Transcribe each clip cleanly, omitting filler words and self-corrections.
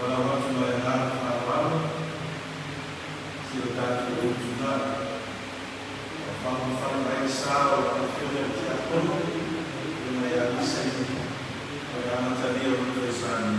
Valaau atu ma le agaga faaaloalo si o tatou usoga ua faaulufale mai le sa o lau Afioga i le Tiakono Afioga ia Lisa mo le amatalia o le tausaga.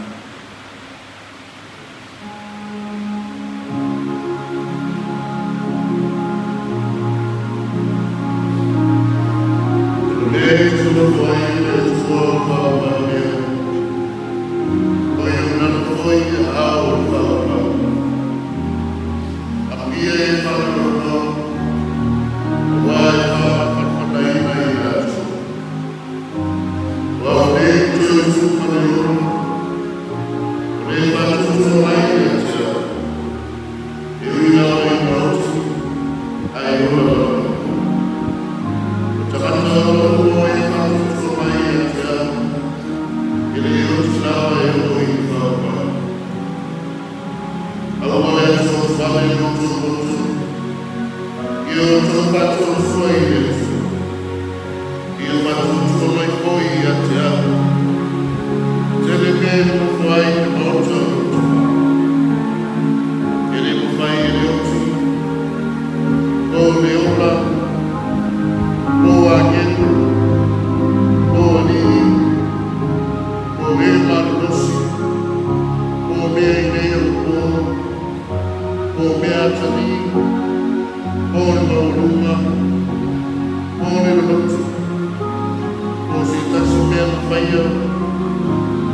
ia,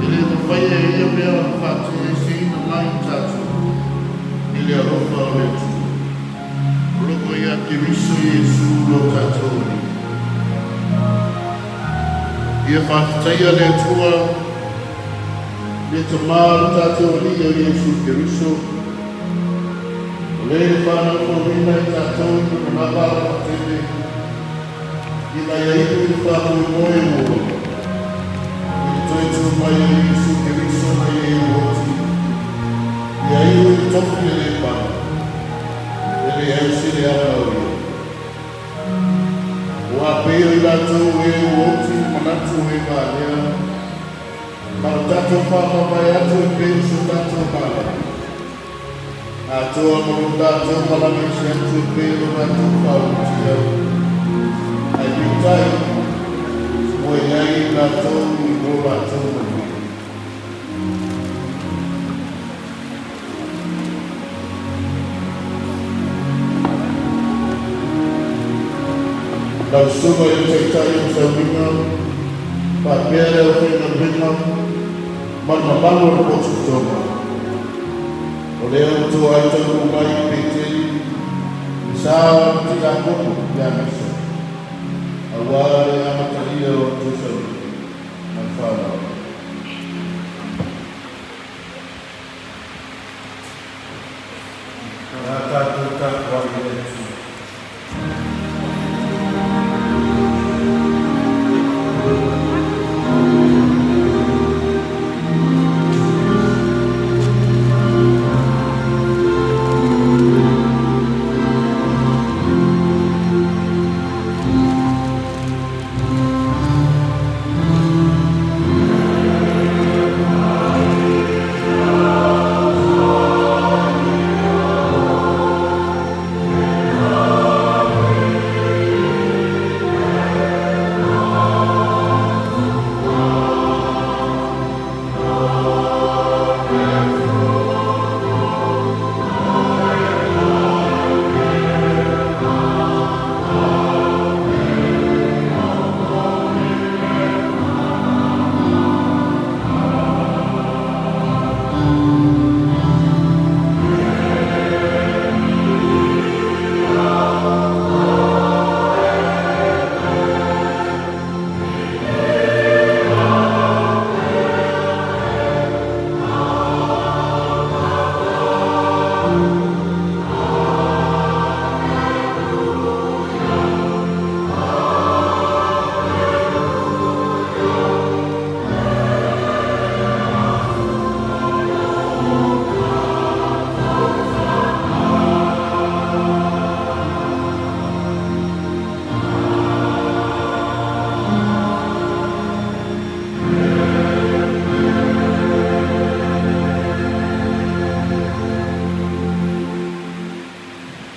e le mafai e ia mea ona faatuieseina mai tatou i le alofa o le Atua, o loo ia Keriso Iesu lo tatou Alii. Ia faafetaia le Atua, le Tamā o le tatou Alii o Iesu Keriso, o le faanaufauina i tatou i lona lava alofa tele, ina ia iu i le faamoemoe ua ola, i le toe tu mai o Iesu Keriso mai e ua oti, ia iu i le tofi e le pau, e leai se leaga o ia. Ua pei o i latou e ua oti i le manatu o e valea, ma o tatou faamavae atu e pei o so tatou malama. Atoa ma lo tatou malaga ese atu e pei o lo latou faaulutia, ae peitai, ua i ai i latou i lo latou manuia. Lau Susuga i le Taitai o le Sauniga, faapea le aufaigaluega ma le mamalu o le potu toga. O lea ua toai taunuu mai i Peteli le sa o le Tiakono ia Misa, aua le amatalia o le tou sauniga. Ma le faaaloalo. O le a tatou tapuai i le Atua.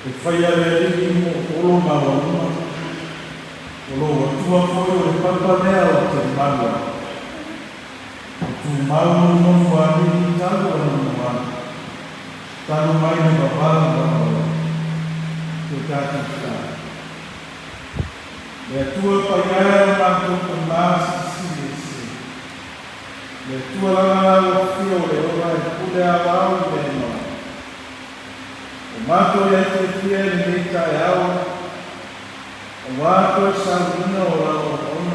E faia le Alii mo olo maualuga, o lou Atua foi o le papa lea ou te malu ai. E tumau lou nofo alii talu ona mualu, talu mai le vavau vavau. Ko tatou tatalo. Le Atua paia e o matou tama silisili ese. Le Atua lana lau afio o le ola e pule aoao i mea maua. O matou i ai fiafia i lenei taeao, aua toe sauniga o lau auauna,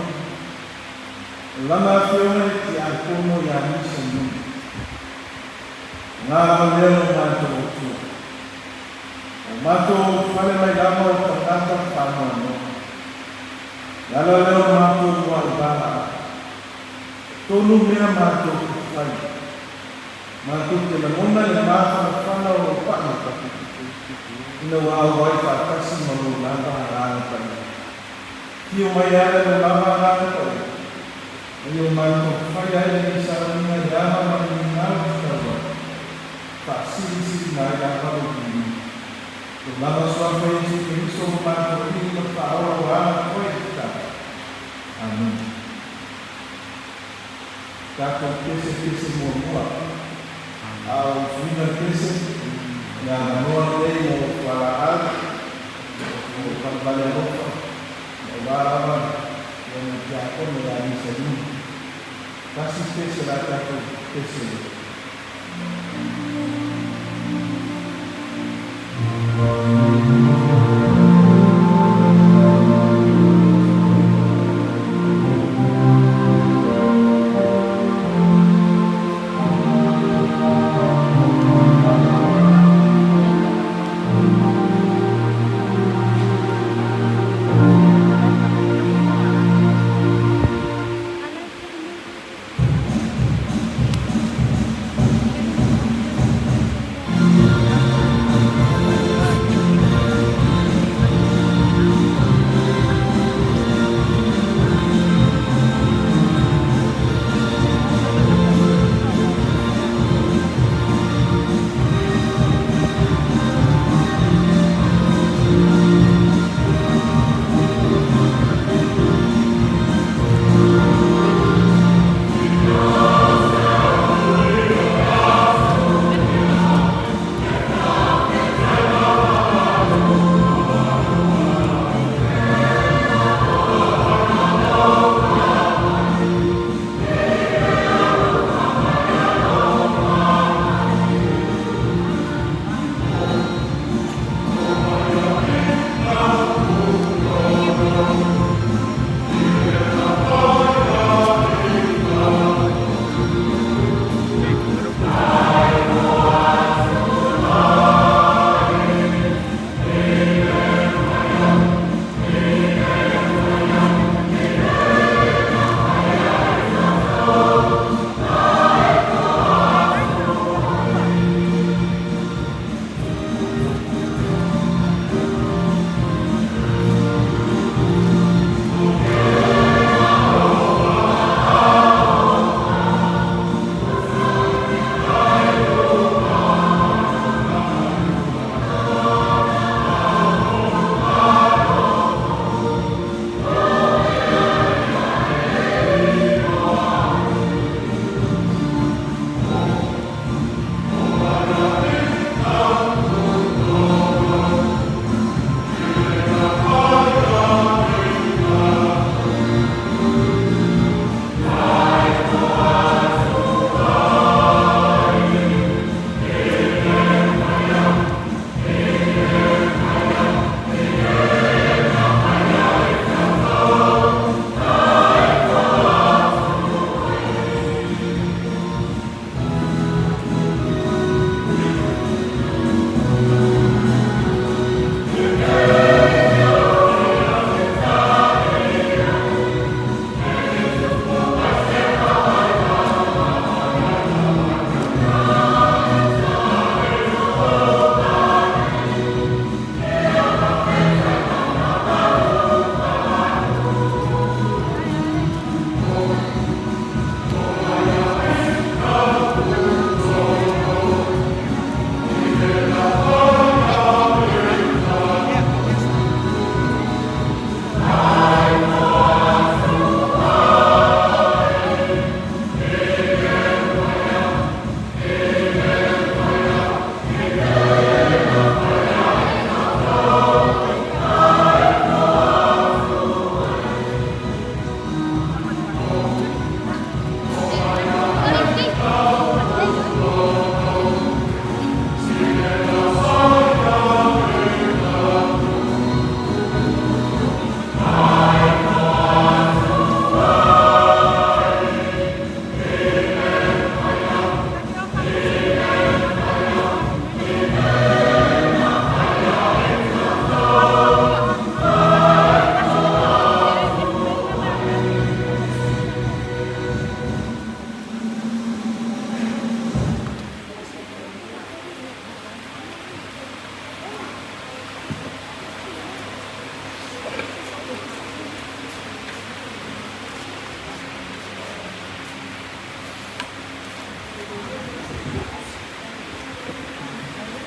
o lana afioga i le Tiakono ia Misa Nui. O ngā lava lea lo matou Atua. O matou fale mai lava o tagata faanoanoa. Le ala lea o matou ua i valaau. E tonu mea matou te fai. Matou te lagona le mafanafana o lou paʻi ina ua auai faatasi ma lou lava Agaga Paia. Afio mai ala lou lava Agaga Paia, ma ia o matou faia ai lenei sauniga i ala ma le migao tatau ai, faasilisiliga ai lava lou viiga. Lou lava Suafa Iesu Keriso ma matou Alii ma Faaola ua ala atu ai le tatalo. Amene. Tatou pese pese muamua. A o le suiga le pese, o le avanoa lenei mo fualaau, mo valevale alofa, aua lava ia na tiakono ia Misalima. 1 pese la tatou pese.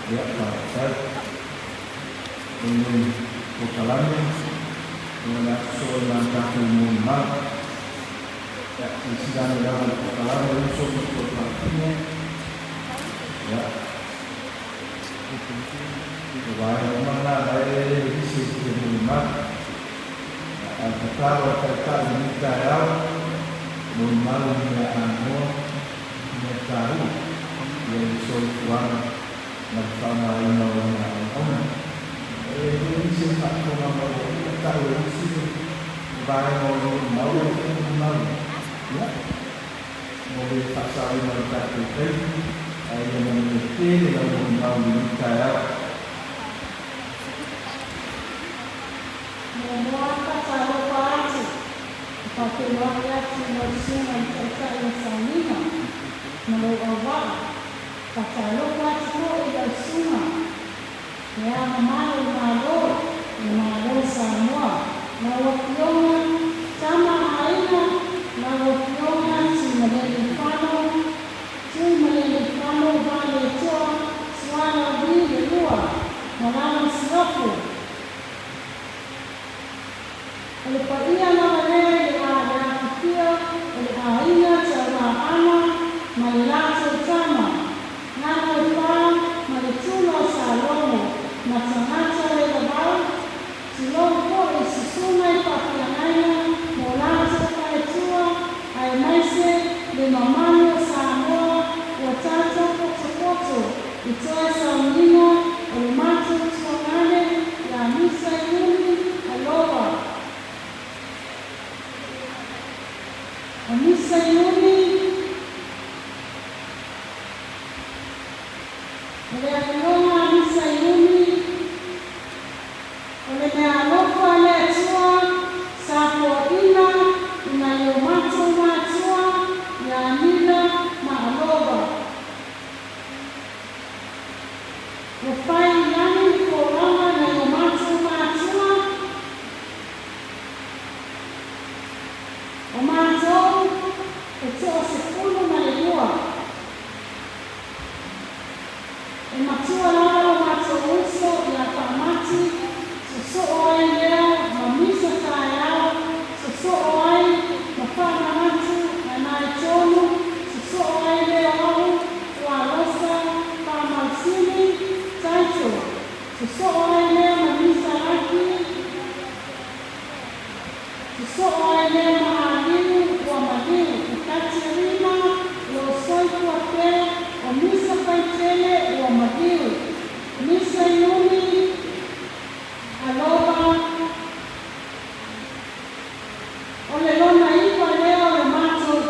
Ia, faafetai i lenei polokalame o le aso na tatou molimau. Ia, silasila ane lava i le polokalame uso ma polokalame. Ia, o vaega uma na e isi e molimau. Ia, a tatalo a taitai i lenei taeao, Molimau i mea anoa ma mea taua i le soifuaga ma le faaaogaina o lana auauna. E i ai foi nisi o faafofoga mai ua uma tau e isi le vaega o le molimau lau Afioga mamalu, ia, mo le faasaoina o le tatou taimi, ae ia manuia tele lau molimau i lenei taeao. Muamua faatalofa atu ma faafeiloai atu i lau Susuga i le Taitai o Sauniga ma lou auvaa. Faatalofa atu foi i lau Susuga Le Ao Mamalu o le Malo, le Malo o Samoa, lau Afioga Tama a Aiga, lau Afioga Tuimalealiifano, Tuimalealiifano Vaaletoa Sualauvi le Lua ma lana Masiofo. O le paia lava lea i le a le afifio o le aiga Taulaaga ma le latou tama, Gagaifā ma le Tula o Salogo ma tagata le vavau, tulou foi i susuga i faafeagaiga ma o latou faletua aemaise le mamalu o Samoa ua tatou potopoto i toe sauniga o le matou tuagane ia Misa Iuni Alofa. O Misa Iuni O le Afioga a Misa Iuni O le meaalofa a le Atua sa foaina i nai o matou matua ia Nila ma Alofa. Ua fai i lagi le folauga a nai o matou matua. O matou e 12. E matua lava lo matou uso ia Faamati, sosoo ai lea ma misa taeao, sosoo ai ma faamanatu nai tonu, sosoo ai lea o au Fualosa Faamausili Taito, sosoo ai lea ma misa laki, sosoo ai lea ma aliu ua maliu i Katerina lo soifua pea o misa faitele ua maliu, misa Iuni Alofa. O le lona iva lea o le matou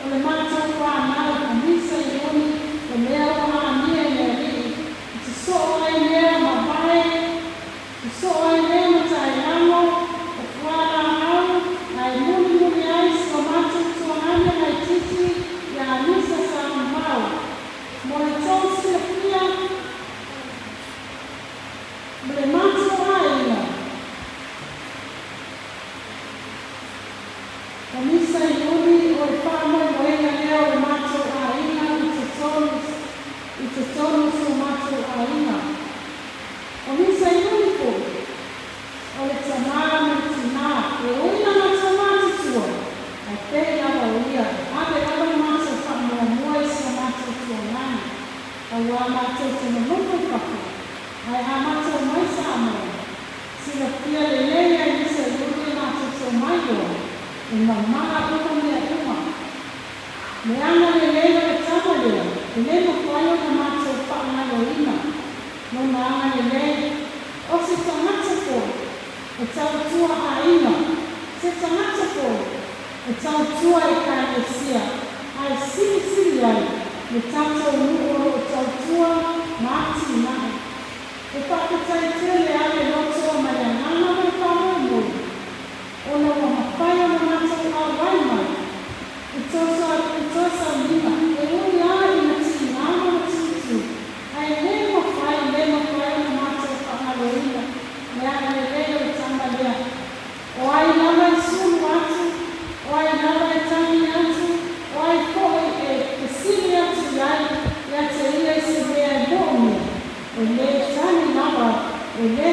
o le matou fanau o Misa Iuni o lea ua amia i le Alii, i sosoo ai lea ma vae, sosoo ai lea ma taelago o fualaau, ae mulimuli ai si o matou tuagane laitiiti ia Misa Samamau. Mo le tou silafia, mo le matou aiga. O Misa Iuni o le faamoemoega lea o le matou aiga i totonu i totonu o si o matou aiga. O Misa Iuni foi, o le tamā ma le tinā, e ui ina matou matutua, ae pei lava o ia e ave lava le matou faamuamua i si o matou tuagane, auā matou te nonofo i fafo, ae a matou mai Samoa, Silafia lelei a Misa Iuni e matou te omai loa, e mamā uma mea uma. Le agalelei o le tama lea, e le mafai ona matou faagaloina lona agalelei. O se tagata foi e tautua aiga, se tagata foi e tautua Ekalesia, ae silisili ai le tatou nuu o lo o tautua ma atinae. E faafetai tele a le loto ma le agaga ma le faamoemoe ona ua mafai ona matou auai mai i i toe sauniga e ui a ina tiga ma le tutu ae le mafai le mafai ona matou faagaloina le agalelei o le tama lea. O ai lava e sulu atu, o ai lava e tagi atu, o ai foi e fesili atu i ai ia te ia i se mea e moomia, e le tali lava, e le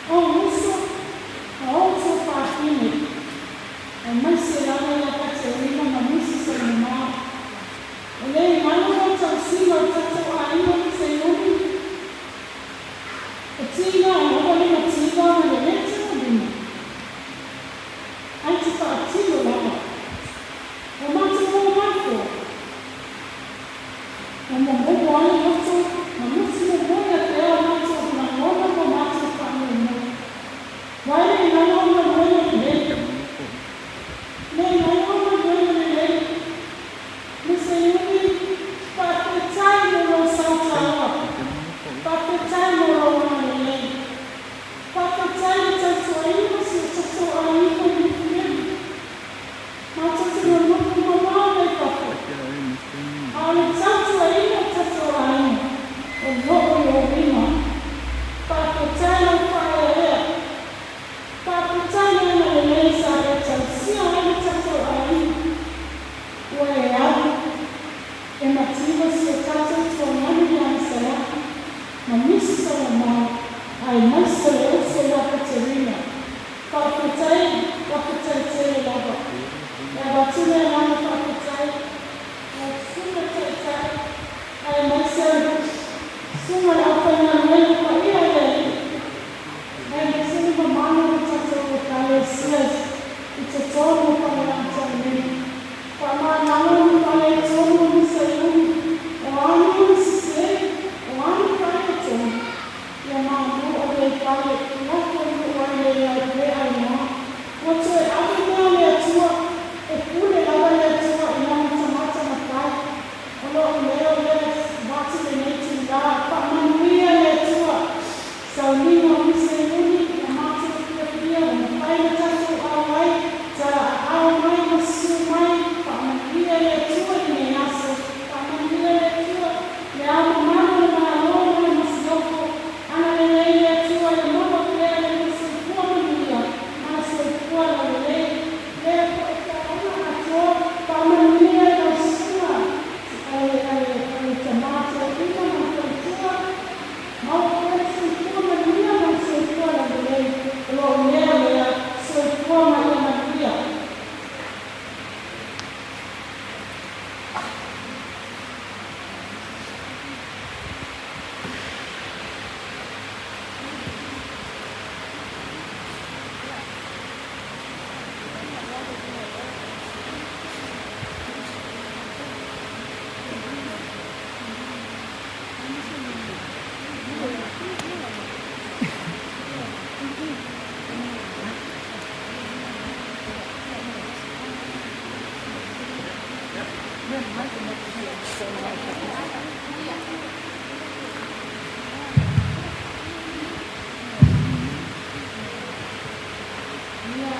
Ou uso ma ou tuafafine, aemaise lava ia Katerina ma nisi Salimao. E le i lalo o le tausiga o le tatou aiga i Seiuli, e tiga lava le mativa ma le le taualima, ae te faatino lava. Ua matou o mai foi, ua momomo ai loto ma musumumoia pea o matou lagona ma matou faamoemoe. Ua e le i lalo o galuega lelei, le i lalo o galuega lelei. Mr. Yumi, faafetai mo lou sao taua. Faafetai mo lou agalelei. Faafetai le tautuaina o si o tatou aiga i Mufuleni. Matou te nonofo mamao mai fafo, a o le tautuaina o tatou aiga o loo i ou lima. Faafetai lau faaeaea. Faafetai le agalelei sa e tausia ai le tatou aiga. Ua e alu e mativa si o tatou tuaganu ia Salaki ma nisi Salomao, aemaise le uso ia Katerina. Faafetai, faafetai tele lava. E avatu le agaga faafetai lau susuga taitai, aemaise susuga le aufaigaluega paia i le Alii, aemaise le mamalu o le tatou Ekalesia i totonu o Faleaoga nei. Faamagalo ni faaletonu o misa i umi, o a ni umi sesē, o a ni faaletonu, ia malu ave i fale, lafo i nuu ai le le ainoa. Ua toe ave mea le Atua, e pule lava le Atua i lana tagata matai. O lou leo lea avatu lenei itulā, faamanuia le Atua. Sauniga o misa i umi, ua matou fiafia, ua mafai ona tatou auai, tala aao mai ma susu mai, faamanuia le Atua i lenei aso, faamanuia le Atua Le Ao Mamalu o le Malo ma le Masiofo, agalelei le Atua ia maua pea le lua soifua manuia ma le soifua laulelei. Lea foi taoga atoa, faamanuia i lau susuga a le a le a le tama toeaina ma le faletua, maua pea le soifua manuia ma le soifua laulelei. O lou leo lea, soifua ma ia manuia. Ia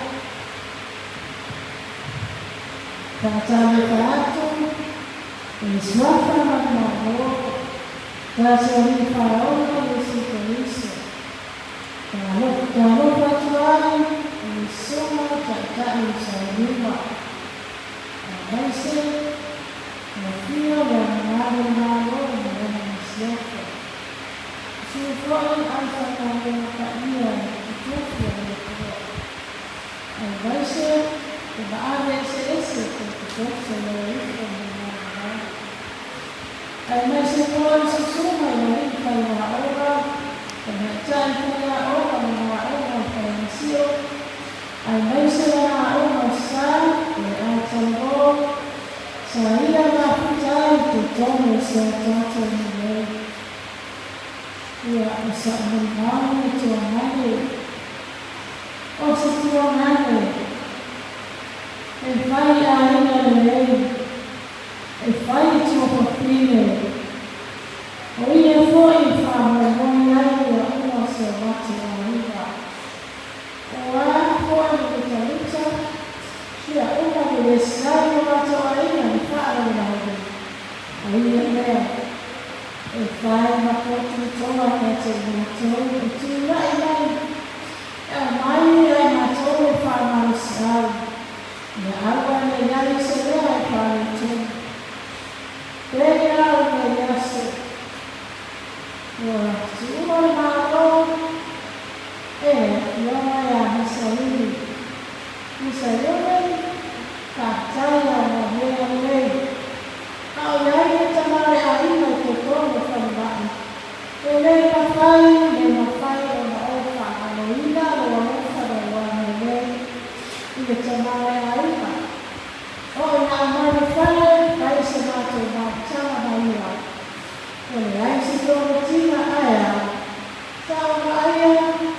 faatalofa atu i le Suafa ma le Malo, tatou Alii Faaola Iesu Keriso. Talofa atu ai i le Susuga Taitai o Sailima, aemaise le Afio o le Ao o le Malo ma lana Masiofo. Susu foi le aufaigaluega paia i totofi a le Atua, aemaise le maave eseese o totofi o le ifo ma le manumanu. Aemaise foi susuga i alii faiaoga, tamaitai faiaoga ma aoga o Falemasio, aemaise lana aoga o Sa, le Atalalo, sa ia mafuta ai i totonu o si a tatou nuu nei. Ia, o sa'u molimau le tuagane, o se tuagane e fai aiga lelei, e fai tuafafine, o ia foi e faamoemoe ai mea uma o si o matou aiga. O a foi ni lutaluta, fia uma ni lesitala o matou aiga ni faalavelave, o ia mea e fai ma potu toa ia te matou e tulai mai e aumai ia i matou le faamalosiau, ia aua ne i ai se mea e faaletonu. Pei au nei aso, ua tuua le Malo e. ma le Afioga ia Misaiuni. Misaiuni, faafetai lava mo mea lelei. A o i ai le tama o le aiga i totonu o falemai, e le mafai, le mafai ona ou faagaloina lou alofa ma lou agalelei i le tama o le aiga. Oo ina aumai le fale, fai se matou mafutaga ma ia. Ua leai se togafitiga, ae a? Sa ou vaaia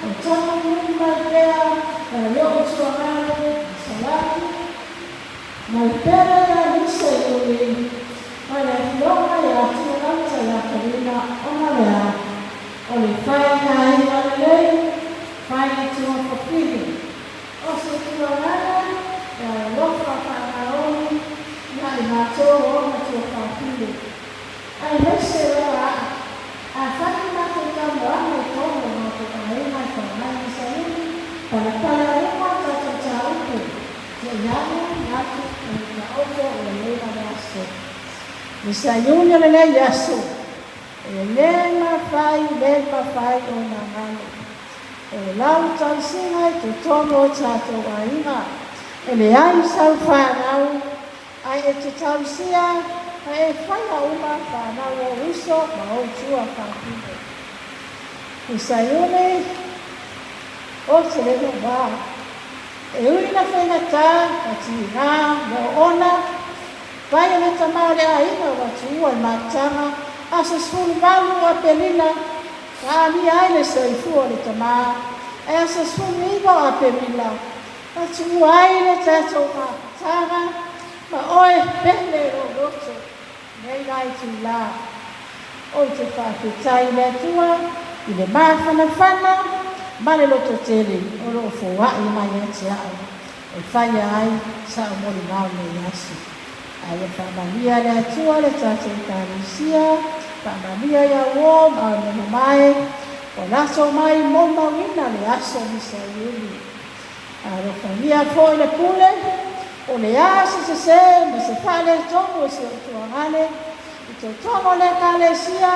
o tamunumunu mai pea nai o'u tuagalo ma Salani ma le pele ia Misa Iuli ma le afioga ia Tualauta ia Kalina ona o le a? O le faiga aiga lelei, fai tuafafine. O se tuagana e alofa faagaoni ia i matou ona tuafafine. Aemaise lava aʻu, afai ni matou talanoaga i tonu o matou aiga e faamai i Sayuni, palapala uma tatou mataupu, se i alu atu o le taoto o lenei lava aso. I Sayuni o lenei aso, e le mafai, le mafai ona galo. O le lau tausiga i totonu o tatou aiga, e leai sau fanau Ae e te tausia ma e faia uma fanau ou uso ma ou tuafafine. I Saione, o te le wā, e ui na faigata ma tigā le oona, pai o le tama o le aiga ua tuua i mafutaga aso 18 o Aperila na amia ai le soifua o le tama, ae aso 19 o Aperila Na tuua ai le tatou mafutaga ma oe pele lou loto nei la itulā. Ou te faafetai i le Atua i le mafanafana ma le lototele o lo o foai mai ia te au e faia ai sa'u molimau nei aso. A ia faamanuia le Atua le tatou Ekalesia, faamanuia i au uo ma au mea mamae ua latou mai molimauina le aso misa Iuni. Alofagia foi le pule, o le a se sesē ma se faaletonu o si ou tuagane i totonu o le Ekalesia,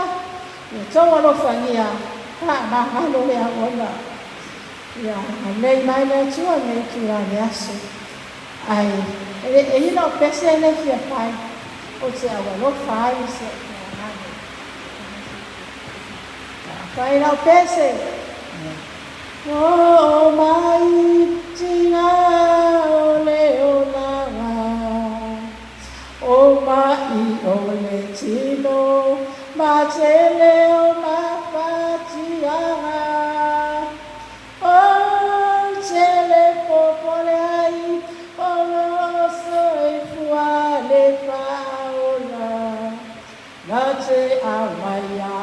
ia tou alofagia faamagalo le auauna. Ia agalelei mai le Atua i lenei itula o le aso. Ae e i lau pese le fia fai, ou te aualofa ai i si ou tuagane. Fai lau pese. Oo mai tiga o le olaga, O maʻi o le tino ma tele o mafatiaga, Ou te le popole ai o lou soifua le faaola. Na te aumaia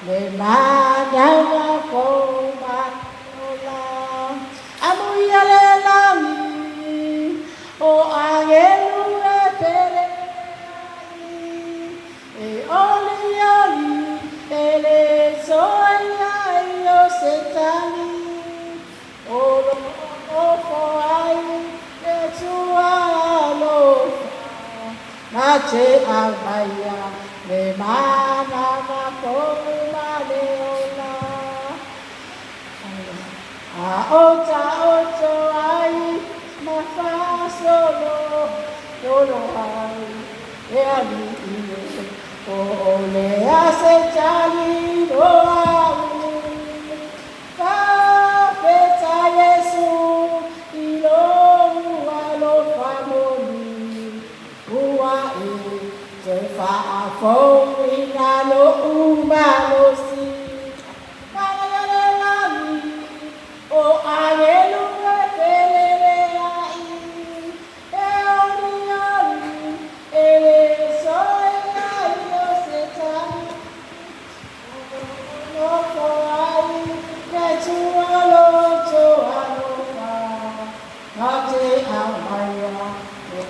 le manawa fou ma ola. Amuia le lagi, o agelu e pele ai, e olioli e le soa ai o Setani, o lo o nofo ai le Atua alofa, na te aumaia le mana ma fou ma le ola. A o taoto ai ma faasolo lolo ai e alii e, po o le a se tali loa u. Faafetai Iesu i lou alofa moni, ua e toe faafouina lo'u malosi. Manaia le lagi, o agelu e feleleai, e olioli e le soe ai o Setani. Nofo ai le Atua loto alofa, na te aumaia le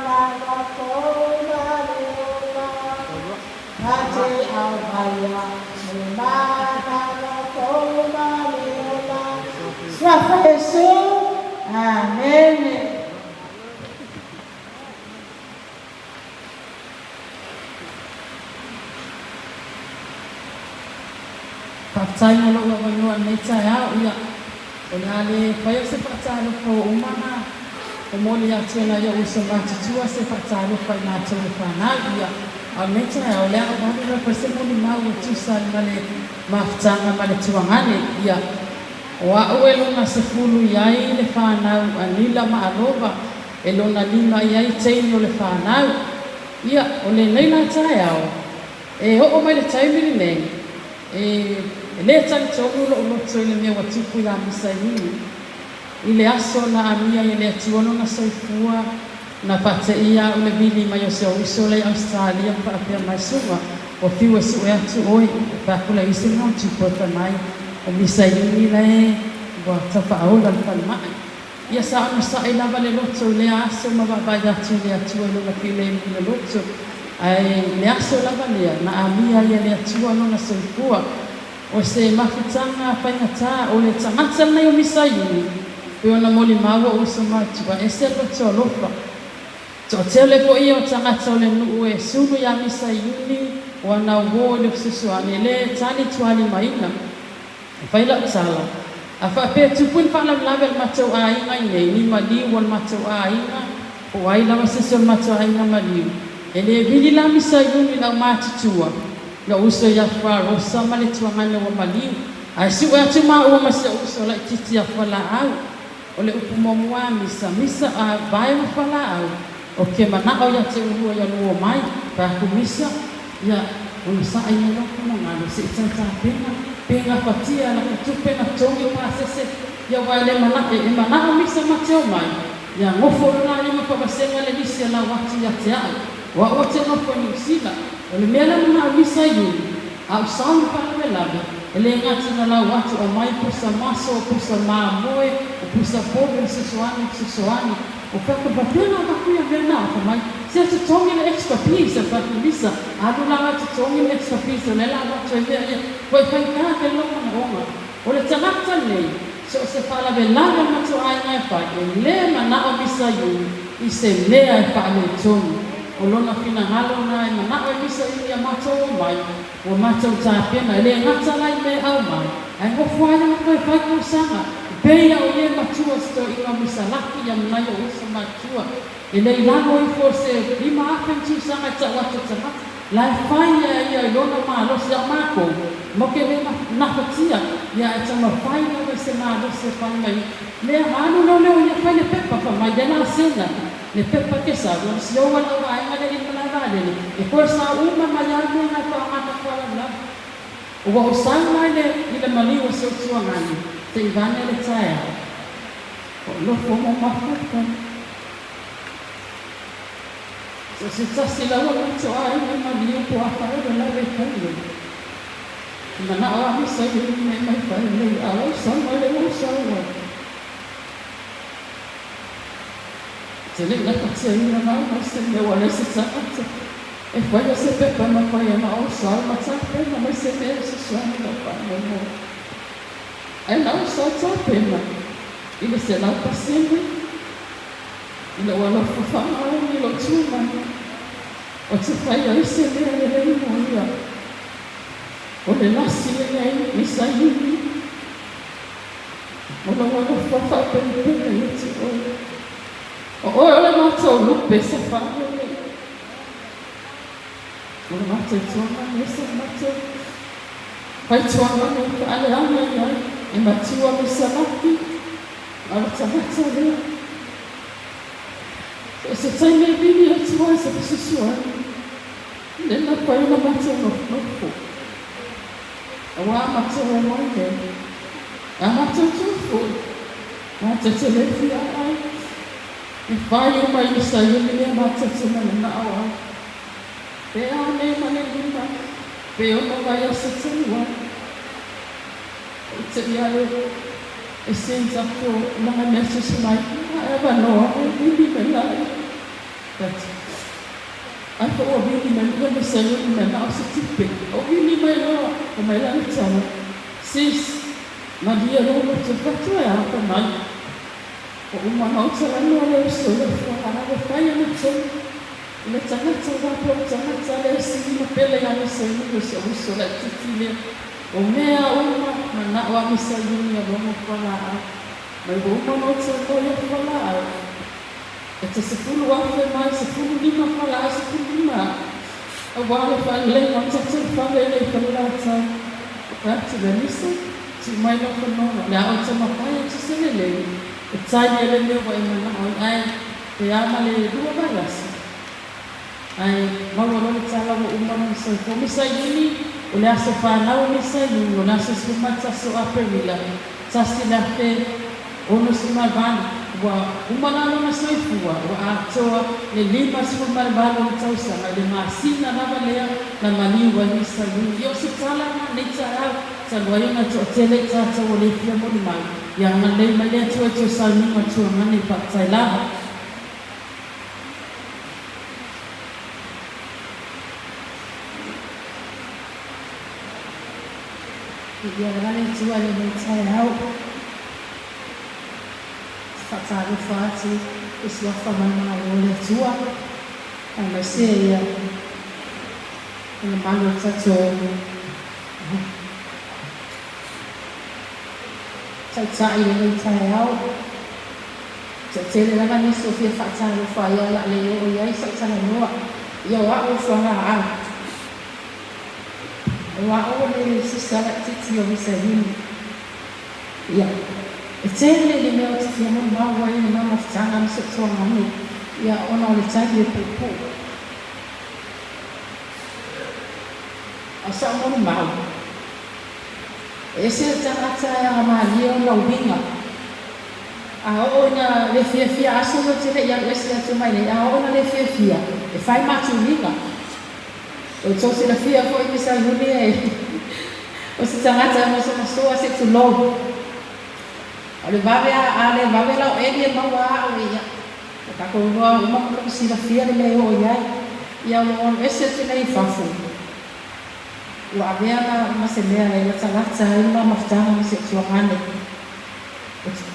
mana fou ma le ola. Na te aumaia le mana fou ma le ola. Suafa Iesu. Amene. Faafetai mo lou avanoa i lenei taeao. Ia, O le a le faia se faatalofa ua uma ona momoli atu e nai ou uso matutua se faatalofa i matou le fanau. Ia, a o lenei taeao, o le a ou alu lava i se molimau e tusa ai ma le mafutaga ma le tuagane. Ia, o a'u e lona 10 i ai le fanau a Nila ma Alova, e lona 5 i ai teine o le fanau. Ia, o lenei la taeao, e oo mai le taimi lenei, E le talitonu lou loto i le mea ua tupu ia Misailini i le aso na amia ai e le Atua lona soifua, na faateia au i le vili mai o si ou uso la i Ausetalia ma faapea mai, Suga, ua fiu e sue atu oe, e fai atu la i se mea o tupu e fai mai o Misailini la e ua tau faaola i le falemai. Ia sa onosai lava le loto i lea aso ma vaavaai atu i le Atua i lona filemu i le loto, ae i le aso lava lea na amia ai e le Atua lona soifua. O se mafutaga faigata o le tagata lenei o Misaiuni, pei ona molimau ou uso matua, ese le loto alofa. Toatele foi ia o tagata o le nuu e sulu iā Misaiuni o ana uō i le fesoasoani e le tali tualimaina. E fai lau tala, a faapea e tupu ni faalavelave a le matou aiga i inei, ni maliu o le matou aiga, po o ai lava se isi o le matou aiga maliu, e le vili la misa i umi lau matutua, lou uso ia Fra Rosa ma le tuagane ua maliu, ae sue atu maua ma si ou uso laitiiti ia Fualaau. O le upu muamua a misa, misa a vae ma fualaau, ou te manao ia te ulua ia lua mai, fai atu misa, ia onosai mai lou finagalo se i tau tapena, pe gafatia laka tupe na totogi pasese, ia aua e le manao, e manao misa ma te omai, ia nofo lona lima faavasega le lisi e lau atu ia te au, o au ou te nofo i Niu Sila, o le mea la manao misa i ulu, A o sau le faalavelave, e le gata na lau atu aumai pusa maso, o pusa mamoe, o pusa povi, o fesoasoani, o fesoasoani. O fea faapea na avatu ia mea na ofa mai, se totogi le extra piece, o fai atu Lisa, alu la oe totogi le extra piece o lea la avatu ai mea ia, ua e faigā tele lou manaoga. O le tagata lenei, so o se faalavelave o le matou aiga e fai, e le manao Misa Yun i se mea e faaletonu. O lona finagalo na e manao e Misa Yun ia matou omai, ua matou tapena, e le gata la i mea e aumai, ae nofo ai ona toe fai tausaga, pei a o ia e matua i se toeaina o Misa Laki ia ma nai ou uso matutua. E le i lalo ifo o se 5000 ni tausaga e tau atu e tagata, la e fai ia ia i lona malosi a o makou, matou te le nafatia ia ae taumafai lava i se malosi e fai mai lea alu lea leo ia fai le pepa fa mai lea la sena le pepa ke sau ona sioua le au vaega lea i le malae valele e toe sau uma mai a mea na e faaaoga tatou alaulavu. Ua ou sau la i le i le maliu o si ou tuagane se i vane le taeao. O nofo ma mafaufau. So se tasi lava matou aiga i maliu po a faalavelave i faia. E manao a misa i le mea mai fai nei a lau sau mai le ua sau ai. Te le i gafatia ina nau mai se mea ua leai se tagata e faia se pepa e mafai ona ou sau ma tapena mai se mea e fesoasoani i lou faamoemoe. Ae na ou sau tapena i le 100% i lou alofa faamaoni i lou tu mai ou te faia ai se mea lelei mo ia. O le lasi lenei i Saiuni, o lou alofa faapenapena ia te oe. O oe o le matou lupe sa faalele. O le matou tuagane sa matou faituagane faaleaga i ai e matua me Salaki, a o le tagata lea. So o se taimi e vili atu ai se fesoasoani, le mafai ona matou nofonofo, auā matou omai nei, a matou tu foi, matou te le fia ai e fai uma i le Saioni mea matou te mananao ai, pe a nei ma le 5, pe 6 vaiaso talu ai. Ou te ia e e send atu lana message mai, a e avanoa e vili mai lai. But ai foi ua vili mai ia me Saioni mai na o se tupe. Ou vili mai loa, fai mai lana tala, Sis, malie lou loto fatu e a fai mai. Ua uma ona ou talanoa le uso i lou fualaau e fai ana tonu i le tagata aua po o le tagata lea e sili ma pele ia me Saioni o si ou uso laitiiti lea. O mea uma mana'o a misa iuni ia logo fualaau. Mai ua uma ona ou talanoa ia fualaau. E te 10,000 mai 15 fualaau 15 aua le faaleleiga o le tatou fale lea i Falelatai. Ou fai atu, Lelisa, tuu mai lau fanua, o le a oe taumafai atu se lelei e tali ai le mea ua e manao ai, ae pe a ma le lua vaiaso. Ae maua loa le tala ua uma lona soifua. Misa Iuni, o le aso fanau o Misa Iuni, o le aso 11 o Aperila, 1068. Ua uma la lona soifua, ua atoa le 58 o tausaga i le masina lava lea na maliu ai Misa Iuni. Ia o se tala lena nei taeao, talu ai ona e toatele i tatou o le fia molimau, ia agalelei mai le Atua i tou sauniga tuagane faafetai lava. Viia lava le Atua i lenei taeao. Te faatalofa atu i suafa ma le malo o le Atua, aemaise ia le mamalu o le tatou Taitai i lenei taeao. Toatele lava nisi o fia faatalofa ai ae o le a le oo i ai sau talanoa. Ia o a'u o fualaau. O a'u o le sisa laitiiti o Misa Yuni. Ia, e tele le mea ou te fia molimau ai i le mamafutaga ma so'otoga nei, ia ona o le taimi e puupuu. A o sa'u molimau, e ese le tagata e agamalie ona uiga. A oo ina le fiafia aso ia ou te le i alu ese atu mai nei, a oo ina le fiafia, e fai matuliga. O tou silafia foi Misa Iuni e o se tagata e masomasoa se tulou. O le vave a, a le vave lau eli e maua a'u ia. Ua tatou iloa uma ma lou silafia le mea e oo i ai. Ia o lou alu ese atu nei i fafo, ua avea la ma se mea e latalata ai le ma mafutaga ma si ou tuagane.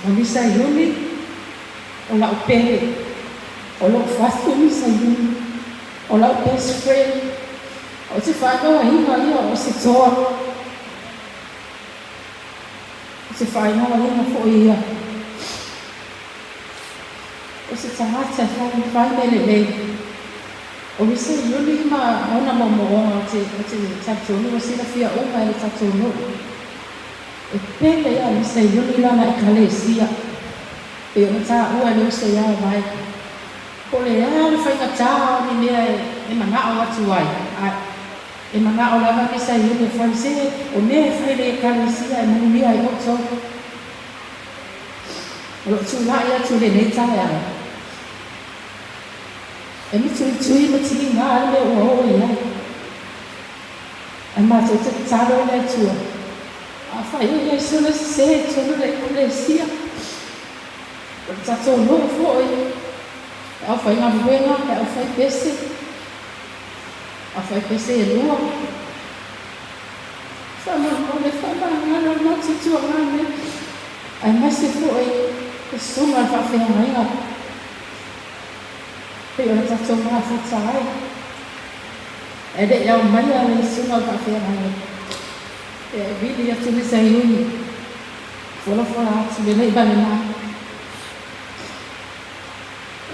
O Misa Iuni, o la'u pele, o lo'u fatu Misa Iuni. O lau best friend, ou te faaigoaina ia o se toa. Ou te faaigoaina foi ia o se tagata e fai fai mea lelei. O Misa Iuni ma ona moomooga ou te ou te talitonu ua silafia uma e le tatou nuu. E pele ia Misa Iuni lana ekalesia, pei ona taua e le uso ia Vae. Po o le a le faigata o ni mea e manao atu ai, a e manao lava me Saioni e fai se o mea e fai i le Ekalesia e manuia ai outou. O loo tulai atu i lenei taeao e mituitui ma tiga le mea ua oo i ai. Ae matou te tatalo i le Atua, afai o i ai sona sese i totonu o le Ekalesia, O le tatou nuu foi, e aufaigaluega, e aufaipese, aufaipese e lua. Faamolemole, faamagalo le matou tuagane, aemaise foi le susuga i le faafeagaiga pei o le tatou mafuta ai. Ae le i aumaia le susuga i le faafeagaiga, e vili atu le Saiuni. Folafola atu lelei ma lena.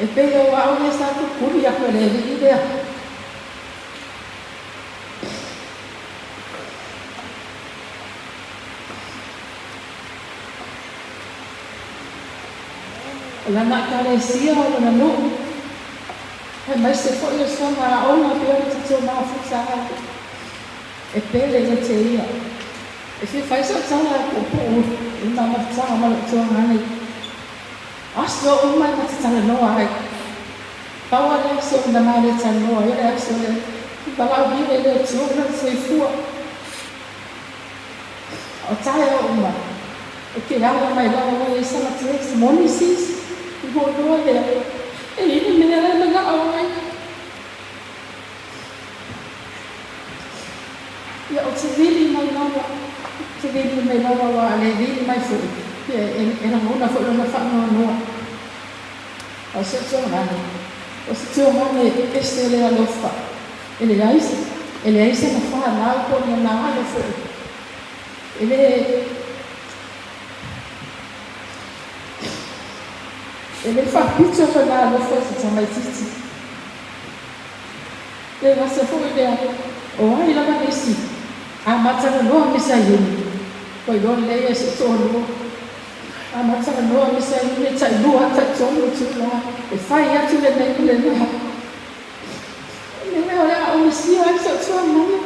E pei o au lea sa tutuli atu e le alii lea. O lana ekalesia o lona nuu, aemaise foi o sona aoga pei ona tatou mafuta ai. E pele ia te ia. E fia fai sau tala e puupuu i le mamafutaga ma lou tuagane. Aso uma e ma te talanoa ai. Pau lava le aso na ma le talanoa ai o le aso lea i valaaulia i le Atua ma lona soifua. A o taeao uma, e te ala mai lava ua i ai sana text, Moni sis, i hoʻoloa lea, e i ai le mea e manaʻo ai. Ia, ou te vili mai lava, ou te vili mai lava aua a le vili mai foi, ia, e lagona foi lona faanoanoa. A o se tuagane, o se tuagane e ese le alofa, e leai, e leai sana fanau po o ni ana alo foi. E le E le faapito lona alofa i se tamaitiiti. Le gata foi lea, o ai lava le isi a matalanoa me Saioni, ua iloa lelei e se toalua. A matalanoa me Saioni e tailua taitolu itula e fai atu lenei ma lena. O le mea o le a ou misia ai sou tuamanu.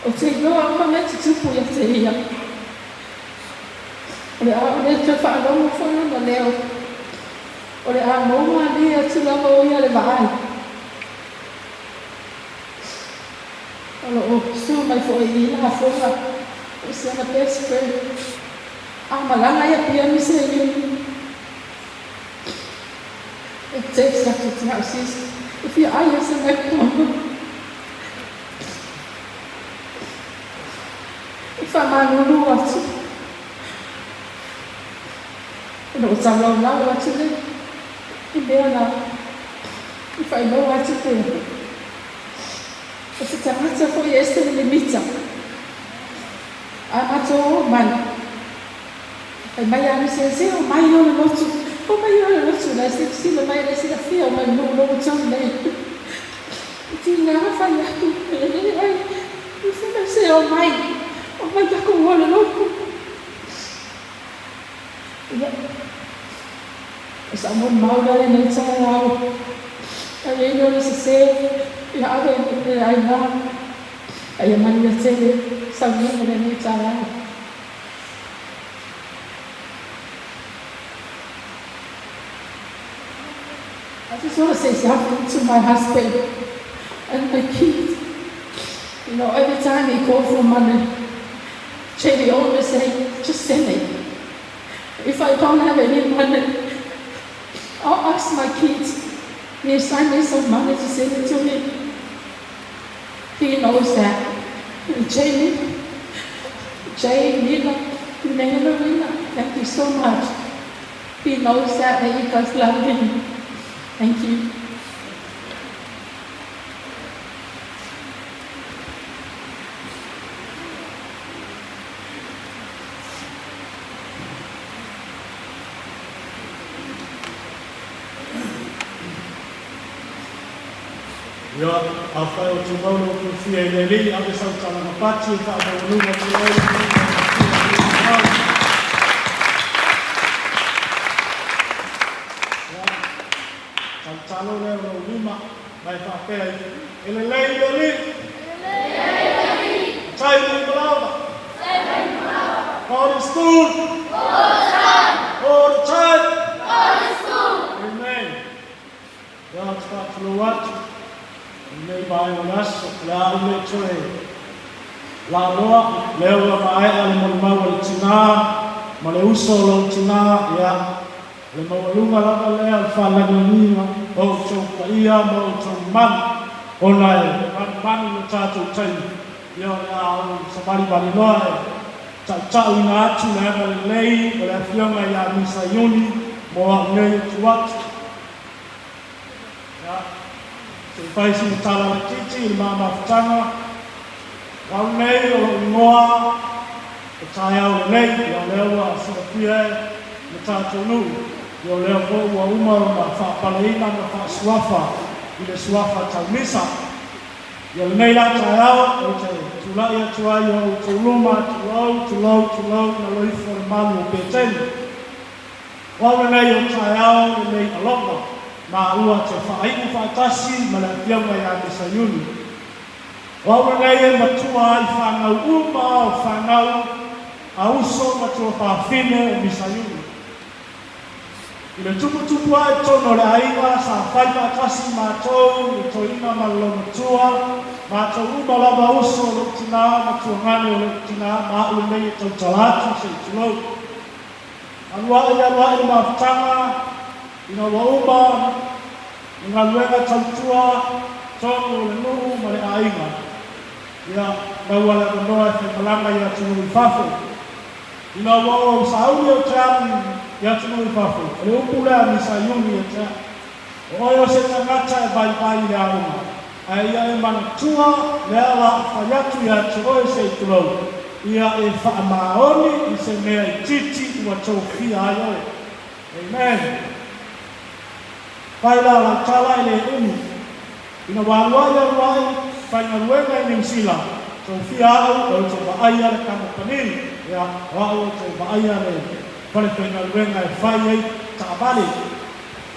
Ou te iloa uma mea tutupu ia te ia. O le a ou le toe faalogo foi lona leo. O le a mou malie atu lava o ia le vaai. O lo o sua mai foi i lafoga o si ana best friend. A malaga i Apia me Seiuni. E text atu te au sis e fia ai e se McDonald. E faamalulu atu. O lo o taulaulau atu le i mea la i faailoa atu pea. O se tagata foi e ese le mimita. A matou o mai, fai mai a nisi, Se o mai o le lotu, o mai o le lotu, la e silasila mai le silafia o mai nuu lou tau nei. E tiga fai atu, e leai, fai mai, Se o mai, o mai tatou o le lotu. Ia, o sa'u molimau lea lenei taeao, a i ai lea o le sesē, ia ave i le aina, a ia manuia tele sauniga lenei taeao. I just want to say something to my husband and my kids. You know, every time he call for money, Jamie always say, just send it. If I don't have any money, I'll ask my kids, please I need some money to send it to me. He knows that. Jamie, Jay, Nina, Nina, thank you so much. He knows that, that you guys love him. Thank you. Ia, afai o tumau lou fiafia i le Alii, ave sau talaga pati e faamaualuga atu ai le tulaga o le Ia, talotalo lea o lou lima, ma e faapea ifo, E lelei le Alii! E lelei le Alii! Tai mai malawa! Tai mai malawa! God is good! All the time! All the time! God is good! Amen. Ia, ou te faatulou atu i lenei vaega o le aso, o le a ou le toe laloa, lea ua maea le molimau a le tinā ma le uso o lou tinā, ia, o le maualuga lava lea o le faalagilagiga o outou paia ma outou mamalu, ona e manumanu lo tatou taimi, ia, o le a ou savalivali loa e tautauina atu le agalelei o le Afioga ia Misaiuni mo au nei e tu atu. Ia, se i fai sina tala laitiiti i le ma mafutaga. O au nei o lou igoa o taeao lenei, ia o lea ua silafia e le tatou nuu, ia o lea foi ua uma ona faapaleina ma faasuafa i le suafa taumisa. Ia lenei la taeao ou te tulai atu ai i o outou luma, tulou, tulou, tulou, na loifo le malu o Petelu. O au lenei o taeao lenei alofa, maua te faaiu faatasi ma le Afioga ia Mesaiuni. O au lenei e matua ai fanau uma o fanau a uso ma tuafafine o Misaiuni. I le tuputupu ae totonu o le aiga sa fai faatasi matou le toeaina ma le laumatua, matou uma lava uso o lou tinā ma tuagane o lou tinā ma au lenei e tautala atu se i tulou. Alu ae alu ae le mafutaga ina ua uma le galuega tautua tonu o le nuu ma le aiga. Ia, maua le avanoa e faimalaga i atunuu i fafo. Ina ua ou sauni ou te alu i atunuu i fafo, o le upu lea a Misa Iuni ia te au, O oe o se tagata e vaivai i le aoga. Ae ia e manatua lea o la'u fai atu ia te oe se i tulou, ia e faamaoni i se mea itiiti ua tofia ai oe. Amen. Fai la lau tala e le umi. Ina ua alu ai alu ai, faigaluega i Niu Sila, tofia a'u ou te vaaia le kamupani, ia, o a'u ou te vaaia le fale faigaluega e fai ai taavale.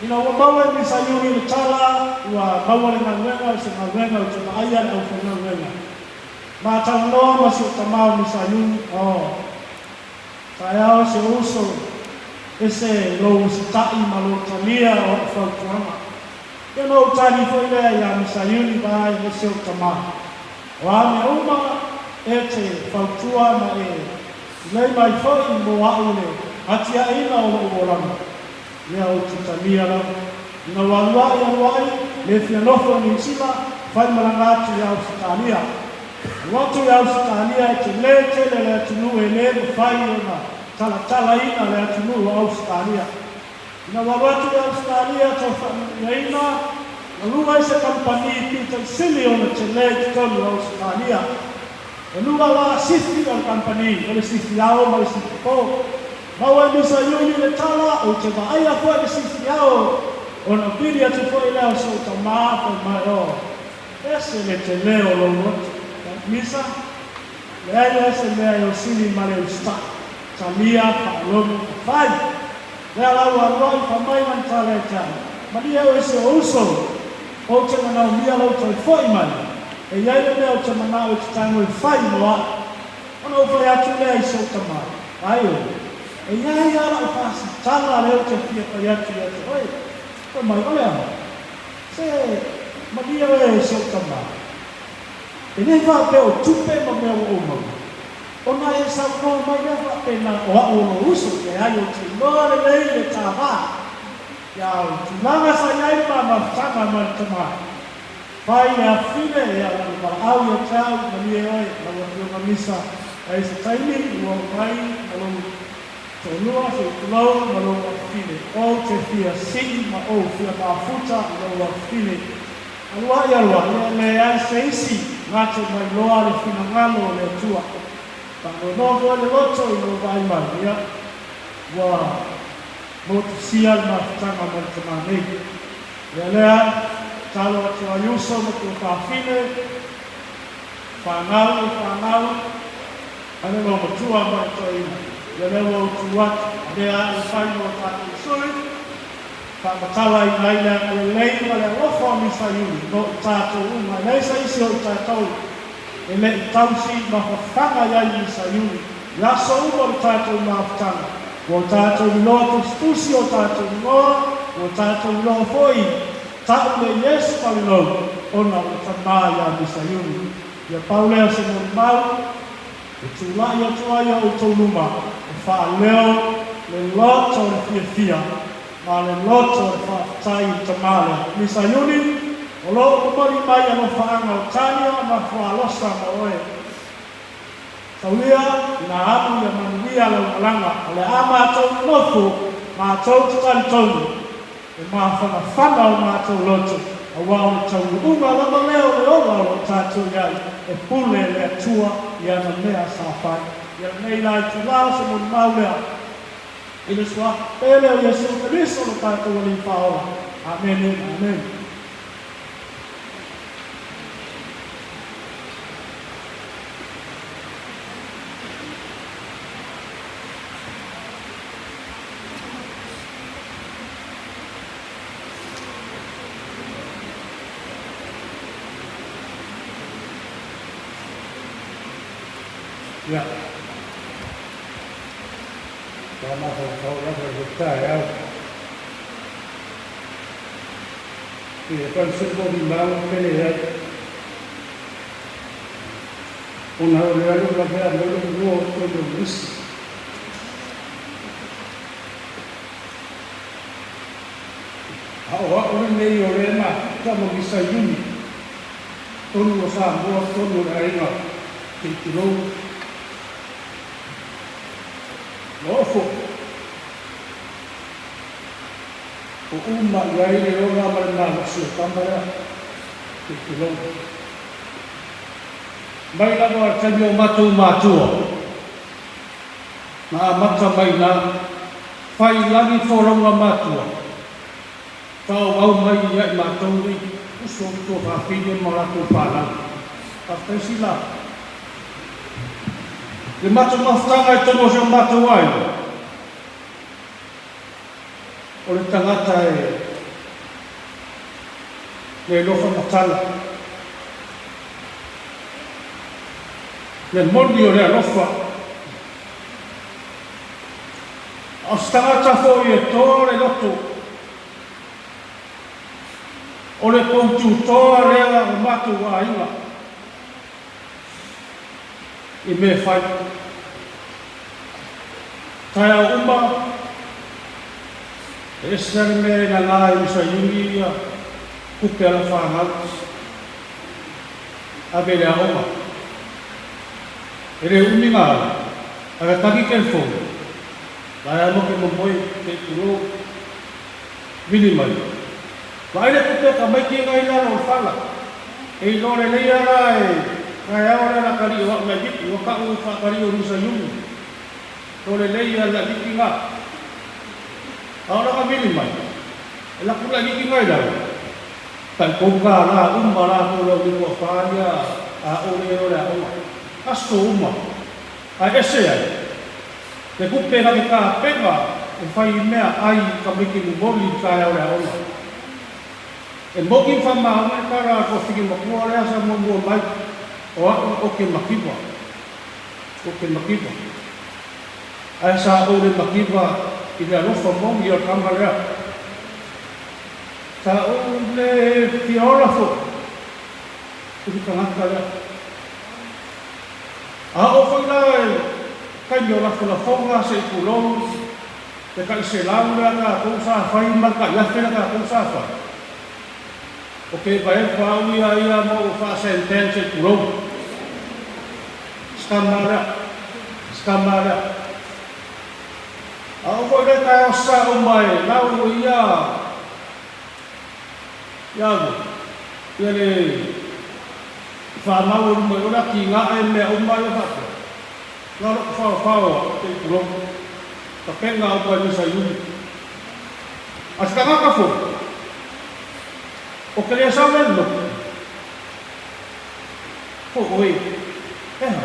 Ina ua maua e Misa Yuri le tala ua maua le galuega o se galuega ou te vaaia le aufaigaluega. Ma talanoa ma si ou tama o Misa Yuri, oh, taeao e si ou uso, ese lou usitai ma lou talia o a'u fautuaga. Ia ona ou tali foi lea ia Misa Yuri vaai e si ou tama. O a mea uma e te fautua ma e tulei mai foi mo a'u le atia'eina o lo'u olaga. Ia ou te talia lava. Ina ua alu ai, alu ai, le fia nofo i Niu Sila, fai malaga atu i Ausetalia. Alu atu i Ausetalia e telē tele le atunuu e le mafai ona talatalaina le atunuu o Ausetalia. Ina ua alu atu i Ausetalia tau faamanuiaina, na lua ai se kamupani pito i sili ona telē i totonu o Ausetalia. E lua la sifi o le kamupani, o le sifi ao ma le sifi po. Maua e Misa Iuli le tala, ou te vaaia foi le sifi ao, ona vili atu foi lea o sou tama, fai mai, Oh, ese le tele o lou loto. Misa, leai lea se mea e osili ma le usitai. Talia, faalogo, ma fai. Lea la ua alu ai, fai mai lana tala ia te au, Malie oe si ou uso, ou te manaomia lou toe foi mai. E i ai le mea ou te manao e te tago e fai mo a'u. Ona ou fai atu lea i si ou tama, Ai oe, e i ai lava la'u faasitala lea ou te fia fai atu ia te oe. Fai mai, O le a? Se, malie oe e si ou tama, e le faapea o tupe ma mea ua ou maua. Ona e saunoa mai lea faapena, o a'u o lou uso, leai ou te iloa lelei le tāvā. Ia au tulaga sa i ai le ma mafutaga ma le tama. Fai le afifine, ia lana valaau ia te au, malie oe, lau Afioga Misa, a i se taimi ua oo mai ma lou toalua, se i tulou ma lou afifine. Ou te fia sii ma ou fia mafuta i lou afifine. Alu ai, alu ai, e leai se isi gate mai loa le finagalo o le Atua. Faanoanoa foi le loto i lou vaai mai, ia, ua motusia le mafutaga ma le tama nei. Ia lea, tatalo atu ai uso ma tuafafine, fanau e fanau, a le loomatua ma le toeaina. Ia lea ua ou tu atu, avea a'u e fai mo tatou sui, faamatalaina ai le agalelei ma le alofa o Misa Iuli no i tatou uma. E leai se isi o i tatou e le i tausi ma fafaga i ai Misa Iuli i aso uma o le tatou mafutaga. Ua tatou iloa tusitusi o tatou igoa, ua tatou iloa foi ta'u le Iesu ma le lou, ona o le Tama ia Misaiuni. Ia pau lea o se molimau e tula'i atu ai a outou luma e faaleo le loto o le fiafia ma le loto o le faafetai i le Tama lea. Misaiuni, o lo'o momoli mai alofaaga o Tania ma Fuaalosa mo oe. Taulia ina alu ia manuia lau malaga, o le a matou nonofo, matou te talitonu, e mafanafana o matou loto, aua o le taunuuga lava lea o le ola o lo o tatou i ai, e pule le Atua i ana mea sa fai. Ia lenei la itula o se molimau lea i le Suafa pele o Iesu Keriso lo tatou Alii Faaola. Amene. Amene. Ia, faamafaufau lava i le taeao. Ia pau se molimau pe leai. Ona o le alu lavea mai lou igoa o totonu o le lisi. A o a'u lenei o lea e mafuta ma Misa Iuni, totonu o Samoa, totonu o le aiga se i tulou. Nofo. Ua uma i ai le ola ma le malosi o tama lea. Se i tulou. Mai lava le taimi o matou matua na amata mai ina fai lagi folauga matua faaauau mai ia i matou nei uso tuafafine ma latou fanau. Faafetai sila le matou mafutaga i totonu o si o matou aiga. O le tagata e le alofa matala, le moni o le alofa. A o se tagata foi e toa le loto, o le poututoa lea o matou aiga. I mea fai. Taeao uma, e ese lava le mea e nana ai i Saiuni ia tupe a lau fanau. Ave i le aoga. E le umi na alu, ae tagi telefoni, la e alo ke momoe te i tulou. Vili mai. Vaai le tupe ka maiki ina i lalo o le fala. E iloa lelei a la e taeao lea la kali o a'u laititi ua ka'u fa'akali o Misa Yumi. Iloa lelei a laititi nga. A o lana vili mai, e laku laititi nga i lalo. Tai kou ka la uma la kou lau liku a fa ia a ʻole o le aʻoga. Aso uma. Ae ese ai. Le kupe na ke kapena e fai i mea ai i ka maiki momoli i taeao le aoga. E moni fa maoga e tala a toafine matua lea sa muamua mai o a'u o ke makiva, o ke makiva. Ae sa ou le makiva i le alofa moni o le tama lea. Sa ou le fia ola foi i le tagata lea. A oo foi la i taimi o lafolafoga se i tulou le tai selau lea tatou sa fai ma le tai afe lea tatou sa fai, o ke vaevae au ia ia ma ou faa-sentence se i tulou. Scammer lea. Scammer lea. A oo foi la i taeao sa uma e lau ia ia ia le Whanau o luma i ora ki nga e mea uma ia faapea. Nga loko whaowhao a te ipu rongo. Ka penga o koe misa i umi. A se tangata fo. O ke lea sau le loko. Ko oe. Eha.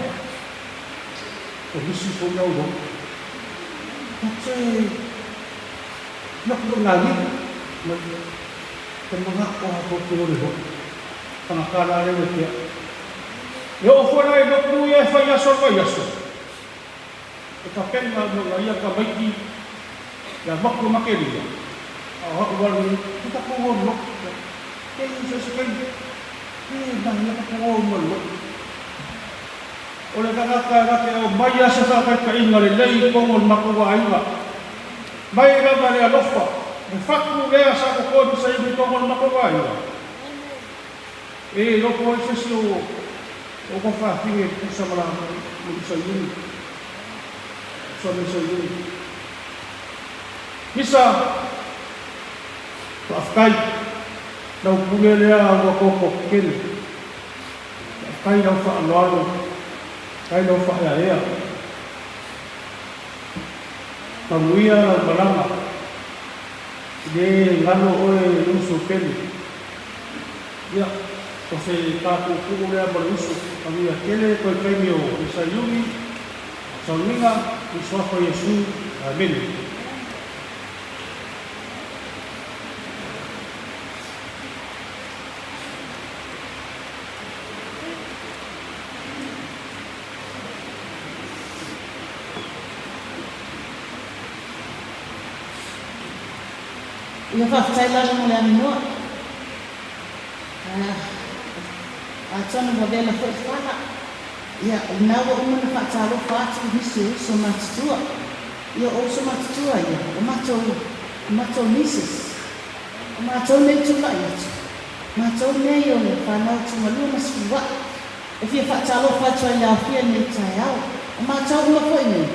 O misi fo lau rongo. Ka te. Loko lo nā ni. Ma te manga o ha ko te ore ho. Tangata la reo e tea. E oo foe la i loku ia e fai aso le vaiaso. E ka penga mo la ia tamaiti ia maku ma kelia. A o haʻu wale nei, ke ka koho o loku. Ke i se se kai, ke mahi a ka koho o mo loku. O le tangata e lake au mai a se whakaikainga le lei kongo le maku aiga. Mai lava le alofa, le fatu lea sa kokoe ma sa iwi kongo le maku aiga. E loko ai se isi o o fafine e tutusa ma ma Misa Yuni. Tutusa ma Misa Yuni. Misa, faafetai, lau pule lea ua koko kele. Faafetai lau faaaloalo, faafetai lau faaeaea. Manuia lau malaga, i le galo oe e uso pele. Ia, o se tatou puu lea ma le uso, manuia tele toe taimi o Isaiuni, Sauniga, i Suafa Iesu. Amene. Ia faafetai lava mo le avanoa. Atonu ua vela foi fala. Ia, lena ua uma ona faatalofa atu i nisi o uso matutua. Ia, o uso matutua ia, o matou, o matou nieces. O matou nei tulai atu, matou nei o le fanau tumalua ma sefuluai. E fia faatalofa atu ai le aofia i lenei taeao. O matou uma foi nei,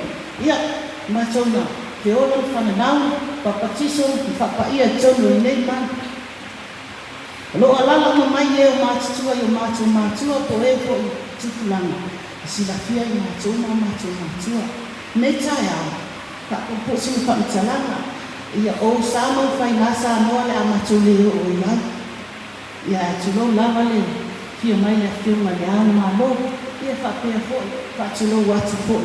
ia, o matou na feola, na fananau, na papatiso, na faapaia i totonu o lenei malu. O lo o alaala uma mai e o matutua i o matou matua po o e foi i tupulaga e silafia i matou ma o matou matua. Nei taeao, faapuupuu sina faamatalaga, ia ou sa ma ou faiga Samoa le a matou le oo i ai. Ia ae tulou lava le afio mai le Afioga i Le Ao o le Malo, ia faapea foi, faatulou atu foi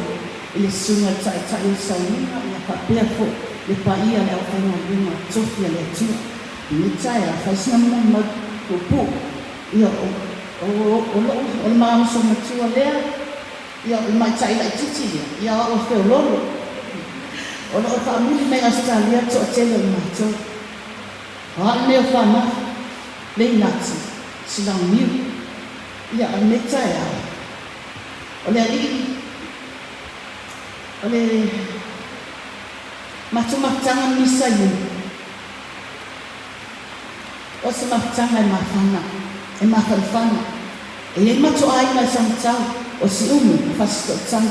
i le Susuga i le Taitai o le Sauniga, ia faapea foi le paia o le aufaigaluega tofi a le Atua. I lenei taeao, fai sina molimau puupuu, ia o, o, o lou, o le ma uso matua lea, ia o le maita'i laitiiti lea, ia o au e feoloolo. O lo o faamuli mai Ausetalia le toatele o i matou. O au nei o Fanafi, Leinati, Silauniu, ia o lenei taeao, o le alii, o le matou mafutaga ma Misa Iuni, o se mafutaga e mafana, e mafanafana, e i ai matou aiga i Samatau, o Siumu ma Fasitooutai.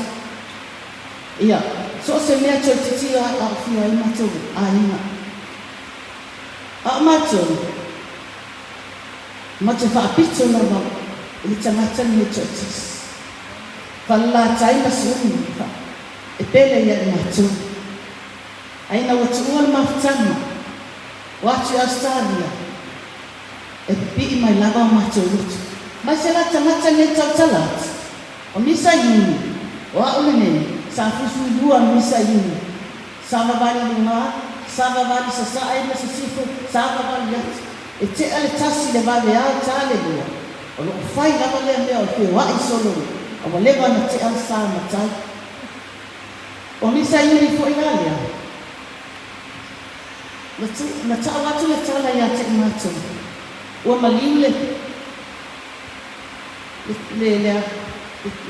Ia, so o se mea toeitiiti a aofia ai matou aiga. A o matou, ma te faapito lava i le tagata lenei toatasi. Falelatai ma Siumu fa, e pele ia i matou. Ae ina ua tuua le mafutaga, o atu i Ausetalia, e pipii mai lava o matou loto. Mai se la tagata nei tautala atu, o Misa Iuni, o a'u lenei, sa fuifuilua Misa Iuni, Savavali luga, savavali sasae ma sisifo, savavali atu. E tea le tasi le vave ao ta le lua. O lo o fai lava lea mea o le feoai solo a ua leva ona tea le sa matai. O Misa Iuli foi la lea. Na tu, na tau atu le tala ia te i matou. Ua maliu le, le, le, le,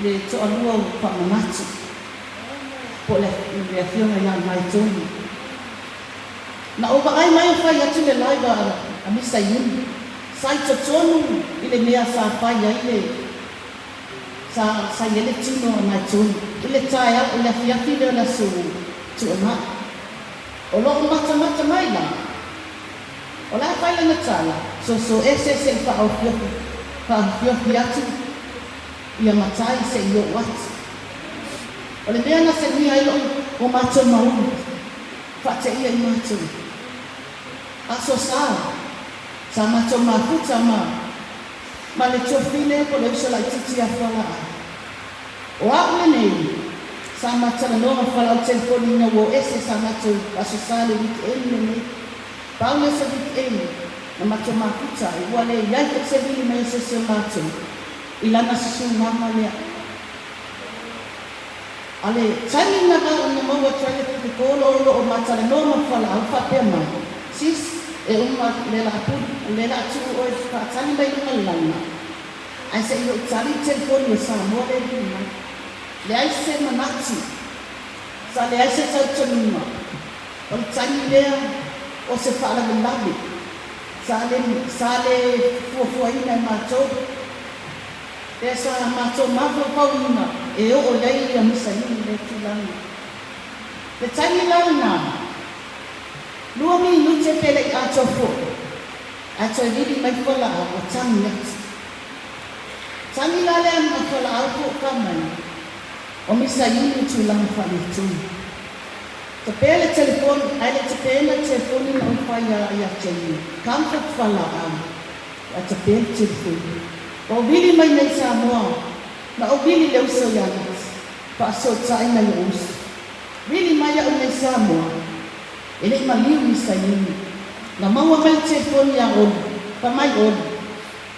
le toalua o Faamanatu. Po o le Afioga ia Naitonu. Na ou vaai mai o fai atu le live a Misa Iuni. Sa i totonu i le mea sa fai ai le, sa, sa i ai le tino a Naitonu. I le taeao, i le afiafi lea o le Aso Tuanai. O lo o matamata mai la, o la e fai lana tala, soso ese se i faaofiofi, faaofiofi atu ia matai se i oo atu. O le mea na semia ai lo'u o matou maunu, faateia i matou aso sa, sa matou mafuta ma ma le tuafafine po o le uso laitiiti ia Fualaau. O a'u lenei, sa ma talanoa ma Fualaau telefoni ina ua o ese sa matou aso sa le weekend lenei. Pau lea o se weekend na matou mafuta ai, ua le i ai foi se vili mai o se isi o matou i lana susugaga lea. A le taimi na na maua atu ai le le kolo o ma talanoa ma fualaau faapea mai, Sis, e uma le la pulu, le la tuu oe faatali mai luga le laina, ae se i ou tali i telefoni o Samoa le vili mai. Leai se manatu, sa leai se talitonuga, o le taimi lea o se faalavelave, sa le sa le fuafuaina e matou. Lea sa matou mafaufauina e oo i ai ia Misa Iuni i lea tulaga. Le taimi la lena, lua minute pe le i atoa foi, ae toe vili mai fualaau ua tagi atu. Tagi la lea ma fualaau po o ka mai, o Misa Iuni i tulaga faaletonu. Tapea le telefoni, ae le i tapeaina le telefoni na ou fai ia ia Jamie, comfort fualaau. Ae tapea le telefoni. Ua ou vili mai nei i Samoa, na ou vili i le uso ia Nati, faasootai mai lou uso. Vili mai au nei i Samoa, e le i maliu ni saini. Na maua mai le telefoni ia Olu, fai mai Olu,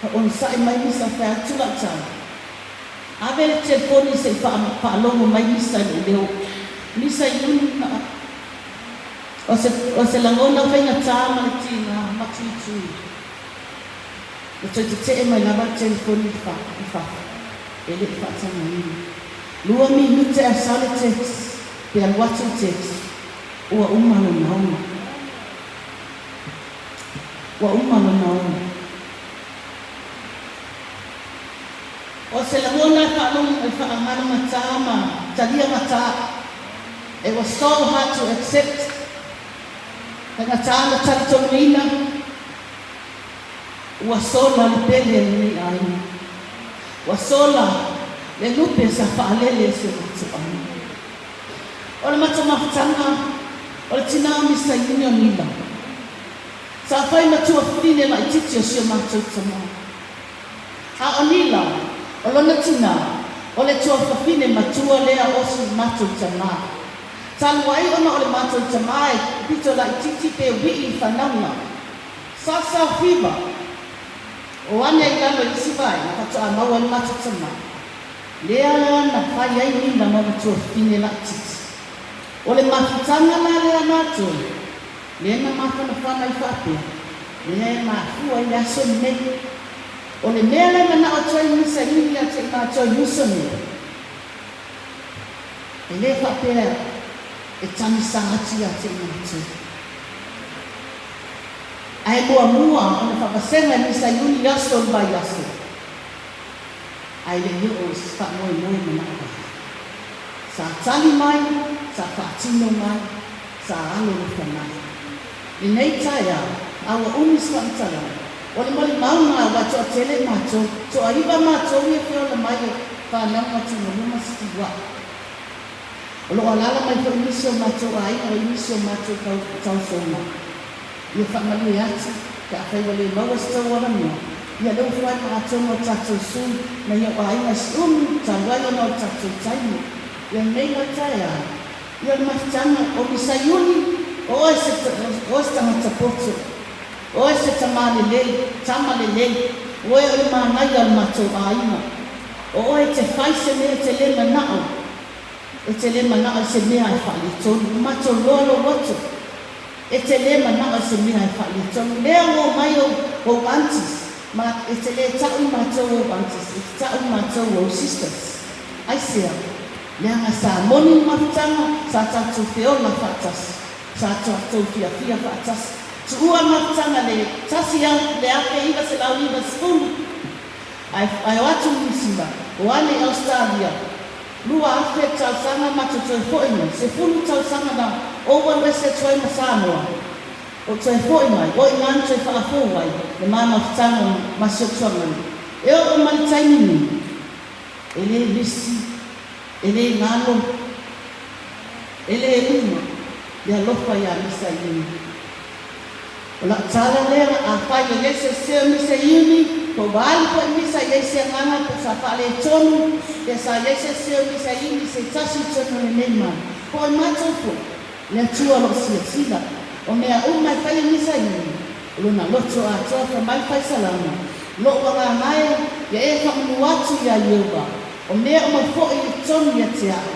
fa onosai mai misa fai atu lau tala. Ave le telefoni se i faalogo mai misa i lou leo. Misa i uni na O se, o se lagona faigata ma le tiga ma tuitui. Na toe tete'e mai lava le telefoni i fa, i fafo, e le i faatagaina. Lua minute ae sao le text, pe alu atu le text, ua uma lona ola. Ua uma lona ola. O se lagona e faalogo, e faagalogatā ma taliagatā. It was so hard to accept. Faigata na talitonuina. Ua sola le pele a lenei aiga. Ua sola le lupe sa faalele e si o matou aiga. O le matou mafutaga, o le tinā o Misa Iuni o Nila. Sa fai ma tuafafine laitiiti o si o matou tamā. A o Nila, o lona tinā, o le tuafafine matua lea o si o matou tamā. Talu ai ona o le matou tamā e pito laitiiti pe wii i fanauga. Sa saofiva o ane i lalo i isi vaega faatoa maua ai le matou tamā. Lea na fai ai Nila ma ona tuafafine laitiiti. O le mafutaga la lea a matou, lea na mafanafana ai faapea, lea e mafua ai le aso lenei. O le mea la e manao atu ai Misa Iuni ia te i matou i uso nei, e le faapea e tagisa atu ia te i matou. Ae muamua ona faavasega e Misa Iuni i aso o le vaiaso, ae le i oo i se faamoemoe manao ai. Sa tali mai, sa faatino mai, sa alolofa mai. Lenei taeao, a ua umi se faamatalaga, o le molimauga ua toatele matou, toaiva matou ia feola mai e fanau atu ma luma sitiuaʻi. O lo o alaala mai foi nisi o matou aiga o nisi o matou tausoga. Ia faamalie atu pe afai ua le maua se tou avanoa, ia lea ua fai ma atonu o tatou sui nai ou aiga i Siumu talu ai ona o le tatou taimi. Ia lenei la taeao, ia o le mafutaga o Misaiuni, o oe se oe se tagata poto, o oe se tamā lelei, tama lelei, o oe o le manaia o le matou aiga. O oe e te fai se mea e te le manao, e te le manao i se mea e faaletonu. Ua matou loa lou atu, e te le manao i se mea e faaletonu. Lea ua omai ou, ou aunties, ma, e te le ta'u i matou ou aunties, e te ta'u i matou ou sisters. Aisea? Leaga sa moni le mafutaga, sa tatou feola faatasi, sa tatou fiafia faatasi. Tuua le mafutaga le 1990. Ae o atu i Niu Sila, o ane i Ausetalia, 2000 tausaga matou toe fo'i mai, 10 tausaga na ou alu ese atu ai ma Samoa, o toe fo'i mai, o i na na toe faafou ai le ma mafutaga ma si o tuagana. E oo mai le taimi nei, e le misi, e le galo, e le uma le alofa iā Misa Iuni. O la'u tala lea, afai e i ai se sese o Misa Iuni, po ua alu foi Misa i ai se agaga po sa faaletonu, pe sa i ai se sese o Misa Iuni i se tasi i totonu o lenei malu, po o i matou foi, le Atua o lo o silasila, o mea uma e fai e Misa Iuni, o lona loto atoa fa mai faisalama, lo'u agaga e, ia e faamanu atu iā Ieova, o mea uma foi i totonu ia te a'u,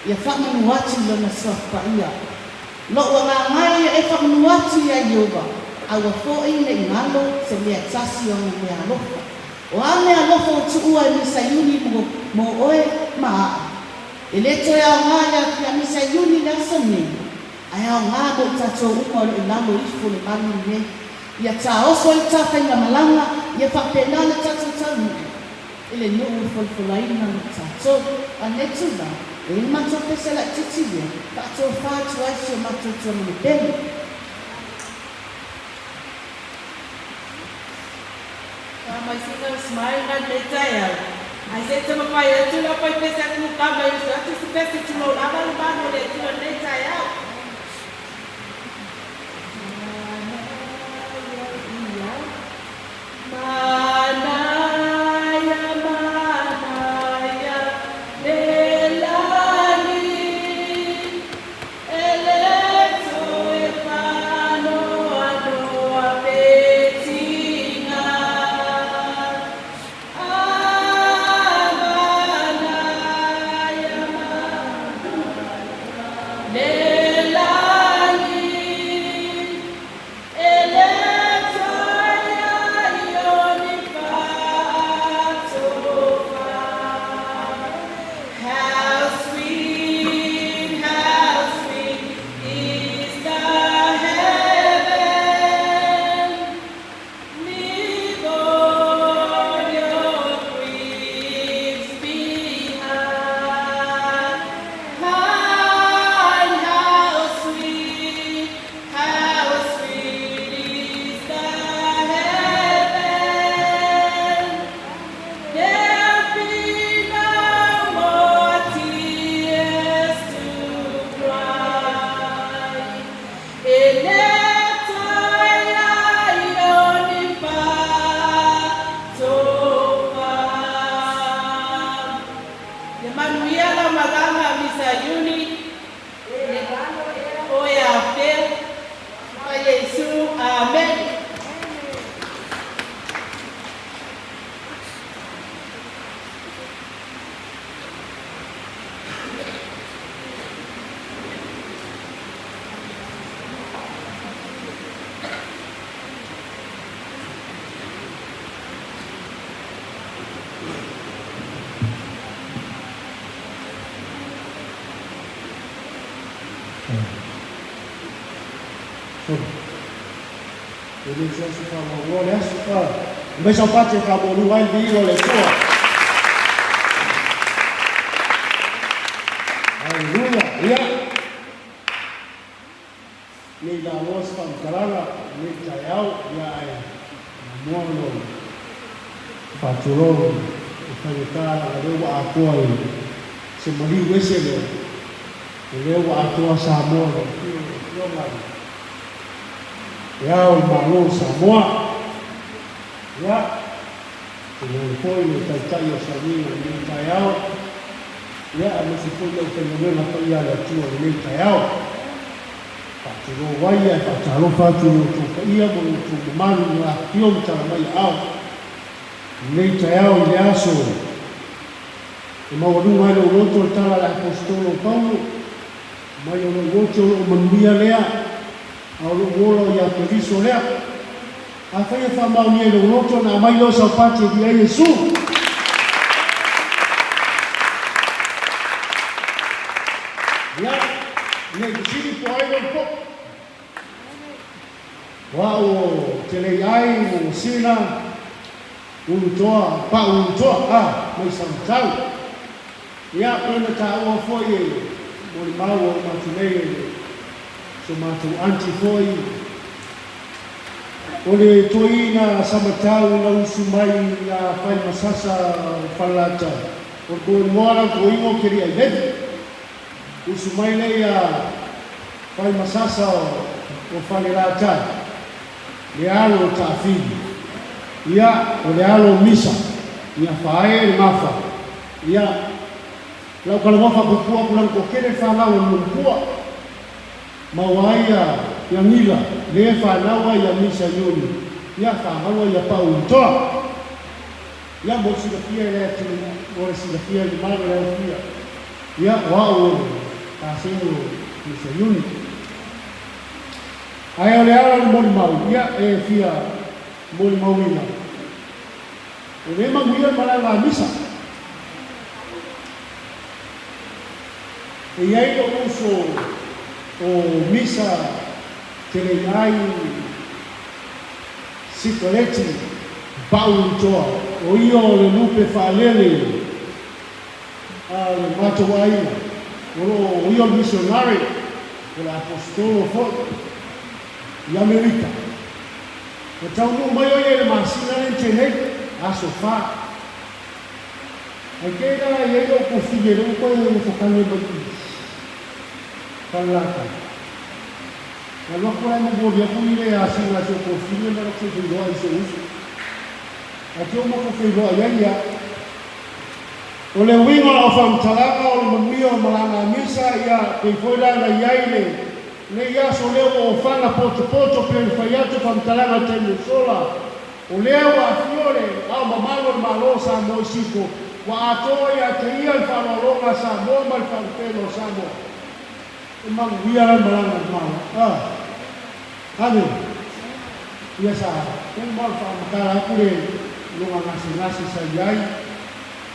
ia faamanu atu i lona suafa paia. Lo'u agaga ia e faamanu atu iā Ieova, a ua fo'i ne i galo se mea tasi o ana mea alofa. O a mea alofa ua tuua e Misa Iuni mo, mo oe ma a'u? E le toe aogā iā, iā Misa Iuni le aso nei, ae aogā mo i tatou uma o lo o i lalo ifo le malu lenei. Ia taoso ai le tafaigamalaga, ia faapena le tatou taunuu. I le nuu e folafolaina ma tatou. A lenei tulaga, e i ai le matou pese laitiiti lea, faatofa atu ai si o matou tuamana pele. Faamaisina o smile mai lenei taeao. Ae se i taumafai atu lau pai pese a kūkā mai uso atu se pese tulou lava le malu o le Atua i lenei taeao. Manaia ia. Manaia, manaia le lani, e le toe faanoanoa pe tiga. A manaia, manaia le. E le o se aso faaloaloa le aso, a aumai sau pati e faamuamua ai le viiga o le Atua. Aleluia! Ia, ne i laloa se faamatalaga i lenei taeao, ia ae muamua ona ou faatulou i faigata leaga lea ua atoa i se maliu ese lea, o lea ua atoa Samoa i le afio o le Afioga i Le Ao o le Malo o Samoa, ia, tulou foi le Taitai o Sauniga i lenei taeao, ia, aemaise foi le aufaigaluega paia a le Atua i lenei taeao. Faatulou ai ae faatalofa atu i lo outou paia ma lo outou mamalu ua afifio ma tala mai aao i lenei taeao i le aso e maualuga ai lou loto le tala a le Aposetolo o Paulo, Mai o lou ote o loo manuia lea, a o lou ola o ia Keriso lea. Afai e faamaonia i lou loto, ona aumai lea o sau pati e viia ai Iesu. Ia, nei fesili po o ai lou po'o. O a'u o Telei Ai, Mongosina, Ulutoa, Pa'u Ulutoa, a, mai Samatau. Ia, pei ona taua foi e molimau ua uma atu nei e so matou aunty foi, o le toeaina Samatau na usu mai ia Faimasasa o Falelatai, o le toemoa la o toeaina o Keliailevi. Usu mai lea ia Faimasasa o Falelatai, le alo o Taafili, ia, o le alo o Misa, ia Faaee le Gafa. Ia, lau talanoa faapuupuu atu lana toatele le fanau a le Manutua, maua ai ia ia Nila, le fanau ai ia Misa Iuni, ia fanau ai ia Pau Itoa. Ia, mo le silafia e le atunuu, mo le silafia e le mamalu o le aufia, ia, o au o le kaseni o Misa Iuni. Ae o le ala o le molimau, ia, e fia molimauina. E le manuia le malaga a Misa. E i ai lou uso o Misa Teleiai Sikaleti Pau Toa, o ia o le lupe faalele a le matou aiga, o lo o ia o le misionare, o le aposetolo foi i Amerika. Ua taunuu mai o ia i le masina lea na tea nei, aso fa. Ai kei la i ai lou kofine lea ua toe nofo-kane mai i Falelatai. Na alu atu la e momoli atu ni le asina a si ou kofine ma lou feiloai i si ou uso. Ae te uma tou feiloai ai ia. O le uiga o faamatalaga o le manuia o malaga a misa ia pei foi la na i ai le Nei aso lea ua ofana potopoto pei ona fai atu faamatalaga i taimi o sola, o lea ua afio le Ao Mamalu o le Malo o Samoa i Siko, ua atoa ia te ia le faaaloaloga a Samoa ma le faalupega o Samoa. E manuia la le malaga a le Malo. A. Ave. Ia sa uma ona faamatala atu le luga gasegase sa i ai,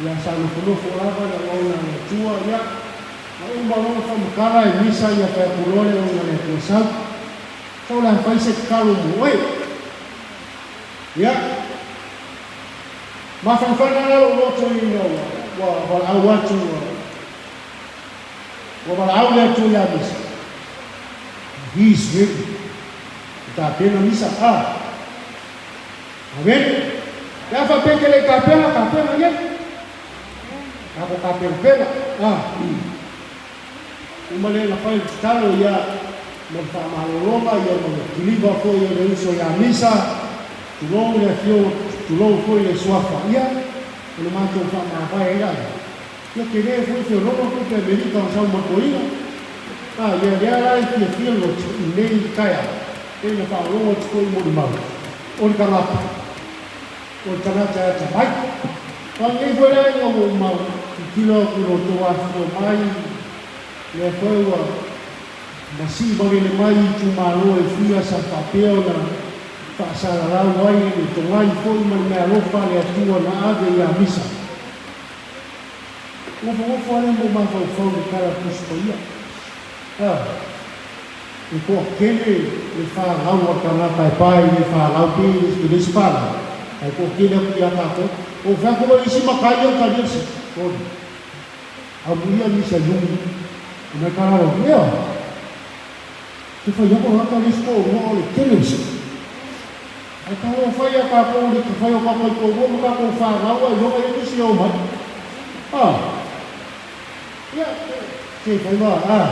ia sa nofonofo lava le auauna a le Atua, ia. A uma loa ona faamatala e Misa ia fai atu loa le ona le Atua sau. Sau le a fai se tatalo mo oe. Ia. Mafanafana la lou loto ina ua, ua valaau atu ua, ua valaau le Atua ia Misa. He is ready. Ua tapena Misa. A. Amen. Pe a faapea e te le i tapena, tapena nei. Tatou tapenapena, a. Uma lea na fai le tatalo ia mo le faamalologa ia ma le kiliva foi o le uso ia Misa, tulou le afioga, tulou foi le suafa ia, ona matou faamavae ai lea. Ia tele foi feoloolo tupe Amerika o sau ma toeaina, a, ia lea la e fiafia le loto i lenei taeao, pei na faalogologo atu foi i molimau o le tagata. O le tagata e atamai. A lenei foi la ina ua uma tilotilo atu i lo outou afifio mai, lea foi ua masii malele mai i itumalo e fia sa faapea ona faasalalau ai le togai foi ma le meaalofa a le Atua na ave ia Misa. Nofonofo lava lea ma ou mafaufau i le tala a le Tusi Paia. A. E toatele le fanau a le tagata e pae i le fanau pe i le isi fanau, ae toatele atu ia tatou. Ua ou fai atu loa i isi matai ia ua talia le sii, soli. Amuia nisi a Iuni, e mai kalalo atu, Ea! Te fai atu tagata le isi toalua o le tele o le sii. Ae talofa ia tatou i le fai o tatou taitoalua ma tatou fanau ailoga ia nisi e omai. Ah! Ia, se fai ma, ah!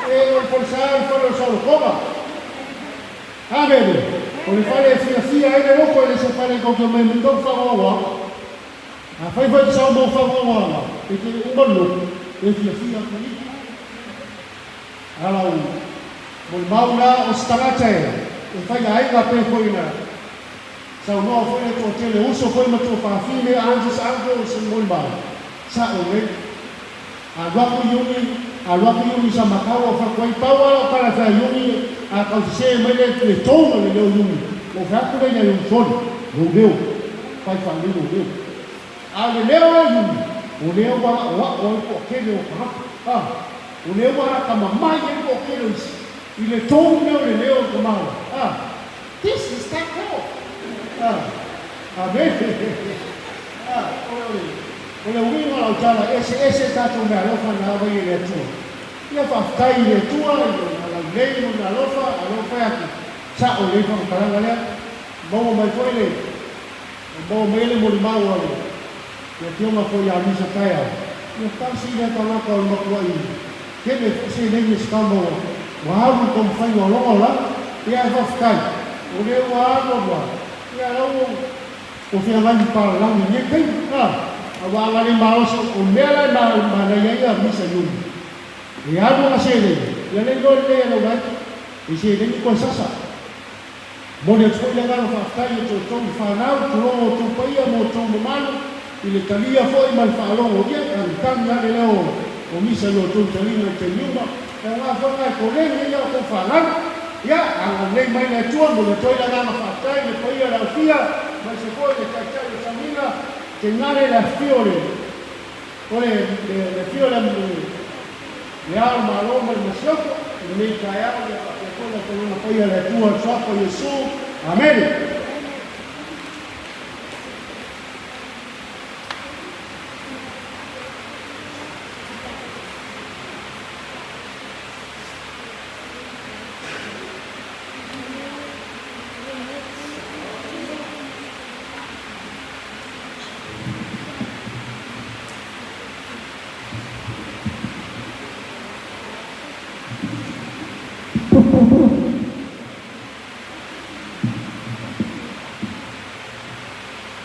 E, o le falesa o le fale o le saolotoga. Amene! O le fale e fiafia ai le loto e le se fale tou te omai mai tou fagoagoaga. Afai foi e te sao mo fagoagoaga, e te uma le loto, e fiafia atu i. Ala u molimau la o se tagata e e fai aiga pe foi na saunoa foi le toatele uso foi ma tuafafine aunties uncles molimau sa'o nei alu aku i uni alu aku i uni sa makau au fai atu ai pau a lau tala fai uni a tau sese mai le le tone o le leo uni ou fai atu lea ia uni soli lou leo fai faalelei lou leo a o le leo a uni o lea ua a'oa'o ai toatele o tagata a O lea ua atamamai ai toatele o isi i le tone o le leo o le tamaloa. Ah, this is that girl. Ah, amene. Ah, o le, o le uiga o lau tala, eseese tatou meaalofa na ava ia i le Atua. Ia faafetai i le Atua i lona laulelei ma lona alofa, a lea ua fai atu, sa'o lelei le faamatalaga lea. Maua mai foi le, maua mai ai le molimau a le Le afioga foi ia Misa Taeao, ia tasi lea tagata o le matuai tele foi seleni e se tama ua alu i taumafaiga o lona olaga. Ia ae faafetai, o lea ua alu alu alu, ia la ua ua feagai ma palalagi i lenei taimi. A, aua a na le malosi, o le mea la e manaia ai ia Misa Yumi, e alu ana seleni, ia le iloa lelei e lau laiti, e seleni toe sasa. Momoli atu foi le agaga faafetai i a outou fanau, tulou outou paia ma outou mamalu i le talia foi ma le faalogo ia tagitagi lava le leo o misa i outou taliga i taimi uma. E aoga foi lena e koleni ai a outou fanau. Ia, agalelei mai le Atua, momoli atu ai le agaga faafetai i le paia o le Aufia, aemaise foi le Taitai o Sauniga, tainane le afifio o le o le le afio o le le Ao o le Malo ma le Masiofo i lenei taeao, ia faapea foi le Tauaga Paia a le Atua i le Suafa o Iesu. Amene.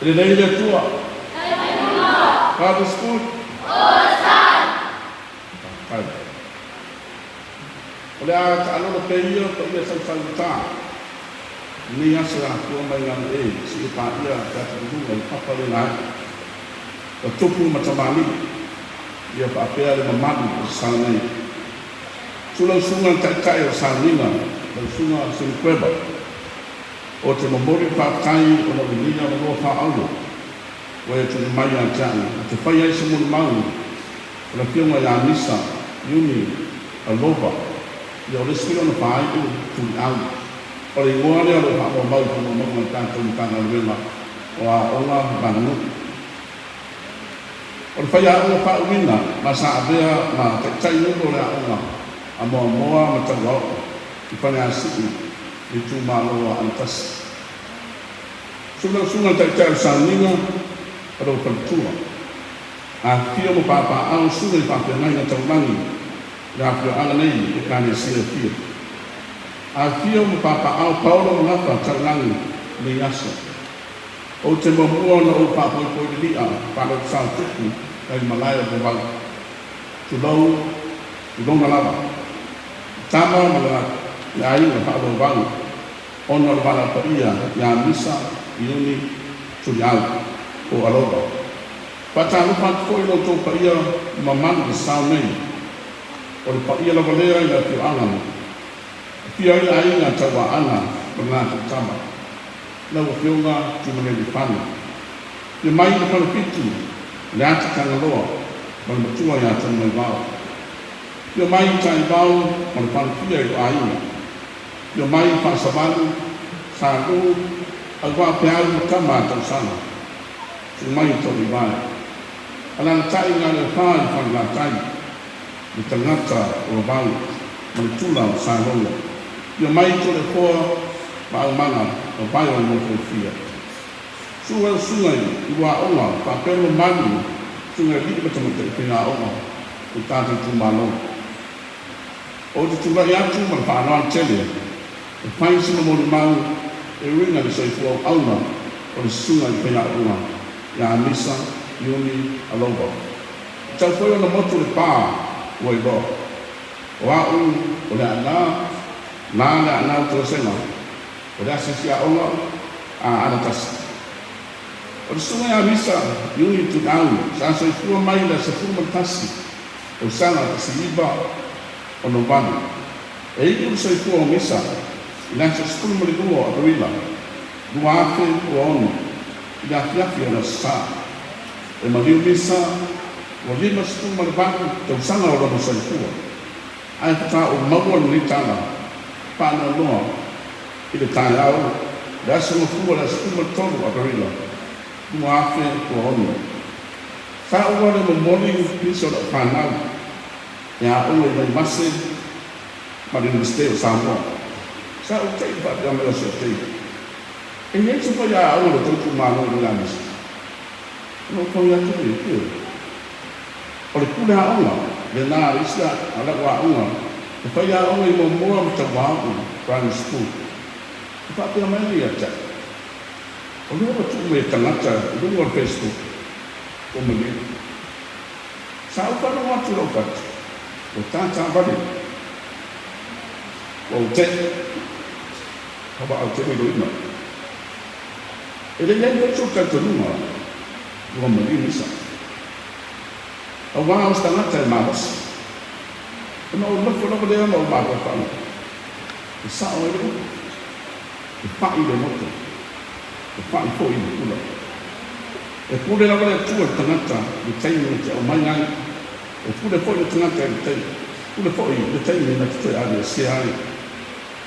E lelei le Atua. God is good. Faafetai. O le a taalolo pea ia paia sausaugata i lenei aso e afua mai Gagae seia paia te ataluluga i papa le lae. Ua tupu ma tamalii ia faapea le mamalu o sa nei. Su lau susuga le taitai o sauniga, lau susuga Semiqueva, o te momoli le faafetai ona o lenei avanoa faaauro ua e tuuina mai ia te au ou te fai ai se molimau o le afioga ia Misa Iuni Alova, ia o le isi foi ona faaiu Tuliau. O le igoa lea o lo o faamaumau i faamaumauga a le tatou Matagaluega o Aoga ma Aganuu. O le faiaoga faauuina ma sa avea ma taitai nuu o le aoga a Moamoa ma Tauao'o i Faleasi'u i le itumalo o Aana Tasi. Su'u lau susuga le taitai o le sauniga o lou faletua. Afifio ma papaaao susuga i faafeagaiga taulagi i le afioaga nei i Ekalesia e fia. Afifio ma papaaao Paolo ma Gafa taulagi i nei aso. Ou te muamua ona ou faapoipoi lili'a faalou sao tupu nai malae o Vavau. Tulou i lona lava. I tama ma le aiga faalouvau ona o le valaau paia ia Misa, Iuni, Tuliau, o Alofa. Faatalofa atu foi i lo outou paia mamalu i sao nei. O le paia lava lea i le afioaga Afio ai le aiga Tauaana ma le latou tama. Lau Afioga Tuimalealiifano. Afio mai le Falefitu, le Ata Tagaloa ma le Matua ia Tonumaivao. Afio mai Taivao ma le falefia i lo aiga. Afio mai Faasavalu, Sa Lu, Auvaa Peau ma tama a Tausala. Susu mai Tauivae. Alaalatai Galeafa i Falelatai, le tagata o Lavau ma le tula o Salogo. Afio mai Toleafoa ma Aumaga, Vavae o le nofo e fia. Susu lau susuga i Uaoga faapea le mamalu susuga i alii ma tamaitai faiaoga o le tatou itumalo. Ou te tulai atu ma le faaaloalo tele e fai sina molimau e uiga i le soifua auauna o le susuga i le faiaoga ia Misa Iuni Alova. E tau foi ona motu le pa ua iloa. O a'u o le Aana, na le Aana o Toesega, o le asiasi aoga a Aana Tasi. O le susuga ia Misa Iuni Tuiau sa soifua mai i le 11 tausaga 1968. E iu le soifua o Misa i le aso 12 o Aperila 2026 i le afiafi o le Aso Sa. E maliu Misa ua 58 tausaga o lona soifua, ae faatoa ou maua lenei tala faanoanoa i le taeao le aso Gafua le aso 13 o Aperila 2026. Sa ou alu e momoli nisi o lau fanau e aoga i Vaivase ma le Iunivesite o Samoa. Sa ou te'i i le faapea mai o si au teine, E i ai se faiaoga o le tou itumalo i lena misi? Ona ou fai atu lea, Ioe. O le pule aoga lena a le isi a lau aoga e faiaoga i Moamoa ma Tauao'u Primary School. E faapea mai ana ia te a'u, O lea ua tuu mai e tagata i luga o le Facebook ua maliu. Sa ou faalogo atu i lou fatu, ua tātā vale, ua ou te'i, ka vaau tele iloina. E le i ai foi sou talitonuga ua maliu misa. Auā o se tagata e malosi. Ona ou nofo lava lea ma ou mafaufau, e sa'o ai le upu, e pa'i le loto, e pa'i foi le pula. E pule lava le Atua i le tagata i le taimi na te aumai ai, e pule foi le tagata i le taimi, pule foi i le taimi na te toe aveesea ai.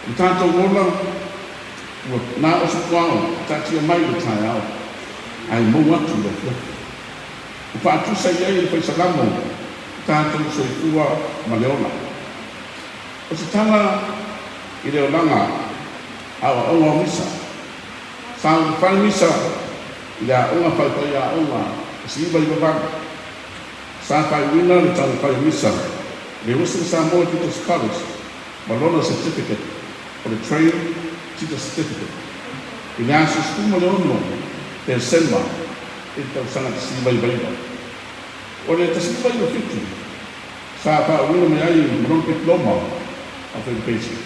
O le tatou ola, ua na o se puao e taatia mai i le taeao, ae mou atu i le afiafi. Ua faatusa i ai e le Fai Salamo le tatou soifua ma le ola. O se tala i le olaga aoaoga o misa. Sa ulufale misa i le aoga faifaiaoga 1998. Sa faaiuina le taumafai o misa i le Western Samoa Teachers College ma lona certificate o le Trained Teacher Certificate i le aso 16 Tesema i le tausaga 1999. O le 1997 sa faauuina mai ai ma lona Diploma of Education.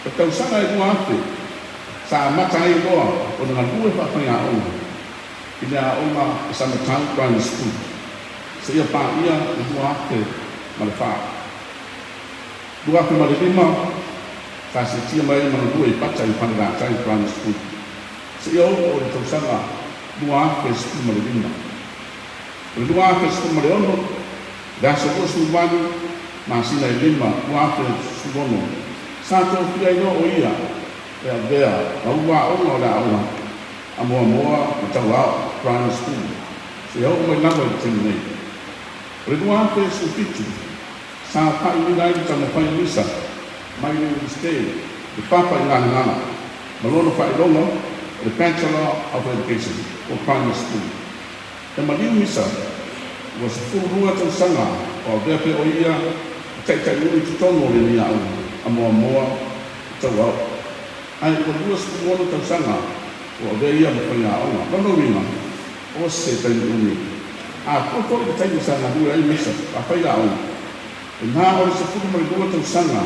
O le tausaga e 2000 sa amata ai loa ona galue faafaiaoga i le aoga o Samatau Primary School seia paia le 2004. 2005 sa siitia mai ai ma galue i Pata i Falelatai Primary School seia oo i le tausaga 2015. O le 2016, le aso 28 masina e lima 2016, sa tofia ai loa o ia e avea ma ulu aoga o le aoga a Moamoa ma Tauao'o Primary School seia oo mai lava i le taimi nei. O le 2017, sa faaiuina ai le taumafai o Misa mai le Iunivesite le Papa i Gagagala ma lona faailoga o le Bachelor of Education for Primary School. E maliu Misa ua 12 tausaga o avea pea o ia e taitaiulu i totonu o lenei aoga a Moamoa i Tauao'o. Ae ua 26 tausaga o avea ia ma faiaoga. Lona uiga, o se taimi umi. A tua foi le taimi sa galue ai Misa faafaiaoga, e na o le 12 tausaga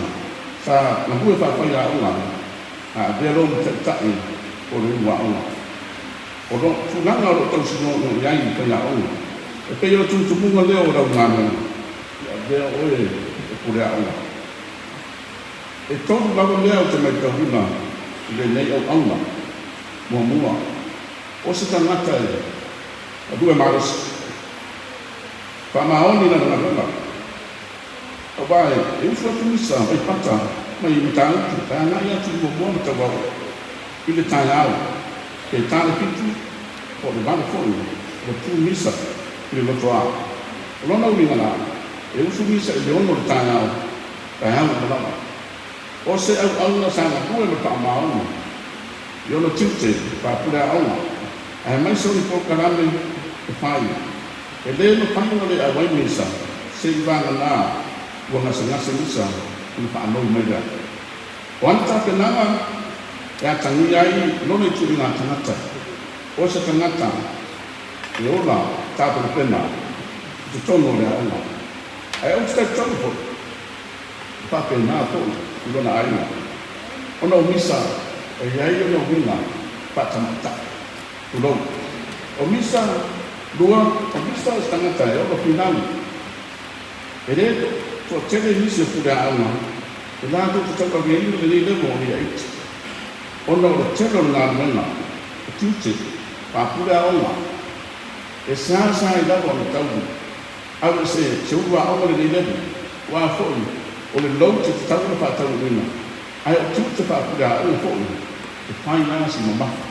sa galue faafaiaoga a avea loa ma taitai o le ulu aoga. O lo tulaga o lo o tausinoono i ai i faiaoga, e pei o le tumutumuga lea o lau galuega, i avea oe e pule aoga. E tolu lava mea ou te maitauina i lenei auauna. Muamua, o se tagata e lue malosi. Faamaoni i lana galuega. Aua e usu atu misa Vaipata mai Matautu e agai atu i Muamua ma Tauau i le taeao, pe ta le 7 po o le 8 foi ua tu misa i le lotoa. O lona uiga la, e usu misa i le 6 o le taeao, taeao uma lava. O se auauna sa galue ma faamaoni i ona tiute faapule aoga, aemaise o ni polokalame e fai. E lē mafai ona le auai misa se i vagana ua gasegase misa ona faanoi mai lea. O ana tapenaga e atagia ai lona ituaiga tagata, o se tagata e ola tapenapena i totonu o le aoga. Ae ou te talitonu foi, e faapena foi i lona aiga, ona o misa e i ai ona uiga faatamaitai. Tulou. O misa, lua, o misa o se tagata e ola finau. E lē toatele nisi o pule aoga e latou te tauaveina lenei level o Year 8 ona o le tele o le galuega, o tiute, faapule aoga. E seasea ai lava ona taulu ave se se ulu aoga lenei level, aua foi o le load e tatau ona faataunuuina, ae o tiute faapule aoga foi e fai lava si mamafa.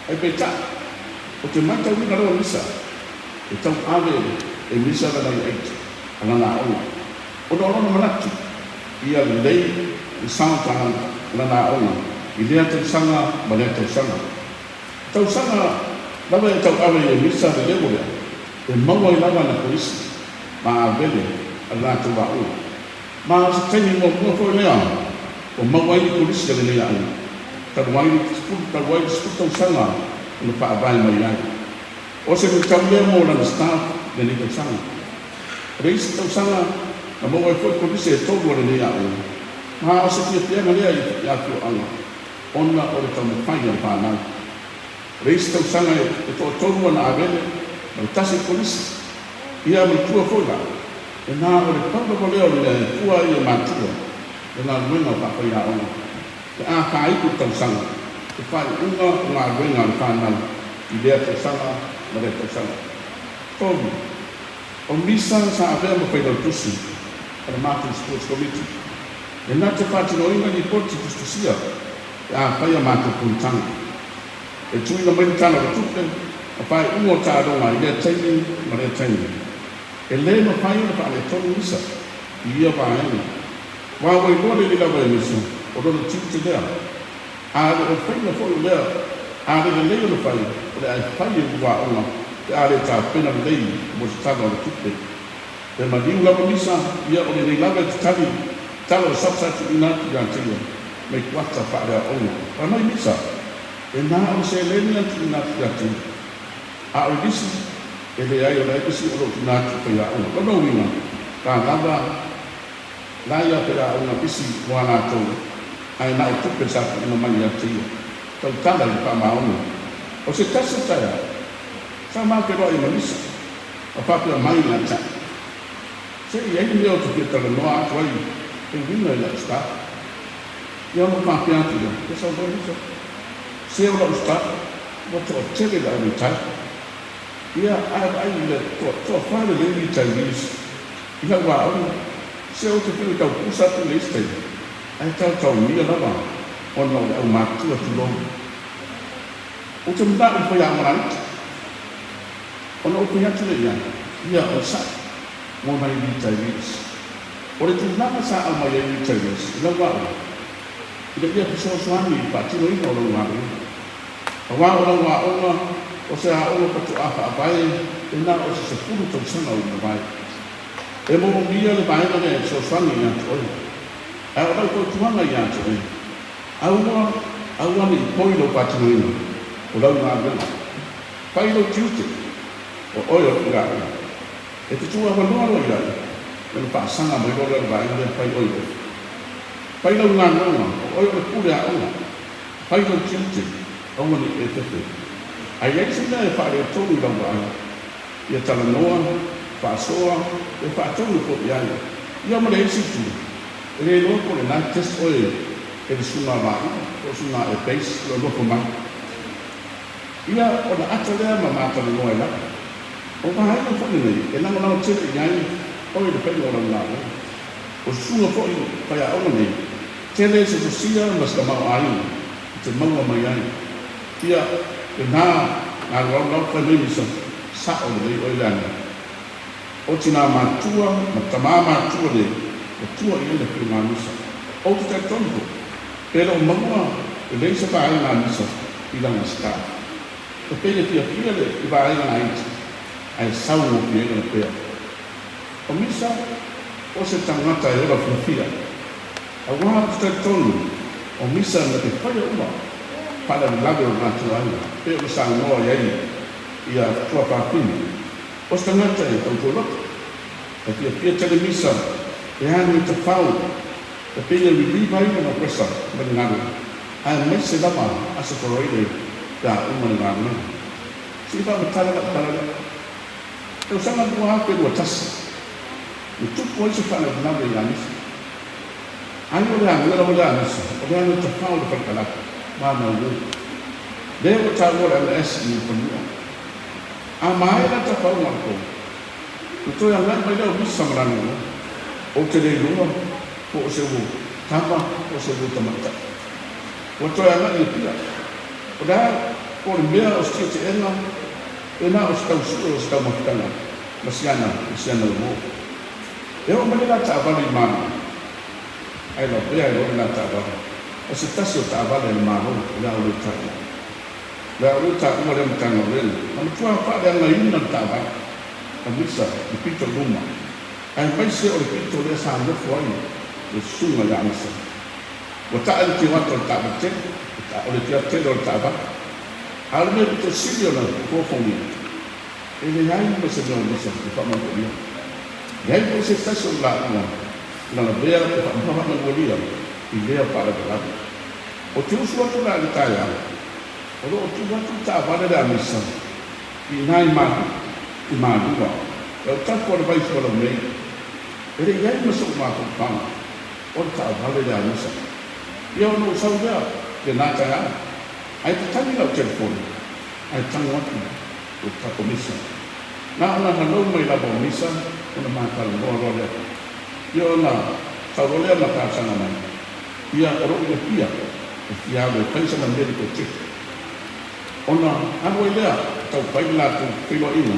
Ae peitai, ou te matauina loa misa e tau ave e misa lana Year 8 a lana aoga, ona o lona manatu ia lelei le sound a lana aoga i lea tausaga ma lea tausaga. Tausaga lava e tau ave i e misa le level lea, e maua ai lava ana kolisi ma avele a le latou aoga. Ma o se taimi muamua foi lea ua maua ai ni kolisi a lenei aoga, talu ai le 10 talu ai le 10 tausaga ona faavae mai ai. O se luitau lea mo lana staff i lenei tausaga. O le isi tausaga na maua ai foi kolisi e tolu a lenei aoga, ma o se fiafiaga lea i afioaga ona o le taumafai a le fanau. O le isi tausaga e toatolu ana avele ma le tasi kolisi. Ia manatua foi la, e na o le pau lava lea o le mea e fua ai e matua le galuega o faafaiaoga pe a faaiku le tausaga, le faaiuga o galuega a le fanau i lea tausaga ma lea tausaga. 3, O misa sa avea ma failautusi a le matou Sports Committee e na te faatinoina lipoti tusitusia pe a fai a matou fonotaga. E tuuina mai le Tala o le Tupe ma faaiuga o taaloga i lea taimi ma lea taimi. E lē mafai ona faaletonu misa i ia vaega. Ua ua iloa lelei lava e misa o lona tiute lea. A le o faiga foi o lea, a le lelei ona fai, o le a e fai e ulu aoga pe a le tapena lelei mo se Tala o le Tupe. Pe maliu lava misa, ia o lenei lava e tatali tala o subs a tuuina atu ia te ia mai kuata faaleaoga. Fai mai misa, e na o le seleni a tuuina atu ia te ia. A o le lisi, e leai o la e isi o lo o tuuina atu i faiaoga. Lona uiga, la lava la ia faiaoga isi mo a latou, ae na o tupe sa tuuina mai ia te ia. Tautala i le faamaoni. O se tasi o taeao, sa makeloa i ma misa. Ma faapea mai ia te au, Se i ai le mea ou te fia talanoa atu ai e uiga i lau staff. Ia ona ou faapea atu lea, Ia saunoa Lisa, se o lau staff ua toatele le au retire. Ia ae vaai i le toafa lelei retirees i lau aoga, se ou te fiu e tau pusa atu i le isi taimi, ae taotaomia lava ona o le aumatutua tulou. Ou te manao i le faiaoga laiti. Ona ou fai atu lea i ai, Ia, o le saʻo, mo nai retirees. O le tulaga sa aumai ai retirees i lau aoga, ina ia fesoasoani i le faatinoina o lau galuega. Aua o lau aoga, o se aoga faatoa faavae e na o se 10 tausaga ua mavae. E moomia le vaega lea e fesoasoani ia te oe. Ae o lau fautuaga ia te oe, aua, aua ne i poi lou faatinoina o lau galuega. Fai lou tiute, o oe o lou aoga. E te tuu avanoa loa i ai, ona faasaga mai loa lea o le vaega lea fai oe i oe. Fai lau galuega, o oe o le pule aoga. Fai lou tiute, aua ne i e fefe. A i ai se mea e faaletonu i lau vaai, ia talanoa, faasoa, pe faatonu foi i ai. Ia ma le isi itu, e le iloa po o le na test oe e le susuga a Vaaiva po o le susuga a Airbass o lo o nofo mai. Ia, ona ata lea ma matalanoa ai lava. O vaega foi lenei e lagolago tele i ai oe i le faiga o lau galuega. O susuga foi faiaoga nei, tele se sosia ma se tamaoaiga e te maua mai ai. Ia, lena galualualu fai mai misa, sa'o lelei oe leaga o tinā matua ma tamā matua nei ua tua i ai le afioga a Misa. Ou te talitonu foi, pe le o maua lelei se vaega a Misa i lana staff. E pei e fiafia le i vaega laiti ae sau gofie ai lana pea. O Misa o se tagata e ola fiafia. Auā ou te talitonu o Misa na te faia uma faalavelave o matou aiga pei ona saunoa i ai ia Tuafafine. O se tagata e tautua loto, e fiafia tele Misa e alu i tafau e pei e relieve ai lona pressure mai le galuega aemaise lava aso Friday pe a uma le galuega. Se i faamatala lau tala lea. Tausaga 2021, na tupu ai se faalavelave ia Misa. Ai o le agia lava lea a Misa, o le alu i tafao i le falekalaka ma ana uo. Lea ua taua le MS i Mulifanua. A maea la tafauga o le po, na toe agai mai lea o Misa ma lana uo. Ou te le iloa po o se uo tama po o se uo tamaitai. Ua toe agai e pia. O le a po o le mea o se tietieega pe na o se tausue o se taumafataga ma siana ma siana uo. E oo mai le la taavale i Malo, ae lavea ai loa le la taavale. O se tasi o taavale a le Malo o le a ou le taua. O le a ou le taua lea Matagaluega. Na matua faaleagaina le taavale, ka misa i le pito i luma, aemaise o le pito lea sa nofo ai le susuga ia Misa. Ua tae le tioata o le taavale tele, o le tioata tele o le taavale. A o le mea pito sili ona fofogia, E leai ma se mea o misa e faamanualia. Leai foi se tasi o laua na lavea pe faamanualia i lea faalavelave. Ou te usu atu la i le taeao, o lo o tu atu le taavale lea a Misa i ina i Malu, i Malua, e o tapu a le vai fualau nei. E le i ai ma so'u mafaufau o le taavale lea a Misa. Ia ona ou sau lea lena taeao, ae tatagi lau telefoni, ae tago atu o tako misa. Na ona halau mai lava o misa ona matalanoa loa lea. Ia ona sau loa lea ma talosaga mai, ia o lou Apia e fia alu e fai sana medical check. Ona alu ai lea tau fai le latou feiloaiga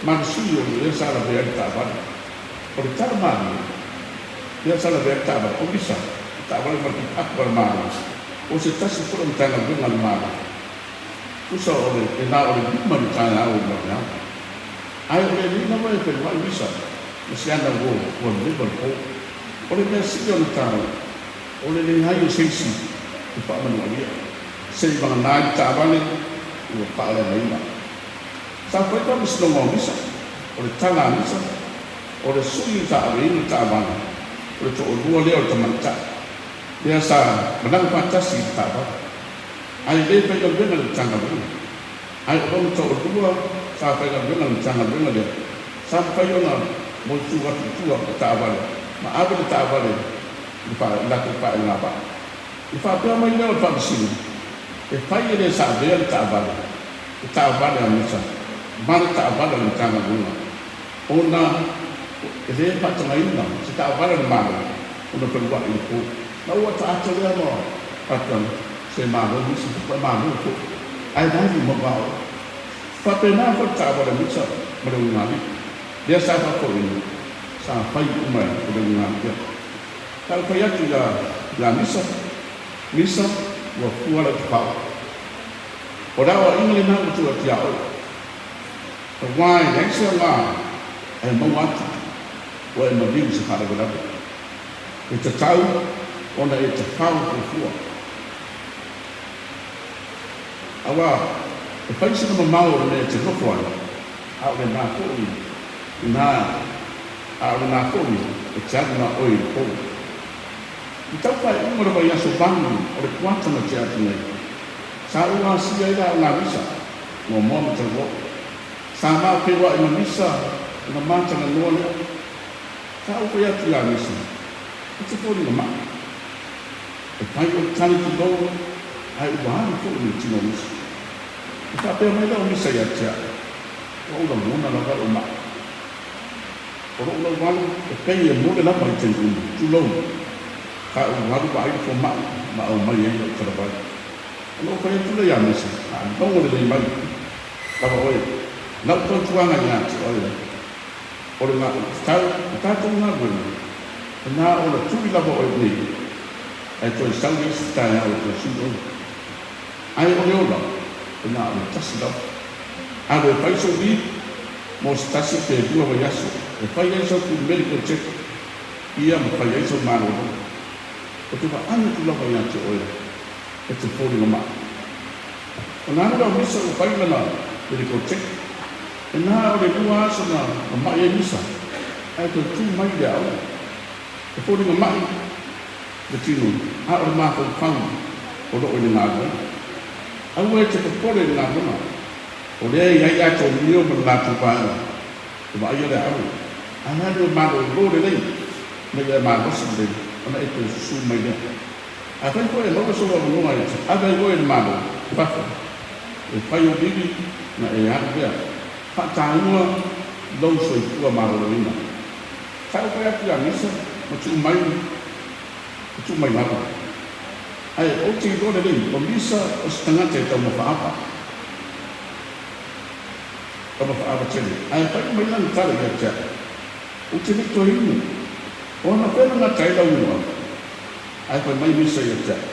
ma le sui o lea sa lavea ai le taavale. O le tala malie, lea sa lavea ai le taavale o misa, le taavale ma le pick up a le Malo, o se tasi foi o Matagaluega a le Malo. Tusa o le e na o le lima i le taeao i Vaveao. Ae o le alii lava e feiloai misa ma si ana uo ua leva le po. O le mea sili ona taua, o le leai o se isi e faamanualia. Se i vagana ai le taavale ua faaleagaina. Sa fai faamasinoga o misa, o le tala a misa, o le sui sa aveina le taavale, o le toalua lea o le tamaitai lea sa malaga faatasi i le taavale. Ae le faigaluega le Matagaluega. Ae o lona toalua sa faigaluega le Matagaluega lea, sa mafai ona moitu atu i tua le taavale ma ave le taavale i le i latou faaiga vaa. Na faapea mai lea o le Faamasino, e fai e le sa avea le taavale, le taavale a Misa ma le taavale a le Matagaluega ona e le faatagaina se taavale a le Malo ona feluai i le po. Na ou ataata lea ma faapea, Se malo misa, ua e malo foi, ae vave uma vao. Faapena foi le taavale a Misa ma le uigalii. Lea sa faafoeina, sa fai uma e le uigalii lea. Sa ou fai atu ia, ia Misa, Misa, ua fua lau tafao. O le aoaiga lena ua tuu atu ia oe. Aua e leai se aoga ae maua atu ua e maliu i se faalavelave. E tatau ona e tafao fuafua. Aua e fai sina mamao o le mea e te nofo ai, a o lena foi ina, a o lena foi e te alu na oe i le pou. I tau faaiuga o le vaiaso valu o le kuata na tea atu nei, sa ou asia ai la o ngā misa, muamua ma tauo'o. Sa maopeua'i ma misa ona matalanoa lea. Sa ou fai atu iā Misa, E te foliga maʻu. E pai o le tali tulou, ae ua alu foi le tino o Misa. Na faapea mai lea o Misa ia te aʻu, Ua ou lagona lava lou maʻi. O loʻu laualu e pei e mole lava i taimi uma, tulou, sa ou alu vaai le fomaʻi ma aumai ai loʻu talavai. Ona ou fai atu lea iā Misa, Faalogo lelei mai lava oe, lau fautuaga iā te oe, o le tatau o tatou galuega, e na o le tuli lava oe nei, ae toe sau le isi taeao e toe sui oe. Ae o le ola, e na o le tasi lava. Alu e fai sou leave mo se tasi pe lua vaiaso e fai ai sau full medical check ia ma fai ai sau malolo. Ou te vaai atu lava ia te oe e te foliga mai. Ona alu lea o Misa ua fai lana medical check, e na o le lua aso na ma'i ai Misa ae toe tu mai i le aoga. E foliga mai le tino, a o le mafaufau o loo i le galuega. Aua e te popole i le galuega, o lea e i ai Atonio ma le latou vaega e vaaia le aoga. Ae alu e malolo lelei ina ia e malosi lelei ona e toe susu mai lea. Afai foi e maua sou avanoa e te ave ai oe i le Malo i fafo e fai ou livi na e alu lea, faataua lou soifua maloloina. Sa ou fai atu ia Misa ma tuu mai ma tuu mai lava. Ae ou te iloa lelei o Misa o se tagata e taumafaava, taumafaava tele. Ae fai mai lana tala ia te au, Ou te le i toe inu. O ana fea na gata ai lau inu ava? Ae fai mai Misa ia te au,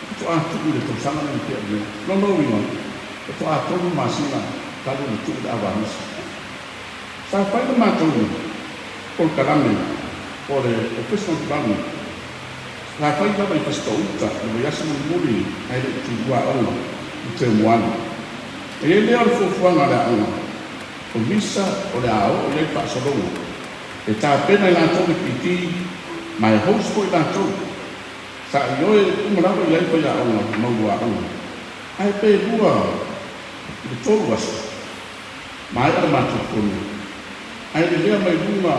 Faatoa tuu i le tausaga lenei pea nei. Lona uiga, faatoa tolu masina talu ona tuu le ava a Misa. Sa fai le matou polokalame o le Professional Development. Sa fai lava i Fasitoo-uta i le vaiaso mulimuli ae le i tulua aoga i Teumoana. E i ai lea o le fuafuaga a le aoga, o misa o le a oo i ai le faasologa. E tapena i latou le PT ma e host foi latou. Sa ioe uma lava i ai faiaoga ma uluaoga. Ae pe lua i le tolu aso, maea le matou fono. Ae lelea mai luga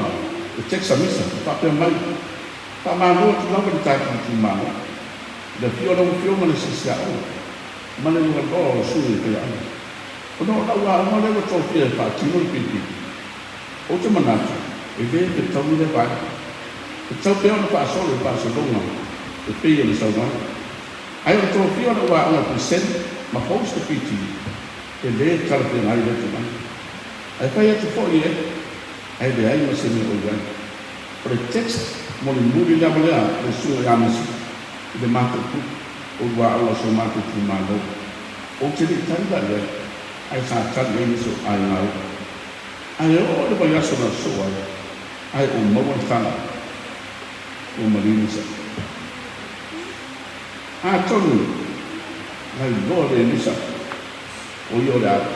le text a Misa e faapea mai, Faamalo atu lava i le tatou itumalo, i le afio o lau Afioga le Sisi Aoga ma le lualoa o sui o faiaoga. Ona o lau aoga lea ua tofia e faatino le PP. Ou te manatu, e le fetaui lea vaega. E tatau pea ona faasolo i faasologa e pei o le saunoaga. Ae o le tofia o lau aoga e present ma host le PT, e le talafeagai lea tulaga. Ae fai atu foi e ae leai ma se mea o i ai. O le text mulimuli lava lea a le susuga ia Misi i le matou group o lua aoga o si o matou itumalo. Ou te le i tali la i ai, ae sa tali i ai nisi o aiga o. Ae oo i le vaiaso na sosoo ai, ae ou maua le tala ua maliu Misa. Atonu lailoa le Misa o ia o le alu.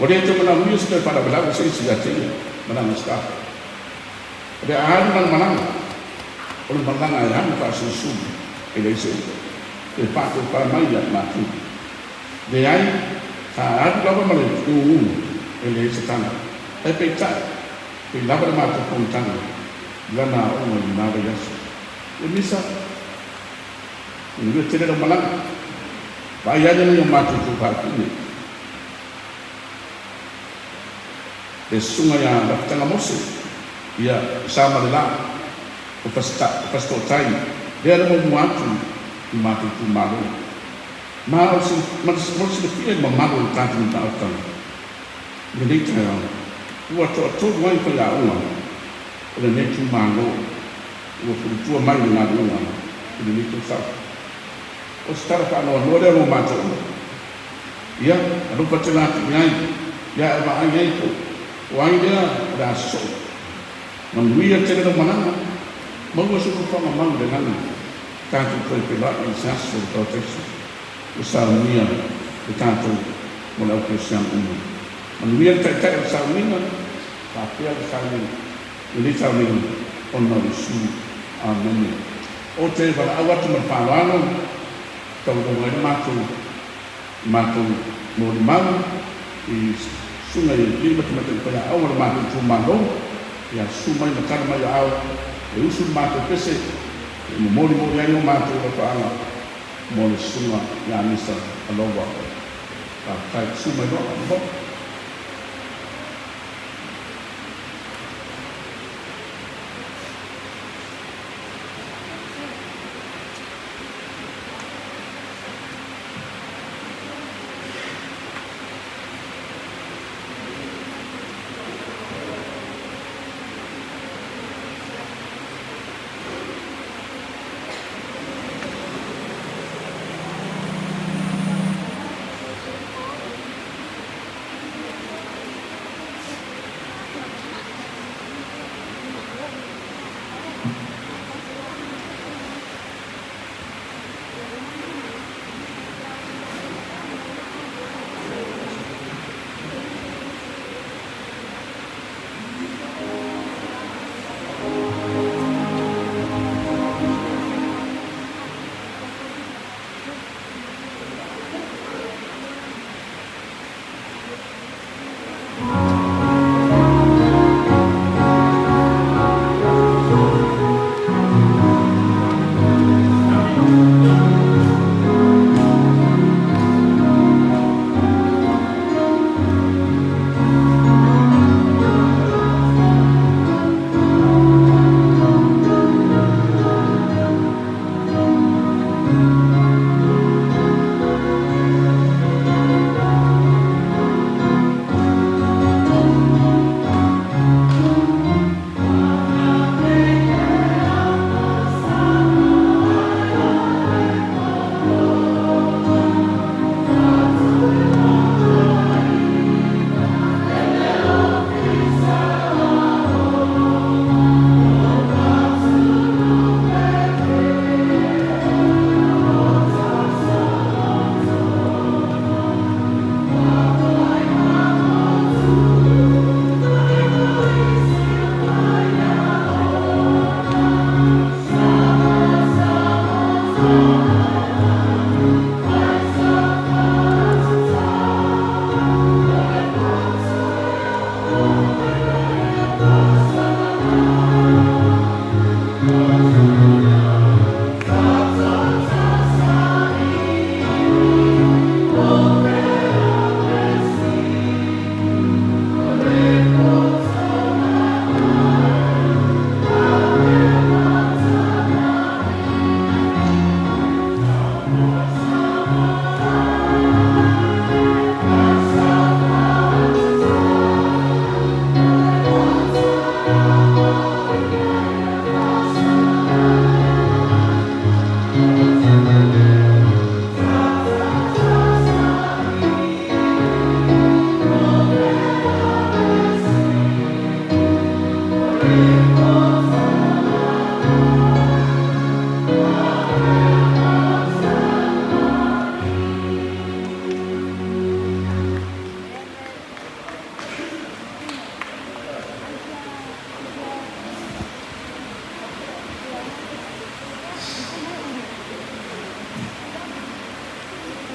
Ua le toe manaomia se toe faalavelave se isi ia te ia ma lana staff. O le a alu lana malaga, o le malaga e alu faasulusulu e leai se upu pe faatopa mai ia i matou. Leai, sa alu lava ma le ūū e leai se tala. Ae peitai, pei lava le matou fonotaga i lana aoga i lena vaiaso. Ua misa, manuia tele lau malaga. Vaai ane nai o matou tuufaafine. Le susuga ia Lafitaga Mose, ia, o Samalelā, o Fasitootai, lea le muamua atu i matou itumalo. Ma o le mo le silafia i le mamalu o le tatou Maota i lenei taeao, ua toatolu ai faiaoga o lenei itumalo ua fulutua mai i le galuega i lenei tausaga. O se tala faanoanoa lea mo matou uma. Ia, alofa tele atu i ai, ia e vaai ai po o ai lea o le a sosoo. Manuia tele lau malaga, maua se nofoaga mau i le lagi, tatou toe feiloai i se aso o le Parataiso ua saunia e tatou mo le aukerisiano uma. Manuia le Taitai o le sauniga, faapea le sauniga lenei sauniga ona o Iesu. Amene. Ou te valaau atu ma le faaaloalo, taualoga ai le matou matou molimau i susuga i alii ma tamaitai faiaoga o le matou itumalo, ia susu mai ma tala mai aao e usu le matou pese e momolimoli ai o matou alofaaga mo le susuga ia Misa Alofa. Faafetai. Susu mai loa.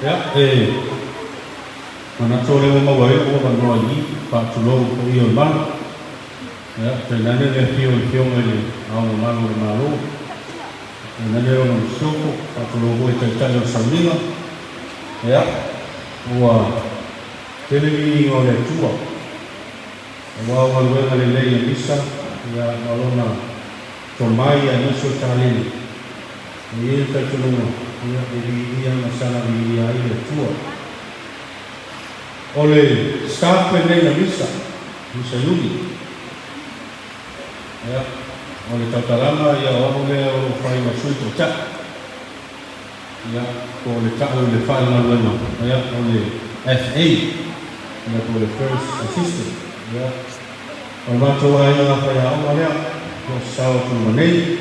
Ia, e manatu o lea ua maua ai lou avanoa i i, faatulou i paia o le malu. Ia, tainane le afio o le Afioga i le Ao Mamalu o le Malo, tainane lona masiofo, faatulou foi i Taitai o le Sauniga. Ia, ua tele viiga o le Atua aua o galuega lelei a Misa, ia, ma lona tomai aemaise o taleni. E i ai le talitonuga, ia, e viia ma saga viia ai le Atua. O le staff lenei na misa, misa Iuni. Ia, o le tautalaga, ia, o au lea o lo o fai ma sui taitai. Ia, po o le tau i le faigaluega, ia, o le FA, ia, po o le First Assistant. Ia, o le matou aiga faiaoga lea, o lo o sasao atu ma nei.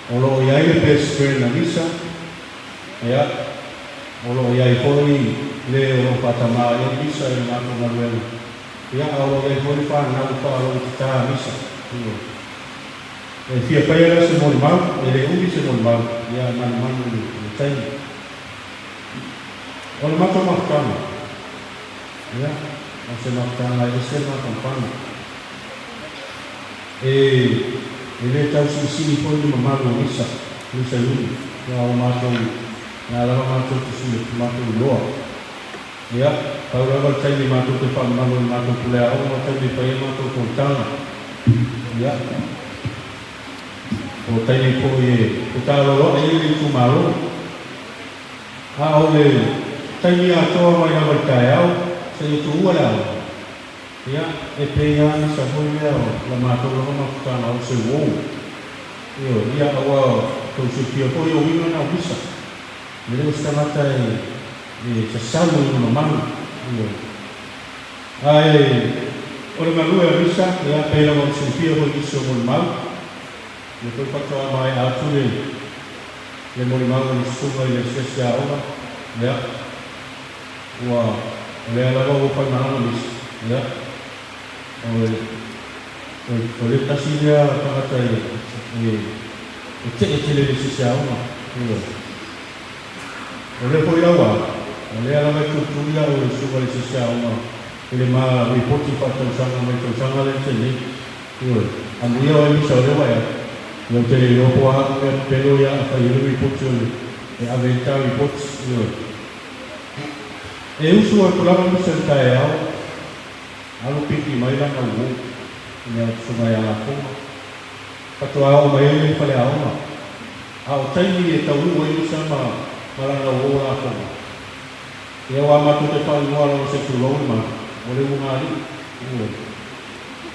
O lo o i ai le best friend a Lisa, ia, o lo o i ai foi le o lo o faatamā i ai Lisa i le matou galuega, ia, a o lo o i ai foi le fanau faalogotatā a Lisa, ioe. E fia faia la se molimau, e le umi se molimau, ia, e manumanu i le taimi. O le matou mafutaga, ia, o se mafutaga e ese le mafanafana. E e le tau silisili foi le mamalu o Lisa, Lisa Yuli, ia o matou, na lava matou te sili matou iloa. Ia, pau lava le taimi matou te faamamalu ai i le matou pule aoga o taimi e fai ai matou fonotaga. Ia, o taimi foi e fetaloloai ai le itumalo. A o le taimi atoa mai lava i le taeao seia tuua le aoga, Ia, e pei lava misa foi lea o la matou lava mafutaga o se uou. Ioe, ia aua tou silafia foi o uiga na o misa. E le o se tagata e sasalu i lona manu. Ioe. Ae o le galue a misa, ia, pei lava ona silafia foi nisi o molimau. Ia foi faatoa maea atu le le molimau a le susuga i le asiasi aoga, ia, Ua, o lea lava ua faimalaga nisi, ia, o le, o le tasi lea tagata e, e, e tee tele i le sisi aoga, ioe. O lea foi lau a, o lea lava e tulituli au e le susuga i le sisi aoga i le ma ripoti faaletausaga mai tausaga lea na tea nei, ioe. Amuia oe Misa o lea ua e alu, ia ou te le iloa po o a au mea pepelo ia a fai ai le ripoti o le, e ave ai le ta ripoti, ioe. E usu atu lava Misa i le taeao, alu piki mai lana uo i le susuga ia Lafoga. Faatoa oo mai ai le faleaoga. A o taimi e taunuu ai Misa ma lana uo Lafoga, ia aua matou te faaigoa lava se tulou le malu, o le ugalii. Ioe.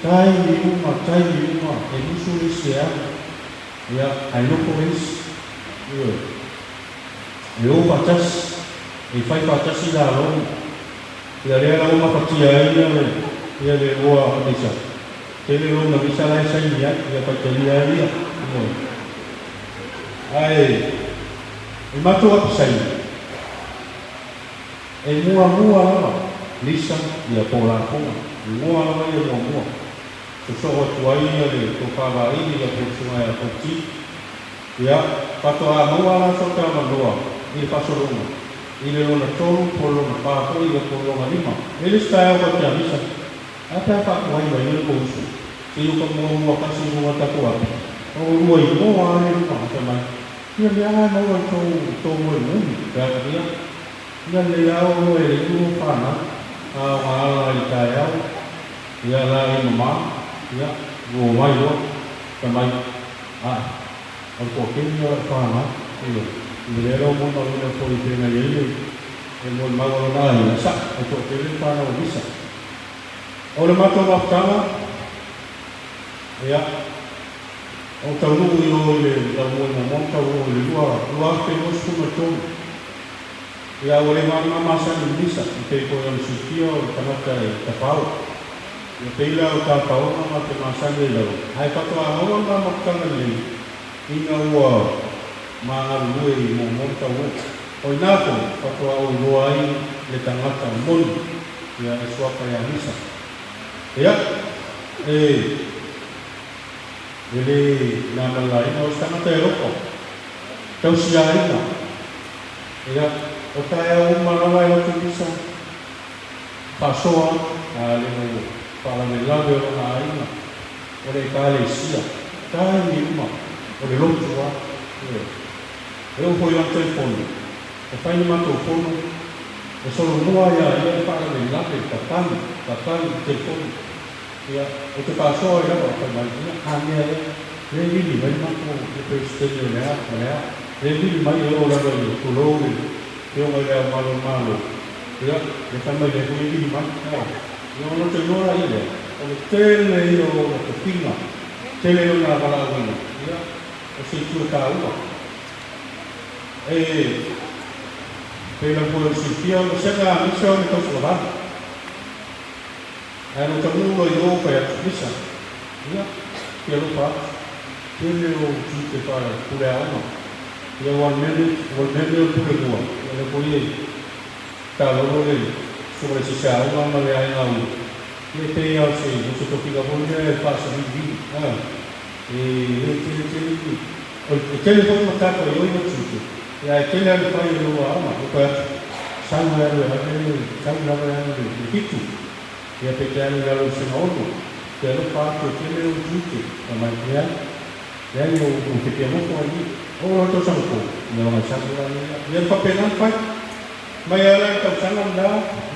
Taimi uma, taimi uma, e musu le isi e alu, ia, ae nofo le isi. Ioe. E o faatasi, e fai faatasi lalo, ia lea la ua mafatia ai ia le ia le oa o Lisa. Tele lona Lisa la e saini ai, ia faitalia ai ia. Ioe. Ae i matou apisaini, e muamua lava Lisa ia po o lafoga, e ngoa lava ia muamua. Sosoo atu ai ia le tofa vaili ia po o le susuga ia Fonti. Ia, faatoa maua la sota avanoa i le faasologa, i le lona tolu po o le lona fa foi ia po o le lona lima. E le se taeao ka te amisa. Ae pe a faatuai mai ai lou uso, se i o ka muamua kasi i luga o tatou api, o lua igoa a le luma a fai mai, Ia mea a e maua i tou tou moe muli, pe a ia, ia lelei a o oe e le iu o fanau, a o ga ala i le taeao, ia la i mama, ia, ua omai loa, fai mai, Ae, o le toatele ia o lau fanau, ioe, i lea lau molimauina foi pei ona i ai le le molimau a lona aiga, e sa'o, e toatele le fanau a Misa. O le matou mafutaga, ia, ou taunuu i o i le laumua i Moamoa ma taunuu i le 2023. Ia, ua le ma masani i Misa, e pei foi ona silafia o le tagata e tafao. Ia pei la o tapaoga ma te masani ai lava, ae faatoa maua le ma mafutaga lelei ina ua ma galulue i Moamoa ma Tauo'o. O ina foi faatoa ou iloa ai le tagata moni ia e suafa ia Misa. Ia, e e le na malalaina o se tagata e alofa, tausiaina, ia. O taeao uma lava e lotu misa, faasoa atu, a le o faalavelave o lona aiga, o le Ekalesia, taimi uma, o le lotu lava. Ioe. E oo foi i lana telefoni, e fai ni matou fono, e solomua ia ia le faalavelave, tatali, tatali i le telefoni. Ia, ou te faasoa ai lava, fai mai, ia, a mea ea, le vili mai le matou le Peresetene o le a ma le a, le vili mai e oo lava i le tulou le Afioga i Le Ao Mamalu o le Malo, ia, le fai mai lea foi e vili mai, a, ia ona ou te iloa laia lea, o le tele ia o ona tofiga, tele ia ona valaauina, ia, o se itu e taua. E pei lava foi ona silafia, o le vasega a Misa o le tausaga valu. Ae na ou taunuu loa i o fai atu, Misa, ia, te alofa atu, tele ou tiute faapule aoga, ia ua le mea nei, ua le mea nei o le pule mua, ia lea foi e taalolo le susuga i le sese aoga ma le aiga ulu, ia e pei lava o se, o se tofiga foi lea e faasavili, a, e le tele tele ni, o le, e tele foi matafaioi ma tiute, ia ae tele lava le fai o lou aoga, ou fai atu, sau e alu e ave le, sau lava e alu le 7. Ia pe te alu i lalo i sina ono, te alofa atu e tele ou tiute, fai mai, Leai, leai ou, ou te fia nofo ai i. Oo loa le tausaga fou, ia ona sau la ia. Ia na faapena ona fai. Mai ai la i le tausaga lena,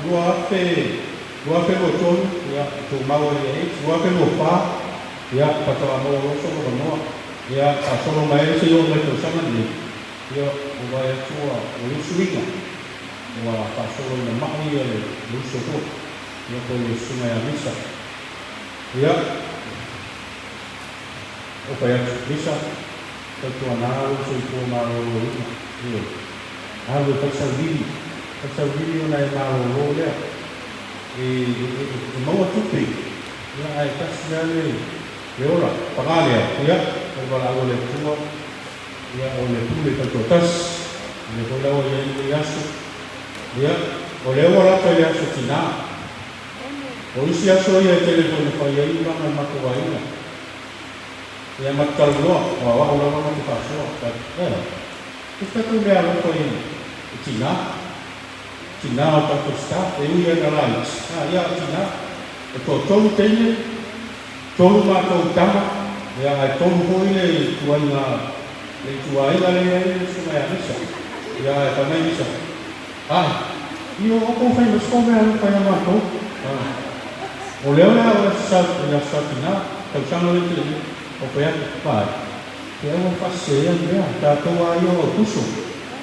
2000, 2023, ia, tumau ai ia age, 2024, ia, faatoa maua loa sou avanoa, ia, faasolo mai ai seia oo mai i le tausaga lenei, ia, ua vaai atu ua, ua i ai suiga, ua faasolo ina mai ia le uso foi. Ia po o le susuga ia Misa. Ia, ou fai atu, Misa, tautuana lou soifua maloloina. Ioe. Alu e fai sau lili. Fai sau lili ona e malolo lea. E, e, e, e maua tupe. Ia, ae tasi lava le, le ola. Paga lea, ia, o le valaau a le Atua, ia, o le pule faitoatasi. O lea foi la ua i ai lenei aso. Ia, o lea ua lata i le aso tinā. O isi aso ia e tele foi na fai ai ulaga i matou aiga. Ia ma te talanoa, o au lava ma te faasoa, but eh, e se tatou mea alofa i i tinā. Tinā o tatou staff, e ui ana laiti, ah, ia o tinā. E toatolu teine, tolu matou tama, ia ae tolu foi le ituaiga, le ituaiga lea i ai le susuga ia Misa. Ia ae fai mai Misa, Ai, io o kou fai mai se kou mea alofa ia matou. Ah, o lea o le a oe sa, le aso Satina, tausaga lea te i, o fai atu, Vai, te aua faasese ia mea, tatou a ia o au puso.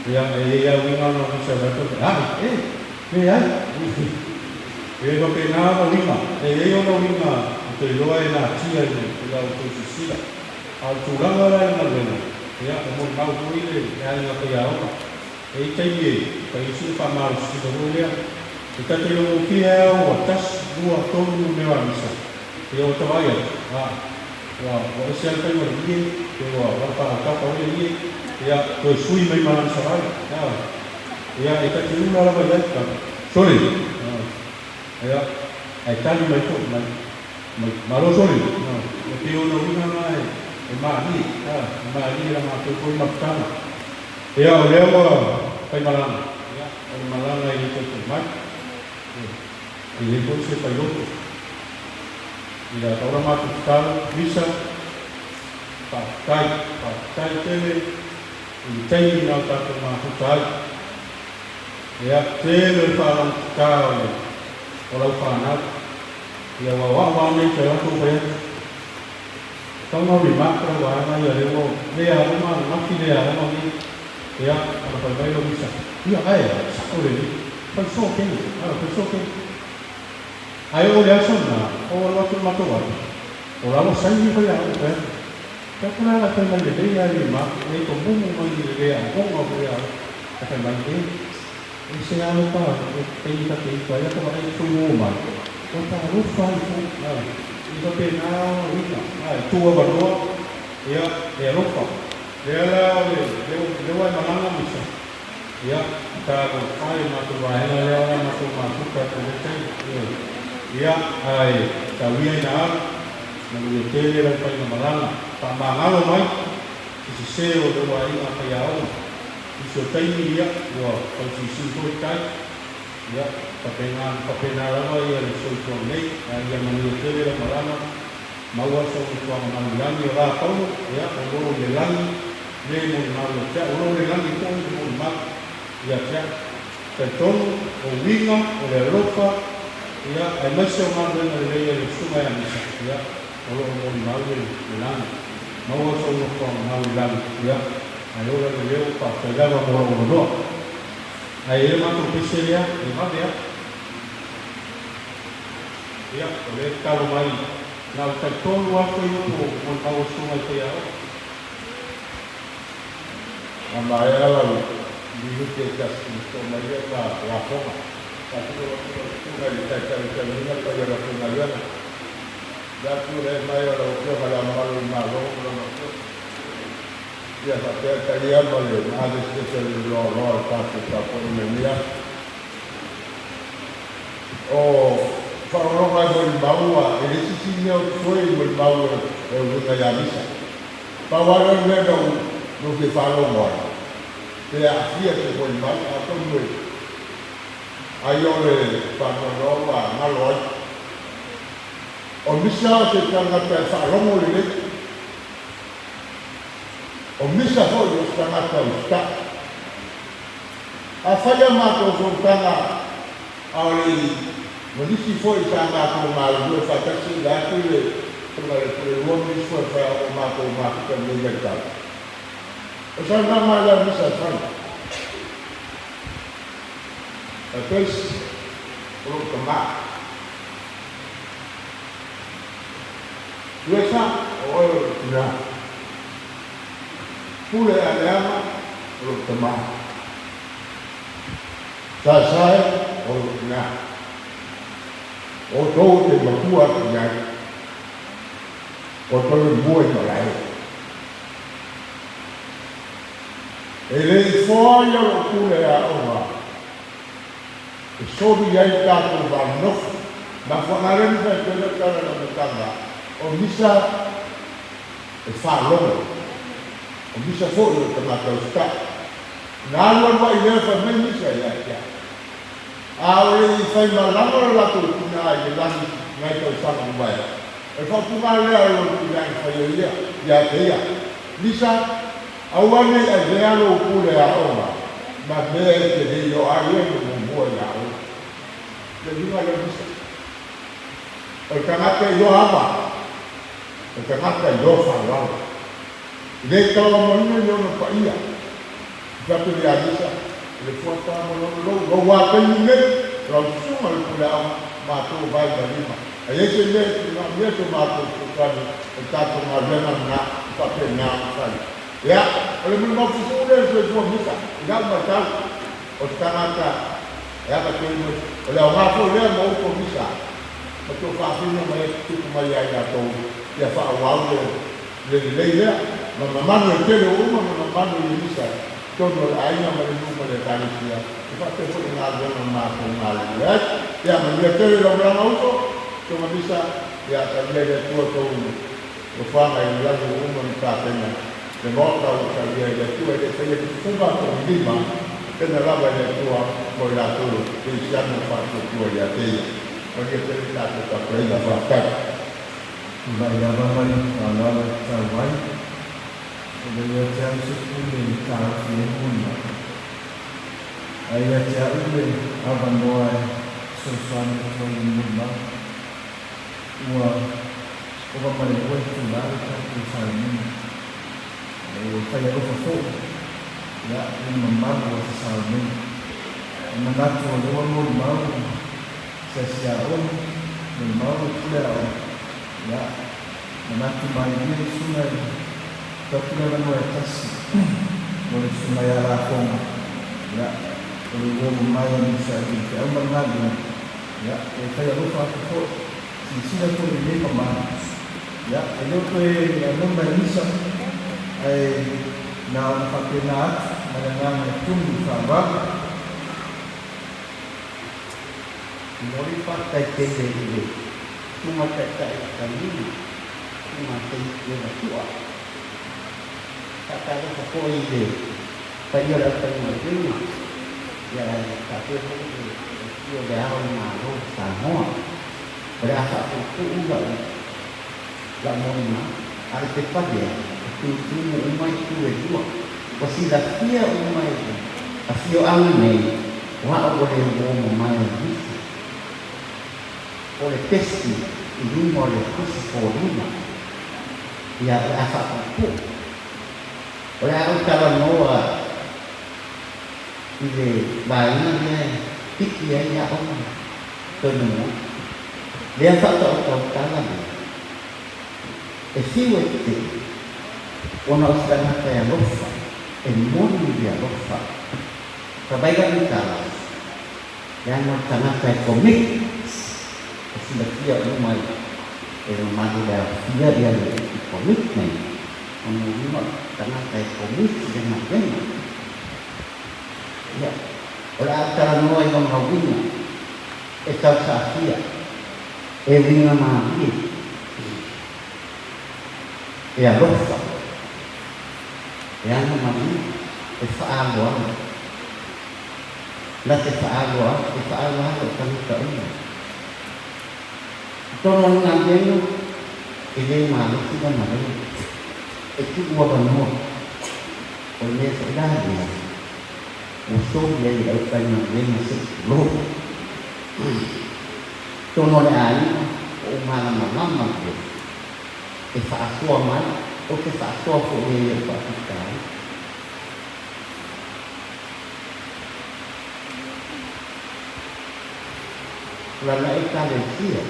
Ia, e i ai a uiga ona Misa fai atu, Ai, e, leai. E faapena ona uiga, e i ai ona uiga ou te iloa e natia i la outou silasila. A o le tulaga la i le galuega, ia, e molimau foi le aiga faiaoga. E i ai taimi e fai ai sina faamalositino foi lea. E ta te logofia ai au ua tasi, lua, tolu numera a misa, ia ua ta vaai atu, a, ua, ua ese lava le faiga o le ie, pe ua, ua faautafa foi le ie, ia, toe sui mai ma lana savali, a, ia, e ta te ula lava i ai, ta, sole, a, ia, ae tali mai foi, mai, mai, malo sole, a, e pei o ona uiga na e, e malie, a, e malie la matou foi mafutaga. Ia, o lea ua fai malaga, ia, o le malaga e le toe foi mai, ia, e le foi se failoto. Ia, tau la matou tatalo, Misa, faafetai, faafetai tele i le taimi na o tatou mafuta ai. Ia, tele o le faalogotata o le, o lau fanau. Ia, ua o au lava nei te alu atu ou fai atu. Tau na remark lau vaega ia lea ua le aoga ananafi le aoga nei ia ona fai mai lou misa ia ae sao lelei fai so kene a fai so kene ae oo le aso lena ou alu atu le matou atu o la ua saini fai aoga fai atu fai atu la la fai mai lelei a remark e tomumu mai i le le aoga o le aoga ae fai mai e e se alo pa e taimi ta te ifa ai ata vaai atu foi o mai ua talofa ai foi a i faapena ona uiga a e tuu avanoa ia e alofa lea la o le lea ua e malaga misa ia talofa e matou vaega lea ona matou mafuta atu i lea taimi ioe ia ae tau ia ina alu manuia tele lau faiga malaga faamagalo mai se sese o lou aiga faiaoga. Nisi o taimi, ia, ua tausiusii foi tai, ia, faapena, faapena lava ia le soifua nei, ae ia manuia tele lau malaga, maua sou nofoaga malu i lagi. O la Paulo, ia, o lo i le lagi le molimau ia te au, o lo i le lagi foi le molimau ia te au. Talitonu, o uiga, o le alofa, ia, aemaise o galuega lelei a le Susuga ia Misa, ia, o lo o molimau le lagi. Maua sou nofoaga mau i lagi, ia, ae ola le leo, faafetai lava mo lou avanoa. Ae i ai le matou pese lea, e vave a. Ia, o lea e tatalo mai, na o le talitonu afe upu o molimau a Susuga i Faiaoga. A maea lau minute e tasi ona to mai lea ma lafoga. Faatino atu lau Susuga i le Taitai o le Taulaga paia o le afaigaluega. Le atu le mai o lau Afioga i Le Ao Mamalu o le Malo ma lona Afioga. Ia faapea talia ma le maavesevese o le loaloa o le tatou tapuaiga i lenei aso. O faalogologo ai molimau a e leai se isi mea o totoe i molimau e uiga ia Misa. Pau lava lea o le mea na ou fia faalogo ai, pe aafia se molimau, atonu e ai o le faanoanoa ua galo ai. O Misa o se tagata e faalogo lelei. O Misa foi o se tagata usitai. Afai a matou fonotaga a o le i ma nisi foi sa matou galulue faatasi i le atu i le Susuga i le Pule Lua ma nisi foi o faiaoga o matou mafuta i lenei vaitau. O le saunoaga lea o Misa e fai. Faipea o lou tama. Tuesa o oe o lou tina. Pule a leaga o lou tama. Saesae o lou tina. Outou te matua atu i ai. Outou e mua i malae. E le i foa ia lou pule aoga e soli ai le tatou va nofo. Mafuaaga lea na fai atu ai lau tala i le amataga, o misa e faalogo, o misa foi o le tagata usitai. Na alu alu ai lea fai mai misa ia te au. A o le i faimalaga le latou tina i le lagi nai tausaga ua maea, o le faaupuga lea o lona tina i fai ai ia ia te ia, Misa, aua nei avea lou pule aoga ma mea e te le iloa ai e muamua ia oe. Le uiga lea o Misa, o le tagata iloa ava, o le tagata iloa faaaloalo. E le tauamoina ni ona paia. I fatu le Alisa, o le fuata ma lona lou, lou a taimi nei, o lau susuga le pule aoga, matou o vae ma lima. A i ai se mea e tuunaomia so matou fesoasoani, o le tatou galuega lena, e faapena ona fai. Ia, o le molimau pupuu lea i le soifua misa, i lau matau, o se tagata e ava tele mai, o le aoga foi lea ma outou misa, ma tou faafina mai ai tutupu mai ia i latou, ia faaauau le. Le lelei lea, ma mamanu e tele o uma ma mamanu i Elisa, totonu o le aiga ma le nuu ma le Ekalesia, e faapea foi le galuega na matou galulue ai. Ia, manuia tele lau malaga uso, Tonga Misa, ia talia i le Atua tou nofoaga i le lagi ua uma ona tapena le Maota ua talia i le Atua e le faia ni fufuga po o ni lima, tapena lava e le Atua mo i latou e kerisiano faatuatua ia te Ia. Manuia tele le tatou tapuaiga. Faafetai. Tulai lava ma le faaaloalo e tatau ai, e le ia te au se pule e taofi ai molimau, ae ia te a'u le avanoa e fesoasoani atu ai i molimau. Ua ova ma le lua itulā le tatou sauniga, e fai alofa foi ia i le mamalu o se sauniga. E manatu o lea ua molimau Se asi aoga, molimau le pule aoga, ia, manatu malilie le susuga i tuu atu le avanoa e tasi mo le susuga ia Lafoga, ia, o le uo mamae a Misa i le feau ma le galuega, ia, e fai alofa atu foi, silasila foi i lenei mamalu, ia, e le o toe lagona e Misa, ae na ona faapena atu ma le agaga e tumu i le faaaloalo. Momoli le faafetai tele i le Susuga Taitai o Kalili, Susuga Tei Leva Tua. Faatalofa foi i le Paia o le aufaigaluega, ia ae faapea foi le afio o Le Ao o le Malo o Samoa. O le a faapuupuu lau lau molimau, a o le pepa lea e tutumu uma itu e lua. Ua silafia uma e le afioaga nei o a'u ua le uō mamae i misa. O le pesi i luma o le tusi foliga, ia o le a faapuupuu. O le a ou talanoa i le vaega lea e piki ai a'u toe nomoa. Lea faataotaotala lea e fiu e tetee ona o se tagata e alofa, e moni i le alofa. Ka vai lana tala, leaga o le tagata e commit, e silafia uma e le mamalu le aofia ia le commitment, ona uma o le tagata e commit i le galuega. Ia, o le a ou talanoa i lona uiga e tausaafia, e uiga malie, e alofa, e ana maliu, e faaaloalo, na te faaaloalo, e faaaloalo i tagata uma. I tonu o le galuega, e le malosi lana leo, e tuu avanoa. O le mea foi la lea ua soli ai e le aufaigaluega se i tulou. Tonu o le aiga o ou malamalama lelei e faasoa mai, ou te faasoa foi i ai i ou faafitauli. O lana Ekalesia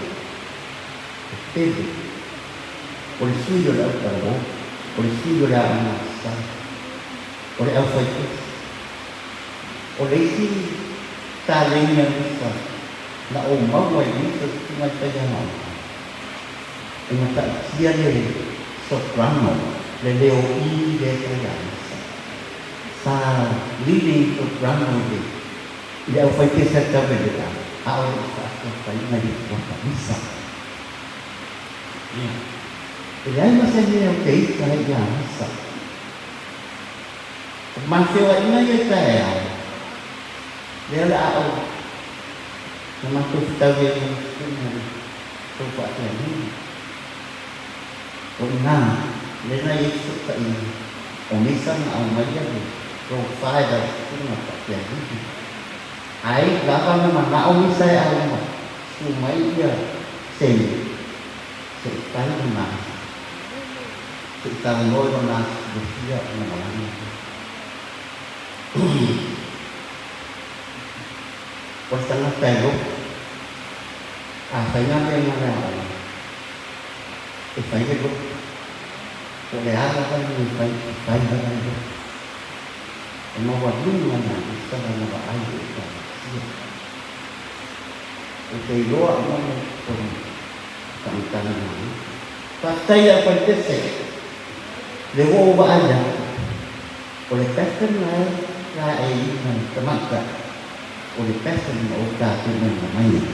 e pele, o le sui o le autalo, o le sui o le aoga sala, o le aufaipesi. O le isi taleni a Misa na ou maua i Misa susuga i faiaoga, e matautia le soprano, le leo i lea sa iā Misa. Sa leading soprano i le i le aufaipesi a Tauvelea, a o le i faasoafaina i le kuata Misa. Ia, e leai ma se mea o te ita ai iā Misa. O mafeoaiga ia i taeao, lea o le a ou na matou fetau ai ma le susuga i le tou faafeagaiga. O i ina, lea na i ai fesootaiga, o Misa na aumaia le profile a le susuga faafeagaiga. Ai lava na manao Misa e aumai, susu mai ia Semi, se i fai lona aso. Se i talanoa i lona aso silafia ona malaga lea. O le tagata e loto, a fai galuega a le aoga, e fai le loto. Po o le a lava le mea e fai, e fai lava le loto. E maualuga ia Misa lana vaai i le Ekalesia. Ou te iloa uma mea i totonu o faamatalaga a Misa. Faafetai i le aufaipese, le ua ou vaai atu, o le pattern la e laeiina e tamaitai, o le pattern na ou tapenaina mai ai,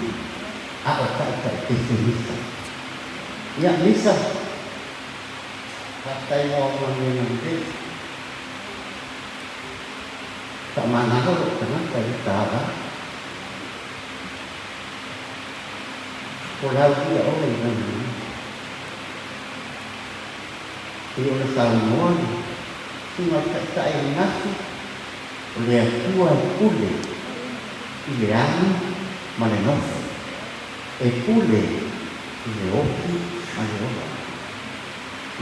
a o taitaipese Misa. Ia, Misa, faafetai mo au galuega lelei. Faamagalo lou tagata i le $. Folau ia oe i lana mana. Pei ona saunoa le Susuga i le Taitai ananafi, o le Atua e pule i le agi ma le nofo, e pule i le ofi ma le ola.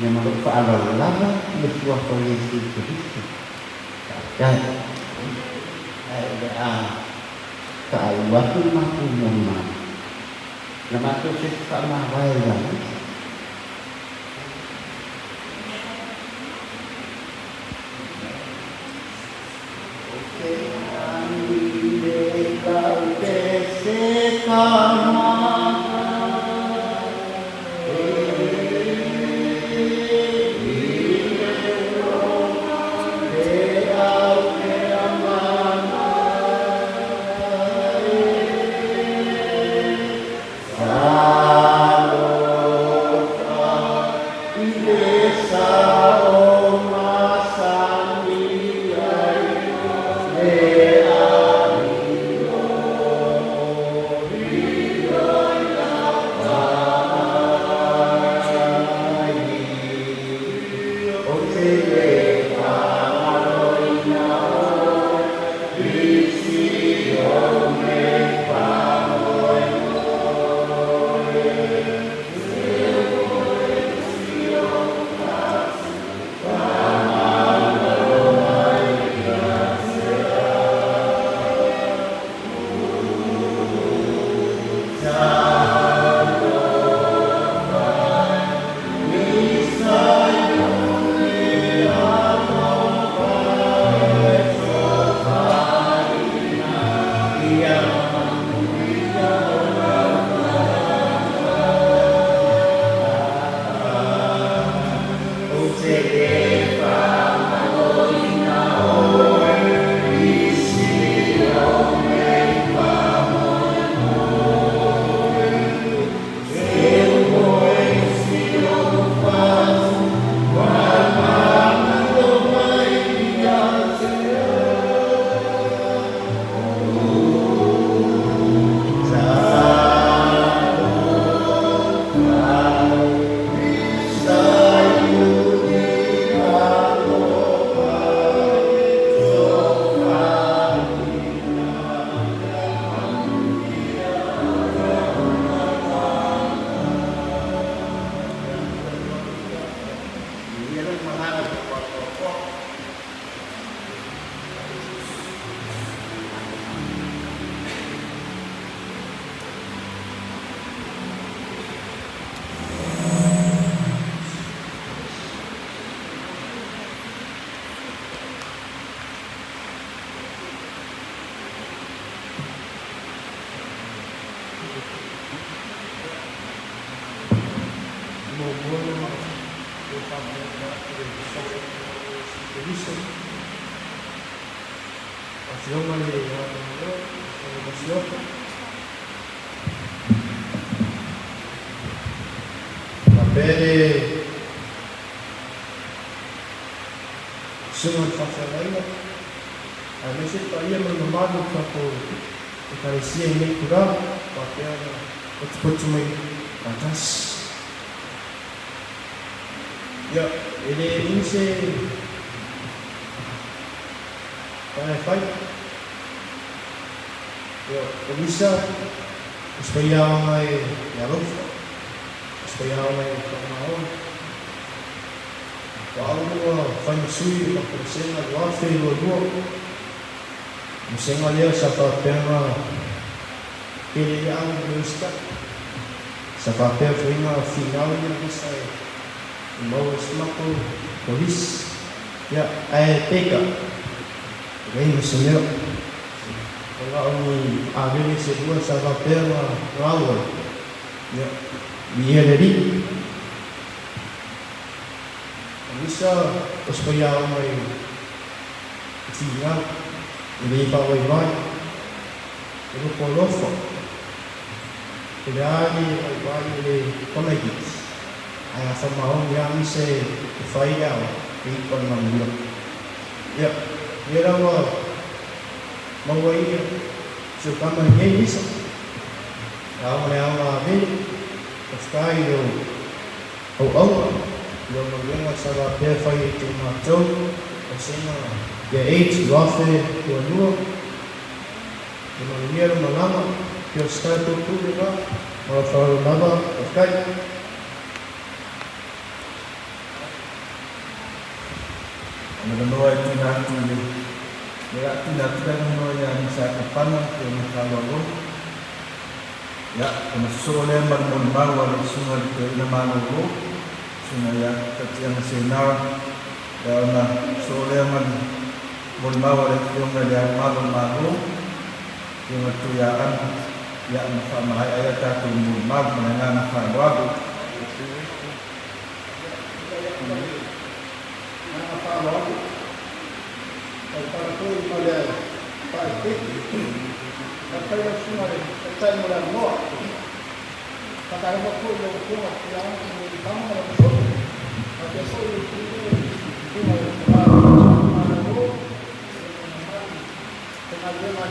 Ia ma lou faaaloalo lava i le Suafa o Iesu Keriso. Faafetai. Ae o le a faaiu atu le matou molimau. Na matou se faamavae ia Misa. Ou te lagi le lau pese kamaka e i le uona te au te amana e.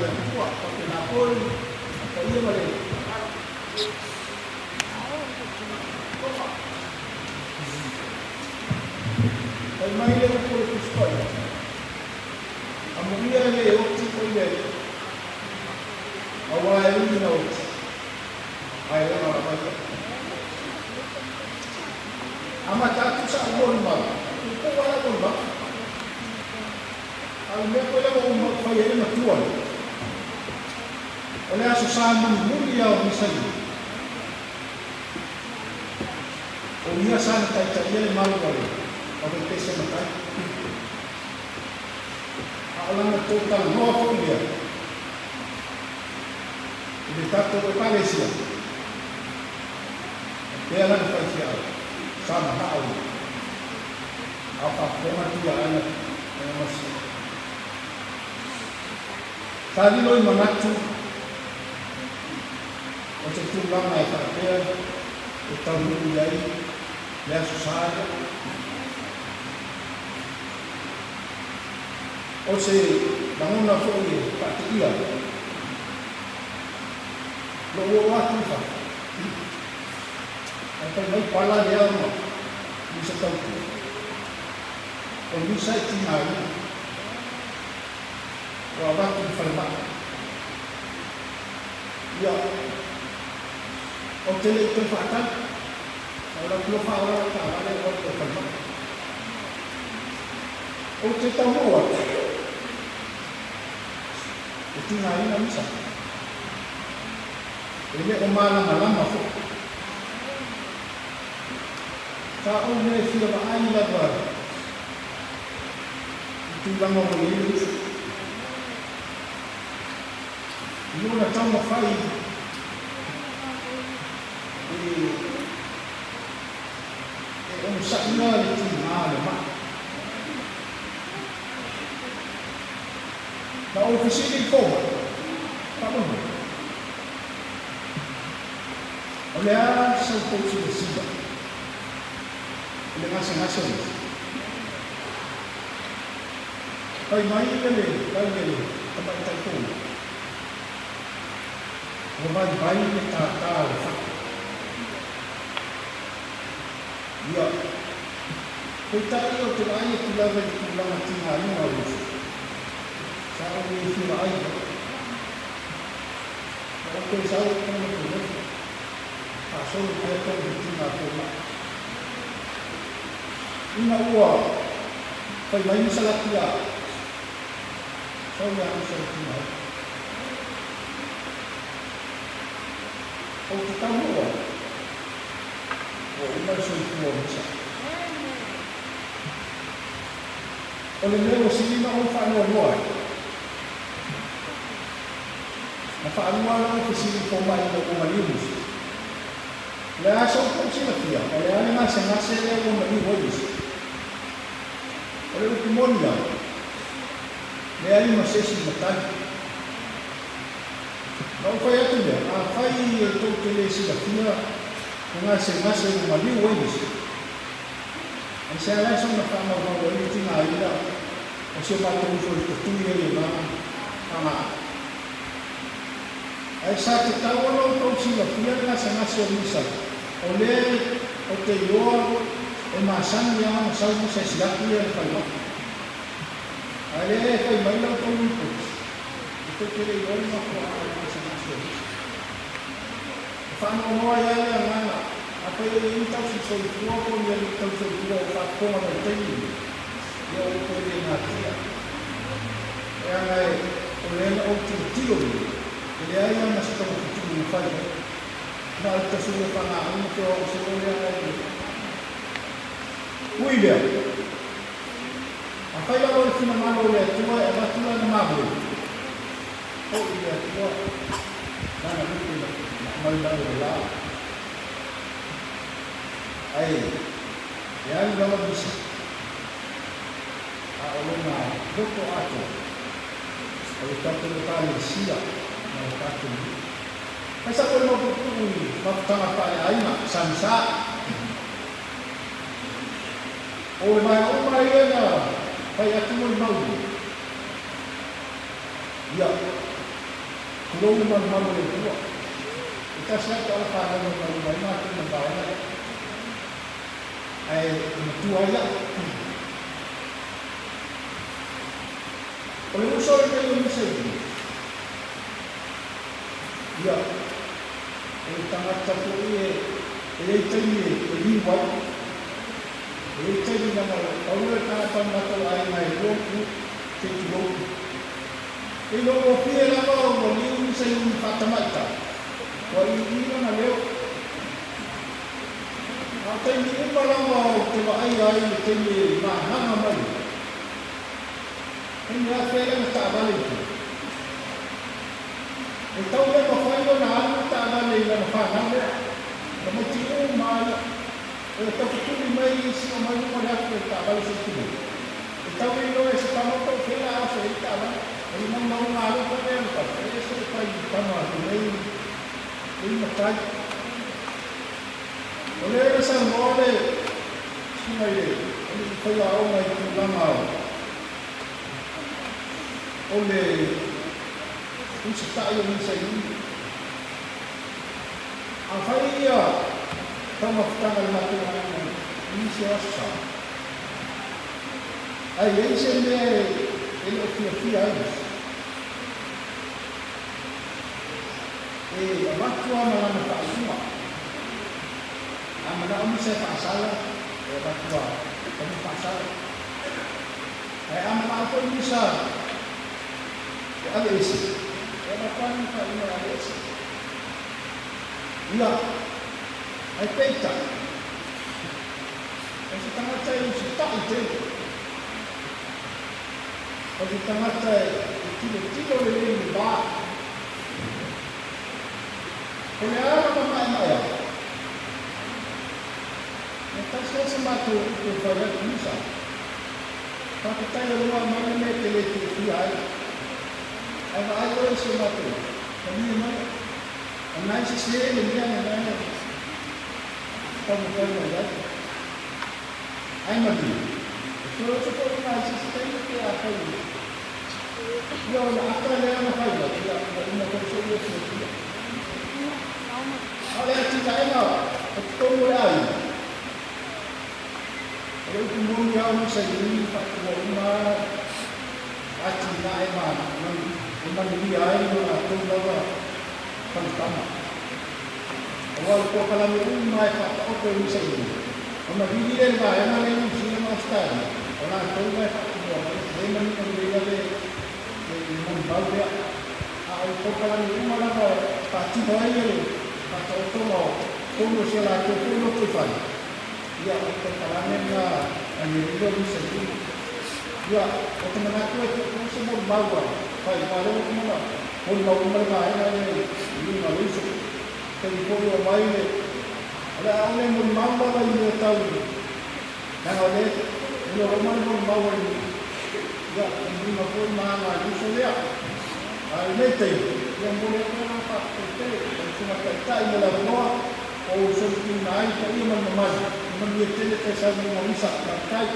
le Atua, faapena foi le paia ma le mamalu. Fai mai le upu o le Tusi Paia, Amuia e le oti o i le Alii, auā e ui ina oti, ae ola lava ia. Amata atu sa'u molimau, puupuu lava lau molimau. A o le mea foi lea ua ou fai ai le matua lea, o le Aso Sa mulimuli lava o Misaia, o ia sa na taitaia le mau a le Aufaipese Matai. A o lana tou talanoa foi lea i le tatou Ekalesia, e pea lana faifeau sa manao ia. A o faafofoga atu ia Ana e Masia. Sa lilo i manatu o se tulaga e faapea e taunuu i ai le Aso Sa lea. O se lagona foi e faateia ai lou oo atu i fafo, ae fai mai pala lea ma misa tautua. O misa e tigaina ua avatu i le falemai. Ia, ou te le i toe faatali, na ou lau faaola lau taavale ou alu i le falemai. Ou te taunuu atu, e tigaina misa. E le o malamalama foi. Sa ou le fia vaai lava i tulaga ua i ai le uso. I lona taumafai e e onosaia le tiga o le mai. Na ou fesili i fomai, Faamolemole, o le a sau tou silasila i le gasegase o Iesu? Fai mai le tali a le tamaitai fomai, Ua vaivai le tātā o le fatu. Ia, peitai ou te vaai atu lava i le tulaga tigaina o Iesu. Sa ou le fia vaai i ai. Na ou toe sau atu ma toe nofo, faasolo pea tou le tiga fomai. Ina ua fai mai ni salaki ia au, sau ia au sa le tiga ai. Ou te taunuu ai, ua uma le soifua o Misa. O le mea ua sili ona ou faanoanoa ai, na faalua lau fesili fomai ina ua maliu Misa. O le a sa outou silafia, o le a le gasegase lea ua maliu ai Misa? O le upu moni lava, leai ma se isi matai. Na ou fai atu lea, afai e tou te le silafia le gasegase ua maliu ai Misa, ai se ala e soona faamaumau ai le tigaina o si o matou uso i le tatui ai e na fagaga. Ae sa tatau ona outou silafia le gasegase o Misa, o lea ou te iloa e masani lava ona sau Misa e siaki ia le falemai. Ae lea e fai mai la outou lipoti, e tou te le iloa le mafuaaga o le gasegase o Misa. E faanoanoa ai lava le agaga, afai e i ai ni tausisoifua po o ni alii tausoifua o faafofoga mai i le taimi lenei, ia ua toe le natia. Leaga e, o lea na ou tilotilo lelei, e leai lava ma se togafitiga na fai ai. Na o le tasui o fagaau ma feoai solo lea na i ai. Ui lea, afai lava o le finagalo o le Atua e avatu lana mamoe, Foi i le Atua lana lupe na aumai mai o le la, ae e alu lava misa, a o lona loto atoa o le tatou Ekalesia ma le tatou nuu. Fai sau le mau tuutuu i mafutaga faaleaiga, Samsa. O le vaega uma ia na fai atu molimau nei. Ia. Tulou le malumalu o le Atua. E tasi lava le tala fanau na maua ai matou ma le vaega lea. Ae e matua ai au. O le uso lenei o Misa i Ia, o le tagata foi e i ai taimi e liu ai. E i ai taimi leaga pau lea o le tagata o le matou aiga e lua ku se i tulou. E iloa gofie lava ua liu ni saini faatamaitai, ua iii lona leo. A o taimi uma lava ou te vaaia ai i le taimi e magaga mai ai, taimi afea lana taavale i tua. E tau le mafai ona alu le taavale i lana fanau lea, tamaiti uma a ia. E tau tutuli mai isi o mai luma le afu o le taavale se i tulou. E tau le iloa e se tama po o fea la aso ai le taavale. O le maumauga alofa lea o le tama, e ese le fai tama lelei lei matai. O lea na saunoa le susuga i le alii faiaoga i tulaga o le usitai o Nisaini. Afai ia taumafataga i le matou aiga i nisi o aso sa, ae i ai se mea e le o fiafia ai isi, e avatu lava ma lana faaiuga. A manao misa e faasala, e avatu lava lana faasala. Ae a manao foi misa e aveese, e avatu lava lana faaiuga e aveese. Ia, ae peitai, o se tagata e usitai tele, o se tagata e tilotilo lelei i le va. O le a lona maemaea? E tasi ai se matou upu e fai atu, Misa, faafetai o lua aumai le mea e te le fiafia ai. Ae vaai oe i si o matou malie mai. O nai sese le mea lena e taumafai mai ai. Ai malie, e toe oso foi i se isi taimi pe afai ia o le ata lea na fai mai, ia ua uma foi so'u ia fiafia. A o le atinaega o totonu o le aiga, o le upu moni lava o Misa i ui faatua uma atinae ma e manuia ai lo latou lava faletama. Aua o le polokalame uma e faataoto e Misa i ui, ona vili lea i le vaega lea i Niu Sila ma Ausetalia, o latou la e faatinoa mai, e le manino lelei lava le molimau lea. A o le polokalame uma lava e faatino ai le faataotoga o totonu o si a latou foi lotoifale, Ia, o le polokalame lena a le Alii o Misa i luma. Ia, ou te manatu e tuutuu se molimau a fai, aua o lea ua uma ona molimau uma le vaega lea i luga o le uso. Taimi foi o aumai le, o le a ʻaʻole molimau lava i mea tau leaga o lea e iloa uma le molimau a le nuu. Ia, e luga foi ma aga a le uso lea. A i lenei taimi, ia momoli atu ai lana faafetai tele i lau Susuga Taitai mo le avanoa. O ou solituina ai le paia ma le mamalu, e manuia tele tai saunoaga Lisa. Faafetai.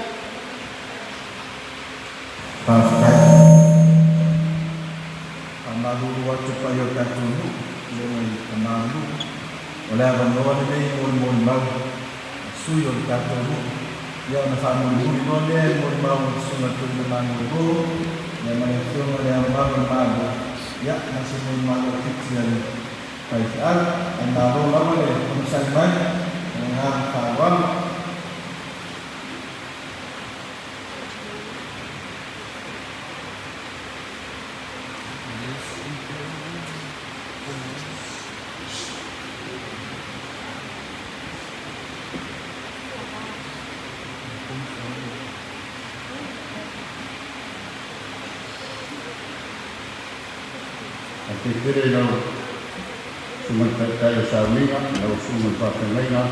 Faafetai. Faamalulu atu paia o le tatou nuu, afioga i tama o nuu. O le avanoa lenei e molimoli mau a sui o le tatou nuu. Ia ona faamulimuli loa lea e molimau a le Susuga i le Toeaina Malolo, ia ma le Afioga i Le Ao Mamalu o le Malo, ia ma se molimau laitiiti a le Faifeau, ae malo lava le onosai mai ma le agaga faaaloalo. A te tere lau Susuga i le Taitai o Sauniga, lau Susuga i le Faafeagaiga,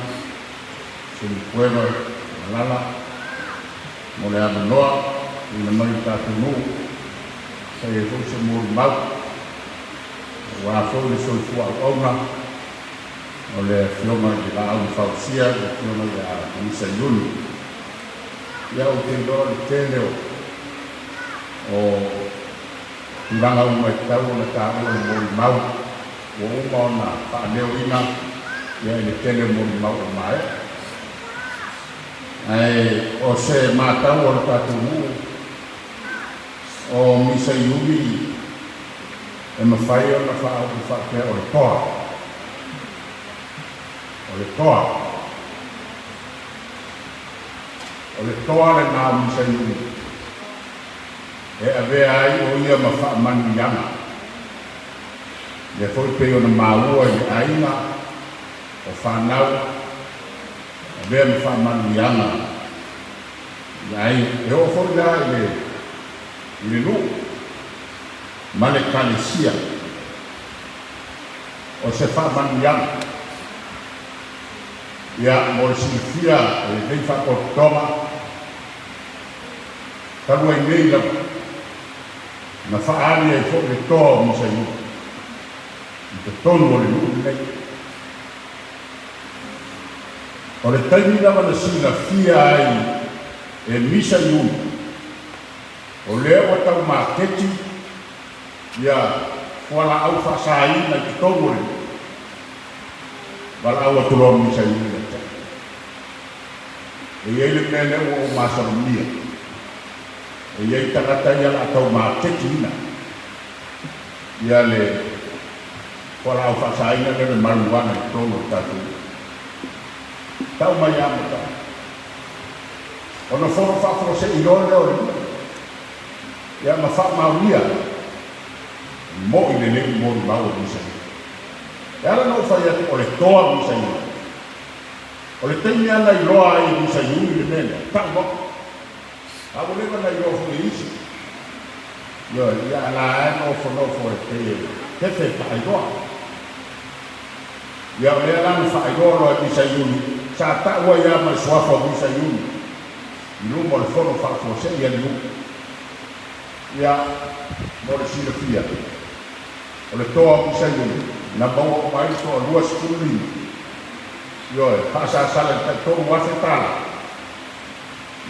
Sulupueva Malala, mo le avanoa tuuina mai i le tatou nuu, e fai ai foi se molimau, aua foi le soifua auauna o le Afioga i le Laau na Fausia, le Afioga ia Misa Iuni. Ia ou te iloa le tele o. tulaga uma e tatau ona taua le molimau ua uma ona faaleoina ia i le tele o molimau ua maea. Ae o se matau a lo tatou nuu o Misa Iuli e mafai ona faaupu faapea o le toa. O le toa. O le toa lena o Misa Iuli e avea ai o ia ma faamanuiaga. Lea foi pei ona maua i le aiga o fanau avea ma faamanuiaga i aiga. E oo foi la i le i le nuu ma le Ekalesia o se faamanuiaga. Ia, mo le silafia e lenei faatototoga, talu ai nei lava, na faaali ai foi le toa o Misaiuga i totonu o le nuu lenei. O le taimi lava na silafia ai e Misaiuga, o lea ua tau maketi ia fualaau faasaina i totonu o le nuu. Valaau atu loa Misa i ia te au. E i ai le mea lea ua ou masalomia, e i ai tagata ia la tau maketiina ia le fualaau faasaina lea o le marijuana i totonu o le tatou nuu. Tau mai ia ma tau. Ona fono faafuasei loa lea o le nuu, ia ma faamaonia mo'i lelei molimau o Misa nei. E ala ona ou fai atu o le toa Misaiuni. O le taimi lava na iloa ai e Misaiuni le mea lea, tau au. A ua leva ona iloa foi e isi. Ioe, ia a la e nofonofo e pei e fefe e faailoa. Ia o lea la na faailoa loa e Misaiuni, sa tau ai lava ma le suafa o Misaiuni i luma o le fono faafuasei a le nuu. Ia, mo le silafia. O le toa o Misaiuni, na maua uma ai le toa 25, ioe, faasasala i le tai $3,000,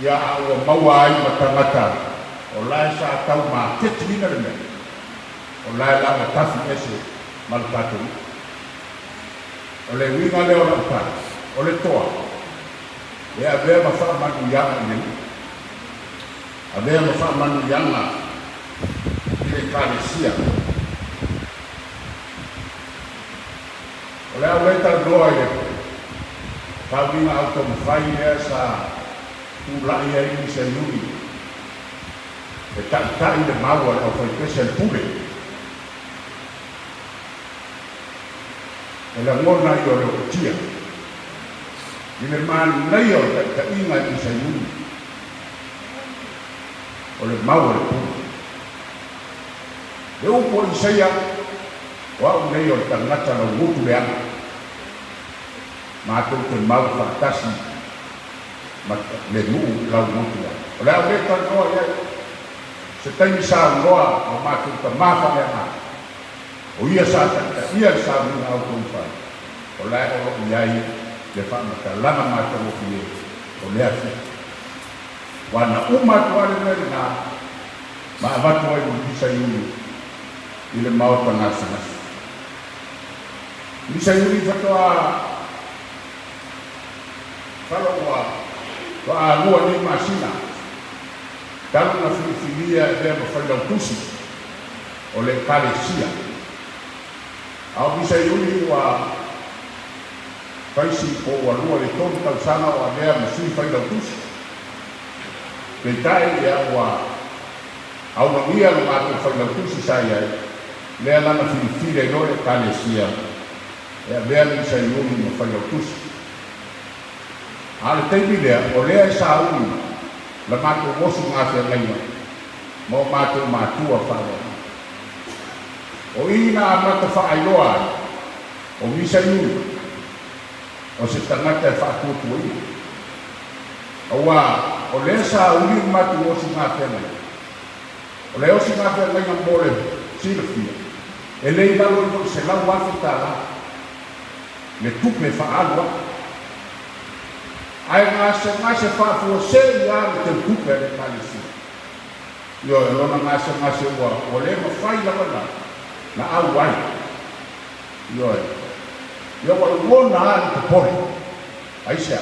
ia, a ua maua ai ma tagata o la e sa tau maketiina le mea, o la e la ua tafi ese ma le tatou nuu. O le uiga lea o lau tala, o le toa, e avea ma faamanuiaga i le nuu, avea ma faamanuiaga i le Ekalesia. O le a ou le talanoa i le tauniga automafai lea sa tulai ai Misa Iuli e taitai le mau a le aufaipese a le pule. E lagona ai o le ootia i le manaia o le taitaiga e Misa Iuli o le mau a le pule. Le upu a Isaia, O au nei o le tagata laugutu leaga, matou te mau faatasi ma le nuu laugutu leaga. O le a ou le talanoa i ai, se taimi saunoa lo matou tama faaleaga, o ia sa taitaia le sauniga au tonufai, o lae o lo o i ai le faamatalaga matagofie o lea fia. Ua na uma atu lava le mea lena ma avatu ai ma Misa Iuli i le maota gasegase. Misa Iuli faatoa falo ua toaalua nei masina talu na filifilia e mea ma failautusi o le Ekalesia. A o Misa Iuli ua faisi po ua lua le tolu tausaga o avea ma sui failautusi. Peitai, ia ua aumagia lo matou failautusi sa i ai, lea lana filifili ai loa le Ekalesia e avea Misa Iuli ma failautusi. A o le taimi lea, o lea e sauni la matou osi gafeagaiga ma o matou matua faaleaga. O i na amata faailoa ai o Misa Iuli o se tagata e faatuatuaina. Aua o lea sa uli le matou osigafeagaiga. O le osigafeagaiga mo le silafia, e le i lalo ifo i le $100,000 le tupe e faaalu ai. Ae gasegase faafuasei lava le teutupe a le Ekalesia. Ioe, o lona gasegase ua, ua lē mafai lava na, na auai. Ioe. Ia ua lagona lava le popole. Aisea?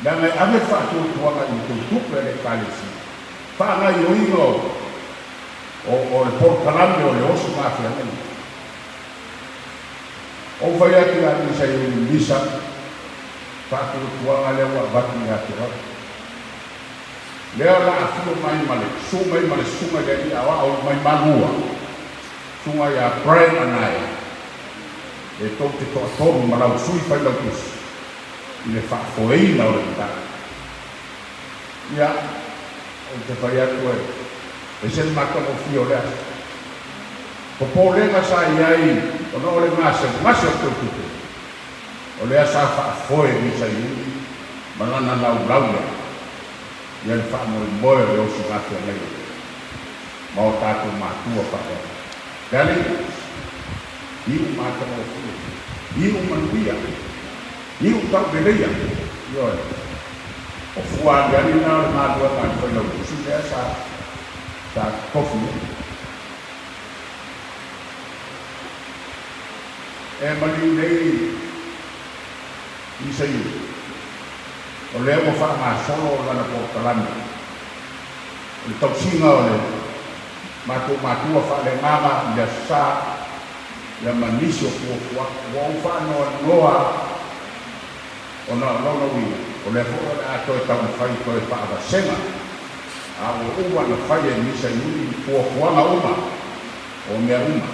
Leaga e ave le faatuatuaga i le tou tupe a le Ekalesia, faagaioiga o, o, o le polokalame o le oso gafeagaiga. Ou fai atu ia Misa i ulu Misa, faatuatuaga lea ua avatu ia te oe. Lea o le a afio mai ma le su mai ma le susuga i le alii aoao mai Malua, susuga ia Brian Anae, e tou te toatolu ma lau sui failautusi i le faafoeina o le mataupu. Ia, ou te fai atu e ese le matagofie o le aso. Popolega sa i ai ona o le gasegase o tou tupe, o lea sa faafoe Misa Iuli ma lana laulau lea, ia le faamoemoe o le osi gafeagaiga ma o tatou matua faaleaga. Le Alii, iu matagofie, iu manuia, iu tauleleia, ioe, o fua aliali na o le galuega a le Failautusi lea sa sa tofi ai. E maliu nei Misa Iuli, o lea ua faagasolo lana polokalame o le tausiga o le matou matua faaleagaga i le Aso Sa ia ma nisi o fuafuaga. Ua ou faanoanoa ona o lona uiga, o lea foi o le a toe taumafai toe faavasega, a ua uma ona fai e Misa Iuli fuafuaga uma o mea uma.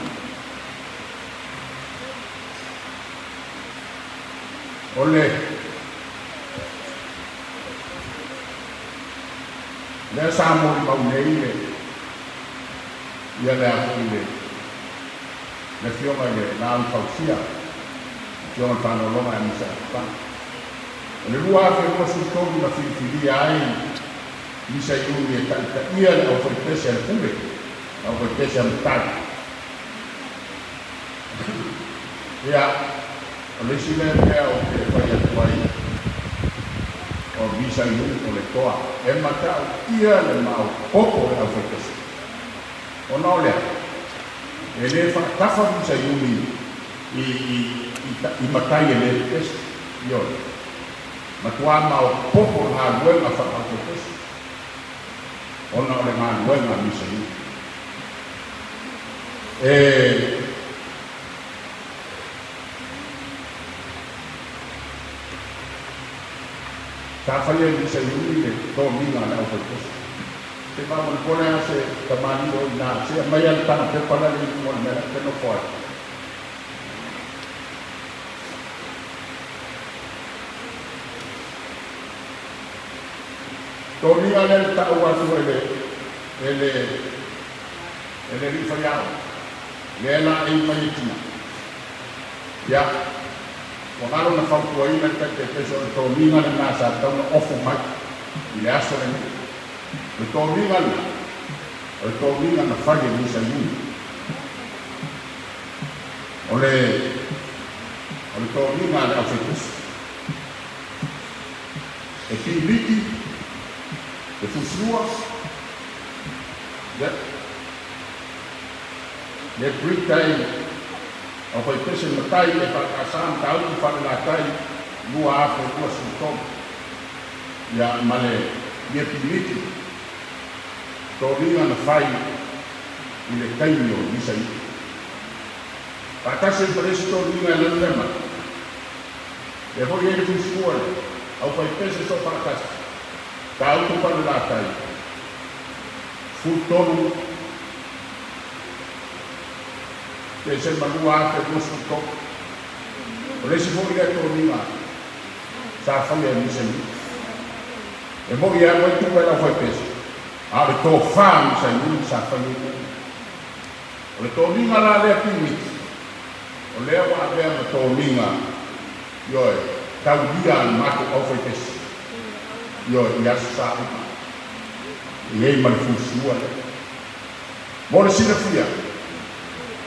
O le lea sa molimau nei le ia le a foi le le afioga i le Laau Fausia, afioga i le Faanologa ia Misa Atupaga. O le 2023 na filifilia ai Misa Iuli e taitaia le aufaipese a le Pule, le aufaipese a Matai. Ia, o le isi lea mea ou te fai atu ai, o Misa Iuli o le toa e matautia le maopoopo o le aufaipese. Ona o le a? E lē faatafa Misa Iuli i, i, i, i matai e lē pepesi. Ioe. Matuā maopoopo le galuega faa-aufaipese, ona o le galuega a Misa Iuli. E Sa faia i Misa Iuli le toniga a le aufaipese. Se faamolemole lava se tamalii o i ina, se aumai lava le taga pepa la le i luga o le mea la e te nofo ai. Toniga lea na ta'u atu e le e le e le alii faiaoga, lea laei mai e tina. Ia, ua galo na fautuaina le taitaipese o le toniga lena sa tatau na ofu mai i le aso lenei. O le toniga lena, o le toniga na fai e Misa Iuni. O le o le toniga a le aufaipese. E pimiti, e fusiua, Ia, le Greek tai aufaipese matai e faakasa mataupu falelatai 2023. Ia, ma le ia pimiti toniga na fai i le taimi o Misa Iu. Faatasi ai ma le isi toniga e lalulema mai. Lea foi e i ai le fusiua le aufaipese soofaatasi, taupu falelatai. 13 Tesema 2023. O le isi foi lea toniga sa faia e Misa Iuli. E moni e alu ai tupe a le aufaipese, a o le tofa a Misa Iuli sa fai ai mea ia. O le toniga la lea pimiti, o lea ua avea ma toniga, ioe, taulia a le matou aufaipese, ioe, i aso sa uma. I ai ma le fusiua lea. Mo le silafia,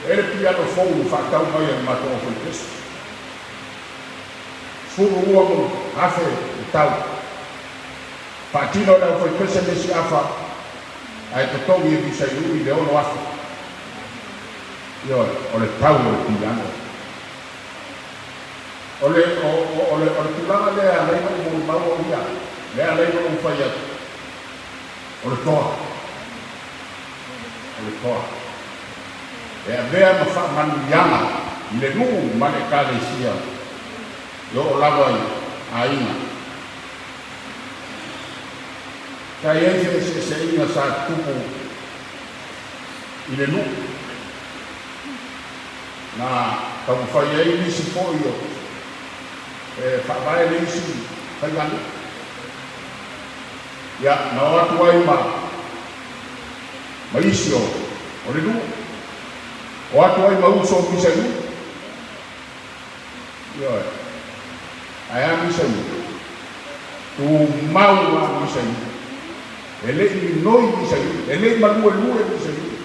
e le piano fou na faatau mai e le matou aufaipese. 12 ma afe le tau. Faatino e le aufaipese le isi afa Ae totogi e Misa Iuli le 6,000. Ioe, o le tau o le piano. O le, o, o, o le, o le tulaga lea e ala ai ona ou molimau au ia, lea e ala ai ona ou fai atu, o le toa. O le toa. E avea ma faamanuiaga i le nuu ma le Ekalesia e oo lava i aiga. Sa i ai se eseeseiga sa tupu i le nuu, na taumafai ai nisi foi o e faavae le isi faiganuu. Ia, na o atu ai ma ma isi o o le nuu, o atu ai ma uso o Misaiu. Ioe. Ae a Misaiu? Tumau a Misaiu. E le i minoi Misaiu, e le i maluelue Misaiu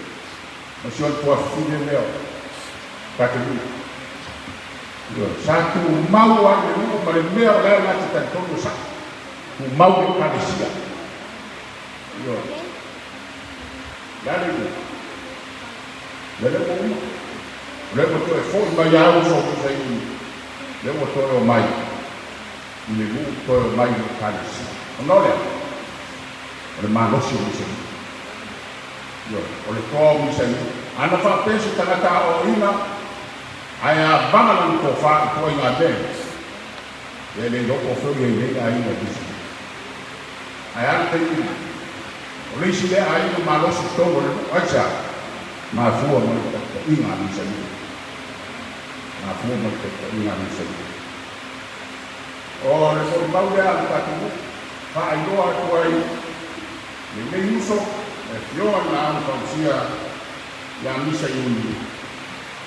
ma si ona tuafafine lea o Katerina. Ioe. Sa tumau a i le nuu ma le mea o la e la te talitonu o saʻo. Tumau le Ekalesia. Ioe. Le a le igoa? Ia lea ua uma. O lea ua toe foi mai a uso o Misaiuni, lea ua toe omai i le nuu, toe omai i le Ekalesia. Ona o le a? O le malosi o Misaiuni. Ioe, o le toa o Misaiuni. Ana faapea se tagata aoaoina, ae avaga lana tofa i ituaiga mea ia, ia e le iloa po o fea o i ai nei le aiga i Misaiuni. Ae a le taimi lena? O le isi lea aiga malosi i totonu o le nuu. Aisea? Mafua mai le taitaiga a Misaia. Mafua mai le taitaiga a Misaia. O le molimau lea a le tatou nuu, faailoa atu ai lenei uso e afioga i Laau Fausia ia Misaiuni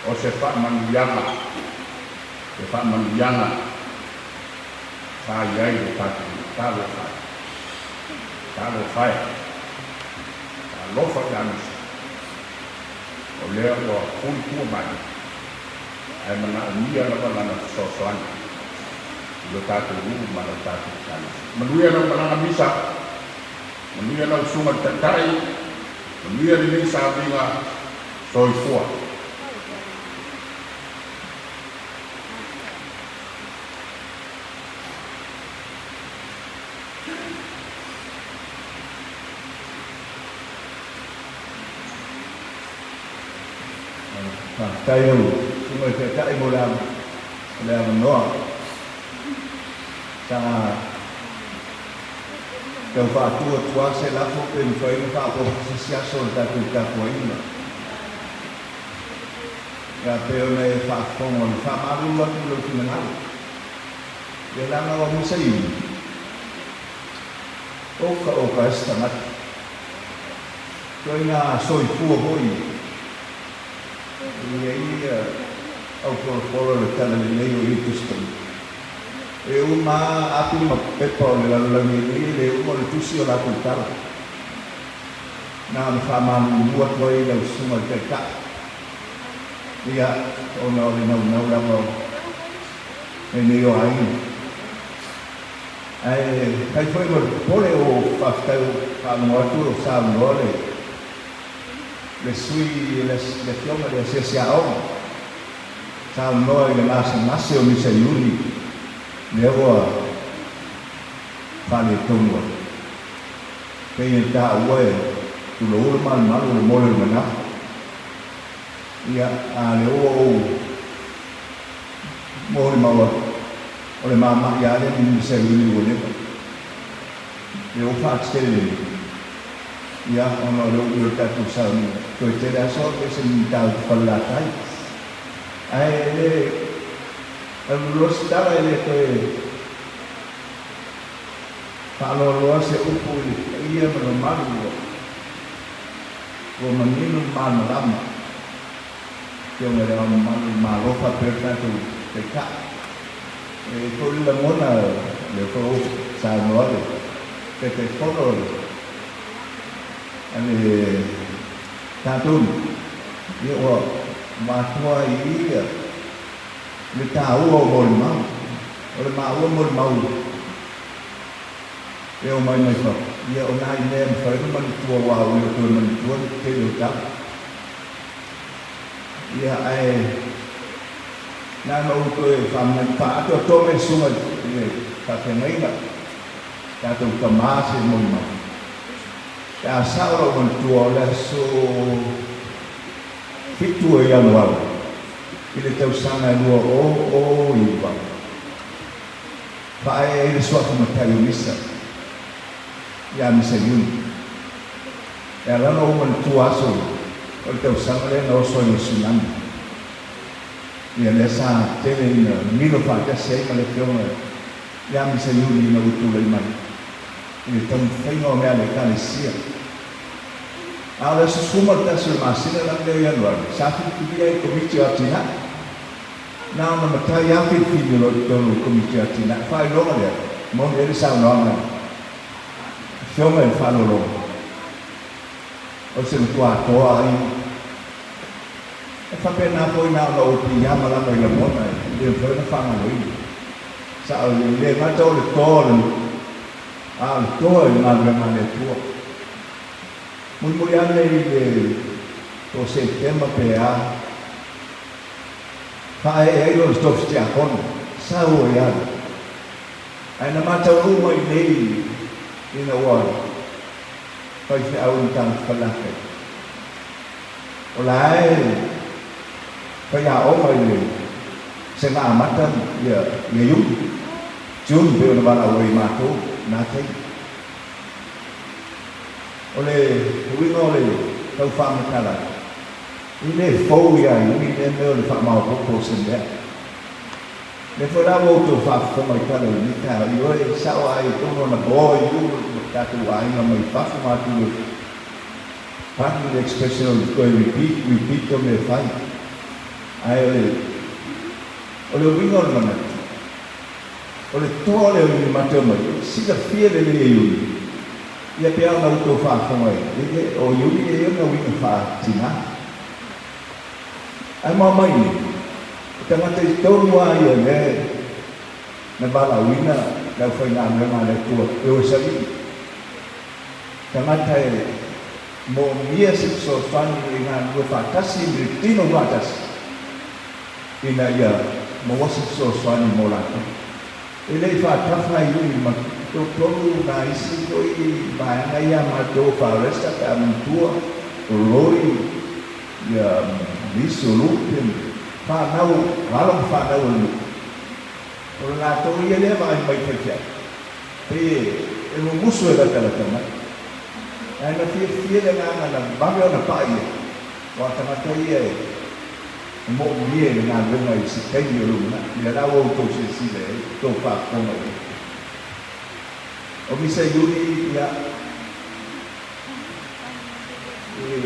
o se faamanuiaga, se faamanuiaga sa i ai le tatou nuu. Talofa e. Talofa e. Talofa ia Misa. O lea ua fuli tua mai, ae manaomia lava lana fesoasoani i lo tatou nuu ma lo tatou Ekalesia. Manuia lau malaga Misa, manuia lau susuga i le Taitai, manuia lenei sauniga. Soifua. Faafetai lau Susuga i le Taitai mo le avanoa. Sa tau faatu atu lava se lafo pe mafai ona faaopoopo se isi aso o le tatou tapuaiga. Ia pei ona e faafofoga, o le faamalulu atu i lou finagalo. Ia leaga o Misa Iuli, oka oka ai se tagata. Ituaiga soifua foi ia. E i ai aufolofolo o le talalelei o New Testament. E uma lava api ma pepa o le lalolagi nei e le uma o le tusi o latou tala. Na ona faamalulu atu ai i lau susuga i le Taitai, ia, ona o le naunau lava o lenei o aiga. Ae fai foi ma le popole o faafetai ua faalogo atu o saunoa le le sui le afioga i le asiasi aoga saunoa i le gasegase o Misa Iuli lea ua faaletonu ai. Pei e taua e tulou le malumalu o le mole o le manava. Ia, a lea ua ou molimau atu, o le mamai lava lea ni Misa Iuli ua leva. Lea ua faatele, ia, ona o le umi o le tatou sauniga. Toe tele aso alu ese ni mataupu Falelatai. Ae le alu loa se tala e le toe faaloaloa se upu i le paia ma le mamalu ua ua manino le malamalama. Afioga i Le Ao Mamalu o le Malo faapea le tatou Taitai. E i ai foi le lagona, o lea foi ua saunoa le Taitaifono a le tatou nuu, ia ua matua ai i i le taua o molimau. O le maua molimau e omai mai fafo. Ia, o nai mea e mafai ona manatua aua ua le o toe manatua le tele o tala. Ia, ae na ona ou toe faamanatu faaatoatoa mai le susuga i le faafeagaiga, tatou tama se molimau. Pe a sao lau manatua o le aso 7 o Ianuari i le tausaga e 2009, faaee ai le suafa matai o Misa ia Misa Iuni. E ala ona ou manatua aso ia, o le tausaga lea na oso ai le tsunami. Ia lea sa tele ina milo faatasi ai ma le afioga ia Misa Iuni ina ua tulai mai i le taumafaiga o mea a le Ekalesia. A o le aso 11 o le masina la lea o Ianuari, sa filifilia ai le Komiti o Atinae. Na ona matai lava filifili o lo o i totonu o le Komiti o Atinae. Faailoga lea, moni ai le saunoaga a le Afioga i le Faaaloaloga, o se matua atoa ai. E faapena foi na ona ou piiama lava i lagona e le mafai ona faagaloina. Sao e le gata o le toa o le nuu, a o le toa i le galuega a le Atua. Mulimuli ane i le po o Setema pe a, faaee ai lona tofi tiakono, sau ai alu. Ae na mataunuu mai nei ina ua faifeau i Matautu Falelatai. O la e faiaoga i le sega amata ia Iuni, June pei ona valaau ai matou i na taimi. O le uiga o le tau faamatala atu, e le fou ia Iuni lea mea o le faamaopoopo o se mea. Lea foi la ua outou faafofoga i tala o lenei taeao, ioe, e sao lava i totonu ona bo i ulu ma tatou aiga mai fafo ma atunuu e Pardon the expression o le toe repeat, repeat o mea e fai. Ae o le, o le uiga o le manatu, o le toa lea o Iuni Mateo mai, e silafia lelei e Iuni, ia pe a ona outou faafofoga i, e le, o Iuni e i ai ona uiga faa-tina. Ae ma omai nei, o tagata i tonu lava ia lea na valaauina le aufaigaluega a le Atua e o e saili. Tagata e moomia se fesoasoani e galulue faatasi ma le tino faatasi ina ia maua se fesoasoani mo latou. E le i faatafa ai uli ma totonu nā isi foi vaega ia a matou o Faresta pe a manatua o Roy ia nisi o Lupe ma fanau, alo ma fanau a le nuu. O le latou ia lea vaai mai faifeau. Pei e mumusu e latalata mai. Ae na fiafia le agaga na vave ona paʻa ia, aua o tagata ia e moomia i le galuega i se taimi o lumanai. Ia la ua outou silasila i ai, outou faafofoga i ai. O Misa Iuni, ia, e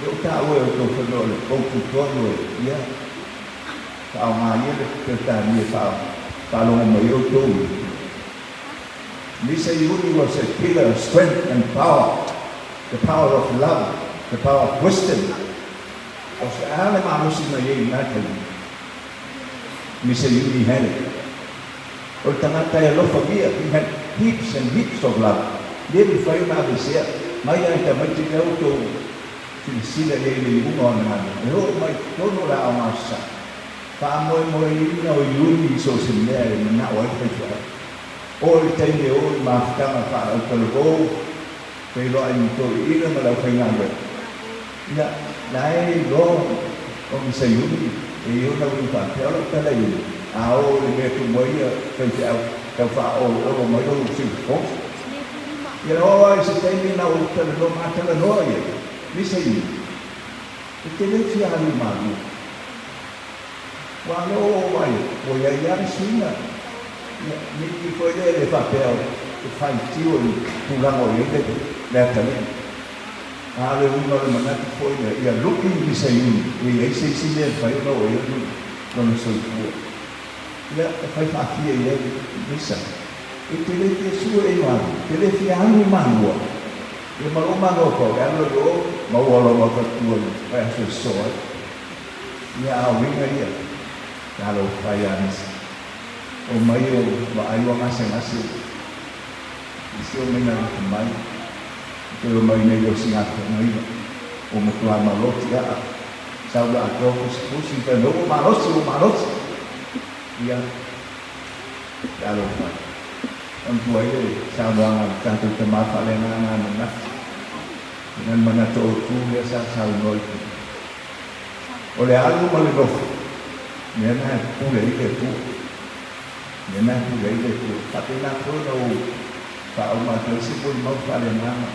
le o taua e outou fai mai o le poutu tonu e, ia, Faaaoga ia le Peretania e faalogo mai ai outou i Misa Iuni was a pillar of strength and power, the power of love, the power of wisdom. O se a le malosi mai ai i lena taimi? Misa Iuni had it. O le tagata e alofagia, he had heaps and heaps of love. Le mafai ona aveesea mai lava i tamaiti lea outou Silasila i ai i le iuga o ana galuega, e oo mai i totonu o le aoga sasae, faamoemoeina o Iuni i so o se mea e manao ai le faifeau. Oo i le taimi e oo i mafutaga faalautalavou, feiloai ma toeaiina ma le aufaigaluega. Ia, la e iloa o Misa Iuni e i ai ona uiga faapea, o lau tala Iuni, a oo i le mea e tumu ai ia faifeau, tau faaoloolo mai lou siufofoga. Ia oo lava i se taimi na ou talanoa, ma talanoa i ai, Misa Iuni, e te le fia alu i Malua. Ua alo ou vaai atu, ua i ai lava le suiga. Ia, ne i foi lea le faapea e faitio i tulaga o i ai le atalii. A o le uiga o le manatu foi lea, ia lu'i Misa Iuni, e i ai se isi mea e mafai ona oo i ai lona soifua. Ia, e fai faafia i ai Misa. E te le fia sue i Malua, e te le fia alu i Malua. Ia ma lou mafaufau, e alu ai o maua lou avatua i vaiaso e sosoo ai. Ia a o uiga ia, talofa ia Misa. Omai o vaai ua gasegase. I si o maiga lata mai, e toe omai nei le osigafeagaiga, ua matuā maloti aa, sau le atoa fusifusi, fai mai, Ua malosi, ua malosi! Ia, talofa e. Manatua ai le saunoaga a le tatou tama faaleagaga ananafi, ina ne manatu autu lea sa saunoa i ai. O le alu ma le nofo, mea na e pule ai le Atua. Mea na e pule ai le Atua. E faapena foi ona ou faauma atu ai se molimau faaleagaga,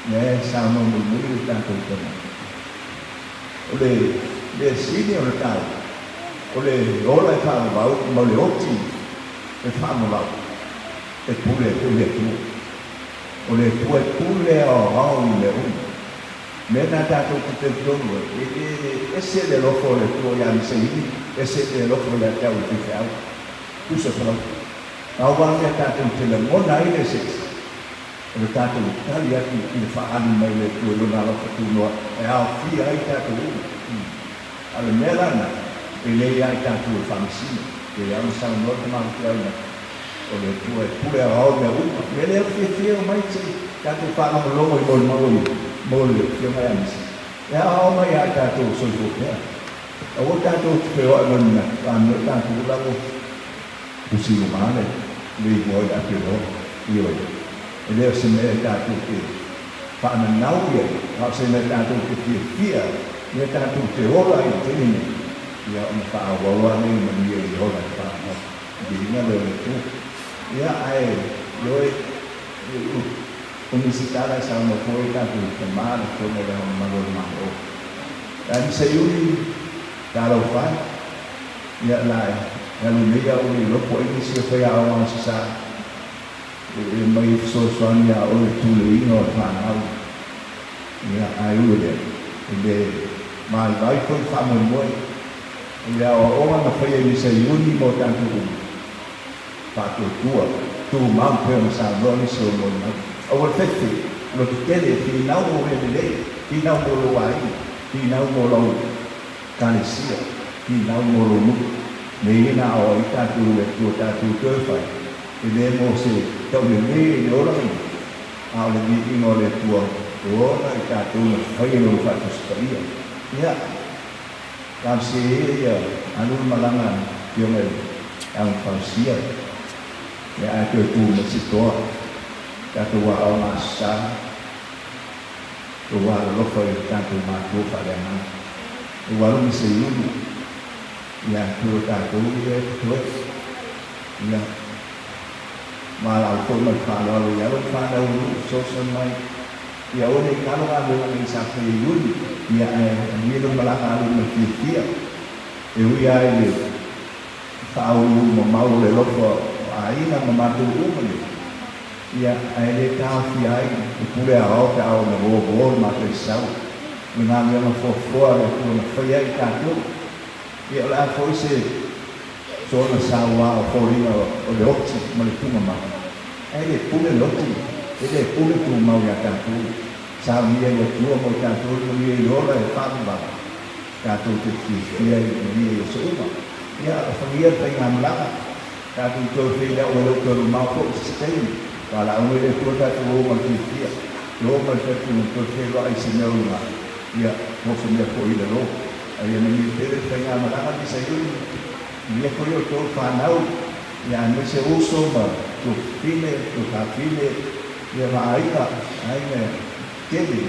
mea e saunoa mulimuli le tatou tama. O le mea sili ona taua, o le ola e faavavau ma le oti e faavavau, e pule ai foi le Atua. O le Atua e pule aoao i mea uma. Mea na tatou te talitonu ai, e le ese le alofa o le Atua ia Misaili, ese le alofa ia te au le faifeau. Tusa falau. Pau lava le mea tatou te lagona ai le eseese, o le tatou tali atu i le faaali mai o le Atua i Lona alofa tunoa e aofia ai tatou uma. A o le mea la lena, e le ia i tatou e faamasino. Pei lava ona saunoa le Tama Tuaina, o le Atua e pule aoao i mea uma. Mea lea ua fiafia e omai se i tatou faalogologo i molimau o mo le Afioga ia Misa. E aoao mai ia i tatou o soifua pea. Aua tatou te feoai ma le manatu, a mea o tatou la ua usi luga le le igoa i le ape loa. Ioe, e le o se mea e tatou te faananau i ai, a o se mea tatou te fiafia ai, mea tatou te ola ai i le taimi nei, ia ona faaauau lava lea i le manuia i le ola e faaauau. Viiga lea o le Atua. Ia, ae, ioe, o nisi tala e saunoa foi ai tatou tama le Afioga i Le Ao Mamalu o le Malo. Ae ni saiuli talofa e, ia la e alu nei au e iloa po o ai nisi o faiaoga o Sasa e mai e fesoasoani ia oe i le tuleiga o le fanau. Ia, ae ui o lea, e le vaivai foi le faamoemoe i le aoaoga na faia i Misa Iuni mo tatou uma. Faatuatua, tumau pei ona saunoa nisi o molimau. Aua le fefe, loto tele, finau mo mea lelei, finau mo lou aiga, finau mo lau kalesia, finau mo lou nuu. Mea ia na aoai tatou e le Atua tatou toe fai, e le mo se taulelei i le olaga nei, a o le viiga o le Atua e ola i tatou na fai e Lona Faatusi Paia. Ia, talosia ia ia alu le malaga a le Afioga i le Aoga Fausia, ia ae toe tu mai se toa, tatou aoga Aso Sa, tou alolofa i tatou matua faaleagaga. Ua alu ma se iulu ia te o tatou ia e totoe. Ia, valaau foi ma le faaaloalo i alo ma fanau o nuu fesoasoani mai. Ia aua ne i galo galuega nei sa fai e Iuli, ia ae amuia lou malaga alu ma le fiafia. E ui lava i le faauluulu mamao o le alofa o aiga ma matou uma nei, ia ae le taofia ai le pule aoao pe a oo ina vovō le mataisau i le galuega foafoa a le Atua na faia ai i tatou. Ia o le a foi se soona sauā o foliga o le oti ma le tugamau, ae le pule le oti, e le pule tumau iā tatou. Saunia i le Atua mo i tatou le manuia i le ola e faavavau, tatou te fiafia i le manuia i aso uma. Ia, alofagia le faigamalaga, tatou toe feiloai e le o toe mamao foi i se taimi. Valaau mai le Atua tatou o ma le fiafia, e o ma le talitonuga toe feiloai i se mea o luga, ia, po o se mea foi i lalo. A ia manuia tele le faigamalaga nei Saioni, manuia foi outou fanau, ia aemaise uso ma tuafafine, tuafafine, ia ma aiga, aiga tele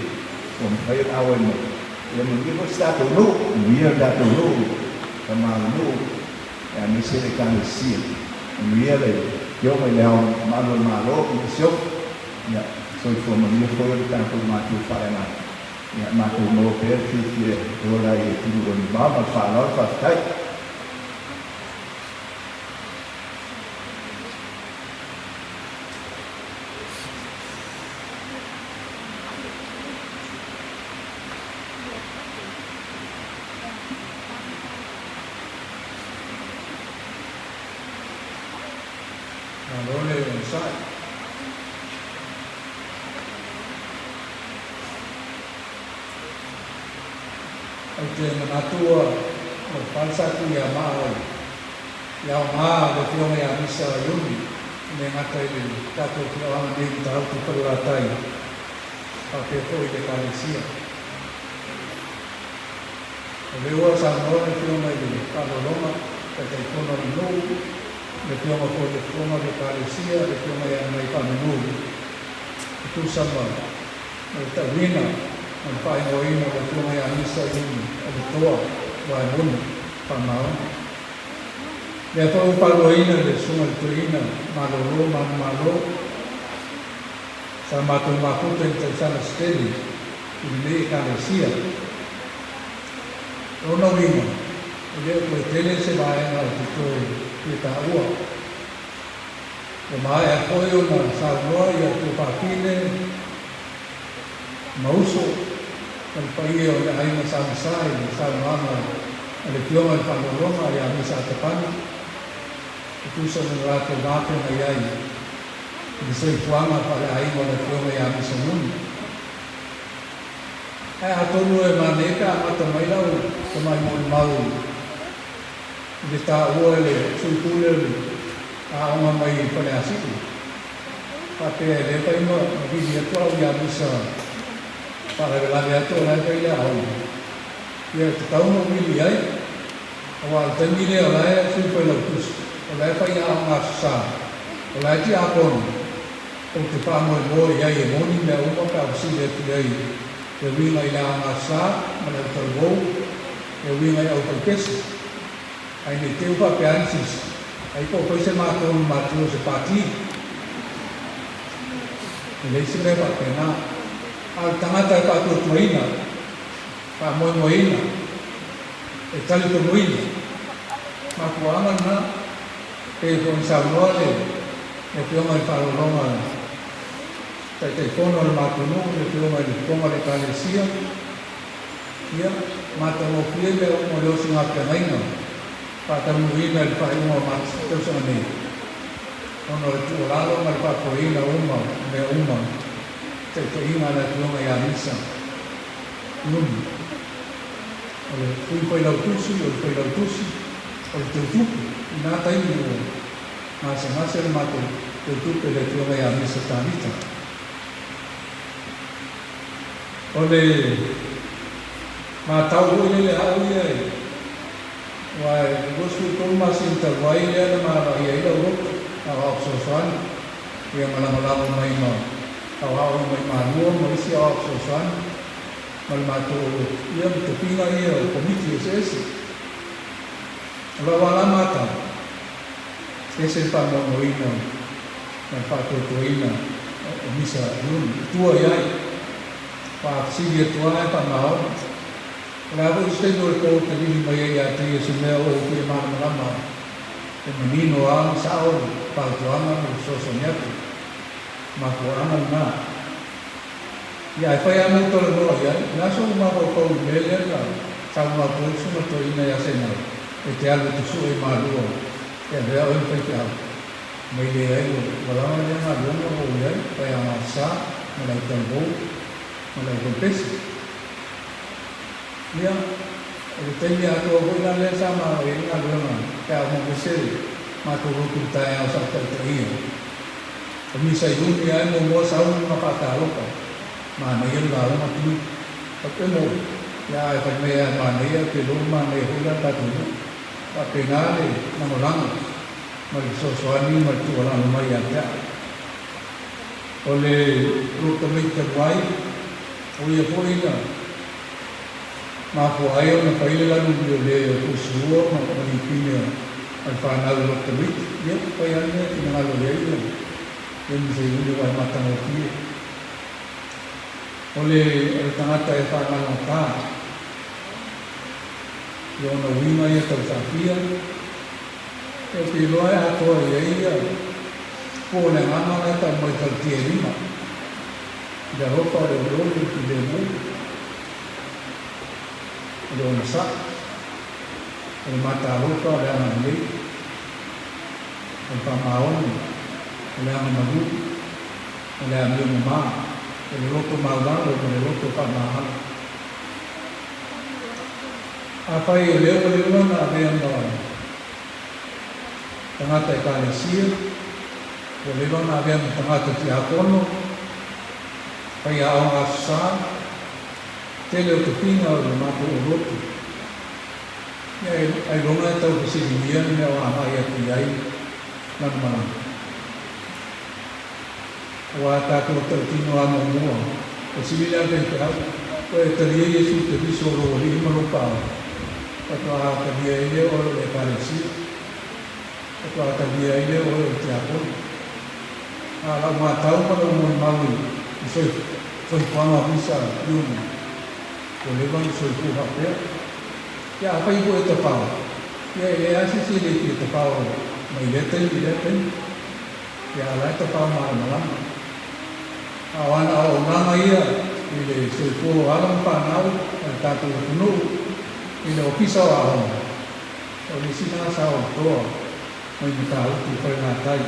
ua mafai ona auai mai. Ia manuia foi si tatou nuu, manuia le tatou nuu, tama o le nuu, ia aemaise le Ekalesia. Manuia le Afioga i le Ao Mamalu o le Malo ma le Masiofo. Ia soifua manuia foi le tatou matua faaleagaga. Ia matou maua pea le fiafia e ola ai i atunuu e mamao ma le faaaloalo. Faafetai. Malo le onosai. Ou te manatu ua fale sa Tuiamaa i aoga o le Afioga ia Misa Iuni. E le gata i le tatou afioaga nei i Matautu i Falelatai, faapea foi i le Ekalesia. O lea ua saunoa le Afioga i le Faaaloaloga, Taitaifono o le nuu, le Afioga foi i le Fofoga o le Ekalesia, le Afioga ia Nanai Faamanu, e tusa ma le tauina ma le faaigoaina o le Afioga ia Misa Iuni o le Toa Vaemoni Faamaoni. Lea foi ua faaloaina le Susuga i le Toeaina Malolo Manumalo sa matou mafuta i le tausaga se tele i lenei Ekalesia. O lona uiga, e le o toe tele se vaega ou te toe fia taua. Ua maea foi ona saunoa ia Tuafafine ma uso ma le paia o le aiga Sa Misa i le saunoaga a le Afioga i le Faaaloaloga ia Misa Atapana e tusa ma le latou vafeagai ai i le soifuaga faaleaiga o le Afioga ia Misa Iuni. Ae atonu e manaia pe amata mai lau tamai molimau i le taua e le Sui Pule o le aoga mai Faleasiu. Faapea e le fai ma vili atu au ia Misa faalavelave atu o la e fai le aoga. Ia e tatau ona ou vili i ai, aua o le taimi lea o la e sui failautusi, o la e fai aoga aso sa, o la e tiakono, ou te faamoemoe i ai e moni mea uma pe a fesili atu i ai e uiga i le aoga aso sa ma le autalavou, e uiga i aufaipese. Ae ne i te i ua faapea ane se isi, Ai po o fai se matou ma matua o se pati. E leai se mea faapena. A o le tagata e faatuatuaina, faamoemoeina, e talitonuina, mafuaaga lena, pei foi ona saunoa le Afioga i le Faaaloaloga Taitaifono o le matou nuu, le Afioga i le Fofoga o le Ekalesia, Ia, matagofie mea uma o le osigafeagaiga faataunuuina i le faaiuga o Mati tausaga nei, ona o le tuualalo ma le faafoeina uma o mea uma i taitaiga a le Afioga ia Misa Iuni, o le Sui Failautusi, o le Failautusi, o le Teutupe, i na taimi ua gasegase le matou Teutupe le Afioga ia Misa Tavita. O le matau foi lele a au ia e, aua e 23 masina talu ai lea na maavaia ai lau loto, a o au fesoasoani, ia ma lagolago mai ma aoao mai Malua ma isi aoao fesoasoani ma le matou ia ma tofiga ia o komiti eseese. O lau ala matau, ese le faanoanoina ma le faatuatuaina o Misa Iuni i tua i ai. Faafesili atu lava e faamaoni. O le a foi se taimi o le po ou te vili mai ai ia te ia se mea o ou fia malamalama ai, e manino lava ma sao le fautuaga ma le fesoasoani atu. Mafuaaga lena. Ia ae fai lava ma ou talanoa i ai. O le a sou mafaufau i le mea lea na saunoa atu ai le susuga toeaina ia Senau e te alu e te sue i Malua e avea oe ma faifeau? Mai leai ua lava lea galuega ua ou i ai, pai a sa ma le autalavou ma le aufaipese. Ia, o le taimi atoa foi la lea sa maoae ai le galuega pe a uma mai se matou lotu i le taeao sa ou taitaia. O Misa Iuni lava e muamua sau ma faatalofa, manaia le lauga tui. Faapea mo, ia ae fai mai lava e manaia pe lou manaia foi la le tatou nuu. Faapena le lagolago. Ma le fesoasoani ma le tuualalo mai ia te au. O le loto mei talu ai, o ia foi na mafua ai ona fai le lanu liolē o Fusiua ma Lipine a le fanau i loto mei, ia fai lava le mea e finagalo i ai ia Misaiuni aua e matagofie. O le tagata e faagalogata i ona uiga ia tausaafia, Ou te iloa e atoa i ai ia po o le agaga la e tau mai falutia e lima i le alofa o le olioli o le filemu, o le onosai, o le matalofa, o le agalelei, o le faamaoni, o le agamalu, o le amio mama, o le loto maulalo ma le loto faamagalo. Afai o lea ua leva ona avea ma tagata Ekalesia, Ua leva ona avea ma tagata tiakono, faiaoga Aso Sa, tele o tofiga o le matou aulotu. Ia ailoga e tau fesiligia le mea o agai atu i ai lana malaga. Aua tatou tautino lava muamua, fesili le aletaifeau, Ua e talia Iesu Keriso o lou Alii ma lou Paola? Faatoa talia ai lea oe o le Ekalesia. Faatoa talia ai lea oe o le tiakono. A o lau matau ma lou molimau i soifuaga misa Iuni, ua leva ona soifua faapea. Ia afai foi e tafao, ia e leai lava se isi e le fia tafao mai lea taimi i lea taimi. Ia a o la e tafao malamalama. A o ana auaunaga ia i le soifua o alo ma fanau a le tatou atunuu i le Ofisa o Aoga, o le isi lena sa o toa mai Matautu i Falenatai.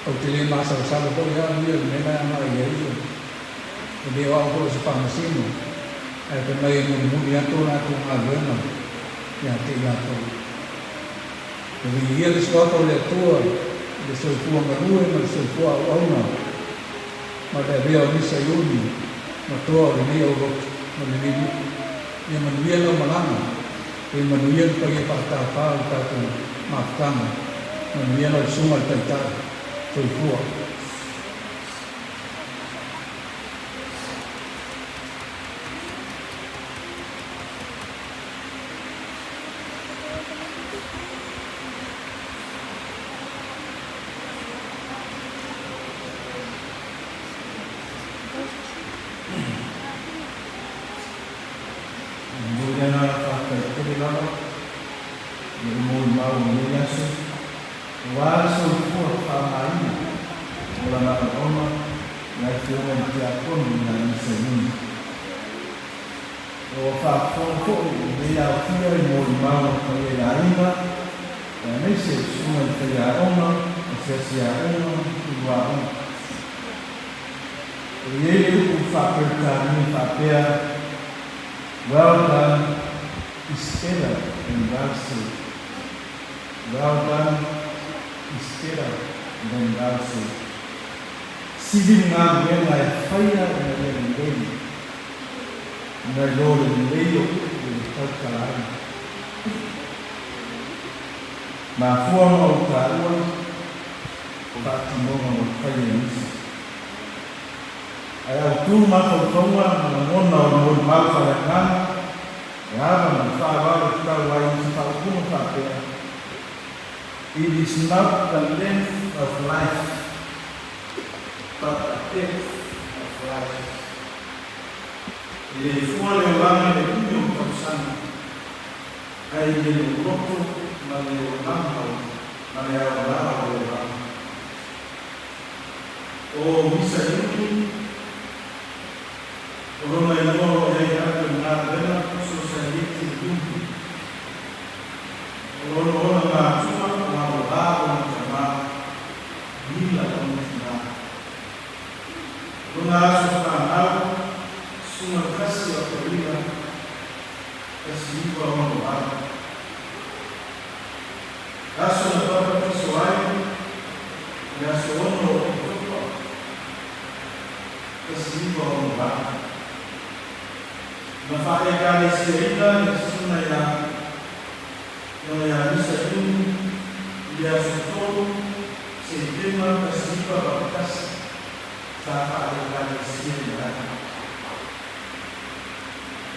Ou te le masalosalo foi au ia i le mea la e agai i ai ia. E le o au foi o se faamasino, ae fai mai e mulimuli atu o latou galuega ia te i latou. E viia le suafa o le Atua i le soifua galue ma le soifua auauna ma le avea o Misa Iuni ma toa o lenei aulotu ma lenei nuu. Ia manuia lau malaga, ia manuia le paia faatafā o le tatou mafutaga, manuia lau susuga le Taitai. Soifua. E momoli le agaga faafetai tele lava i lou molimau i lenei aso, aua le soifua faaaogaina o lana auauna i le Afioga i le Tiakono ia Misa Iuni. Ua faafofoga foi lenei aofia i molimau a le paia i aiga, aemaise o susuga i faiaoga, asiasi aoga ma ulu aoga. E i ai le upu faa-Peretania faapea, Well done is better than well said. Well done is better than well said. Sili le galuega e faia ina ia lelei. Nai lo le lelei o upu e tautala ai. Mafua ona ou taua o faatinoga ua faia e nisi. Ae autu mafaufauga ma lagona o le molimau faaleagaga e ava ma le faaaloalo e tatau ai i se faaupuga faapea, It is not the length of life but the depth of life. E le fua le olaga i le umi o le tausaga, ae i le loloto ma le olaga o ma le aoga o le olaga. O Misa Iuni, o lona igoa o lo o i ai atu i le galuega Sosaiete Iuni. O lona ona matua o Aola ona tama, Mila ona tina. Lona aso fanau, susuga 1 o Aperila 1968. Aso na papatiso ai, le aso 6 o Oketopa 1968. Na faa-Ekalesiaina le susuga ia Lona ia Misa Iuni i le aso 3 Setema 1981, sa faa-Ekalesia i ai.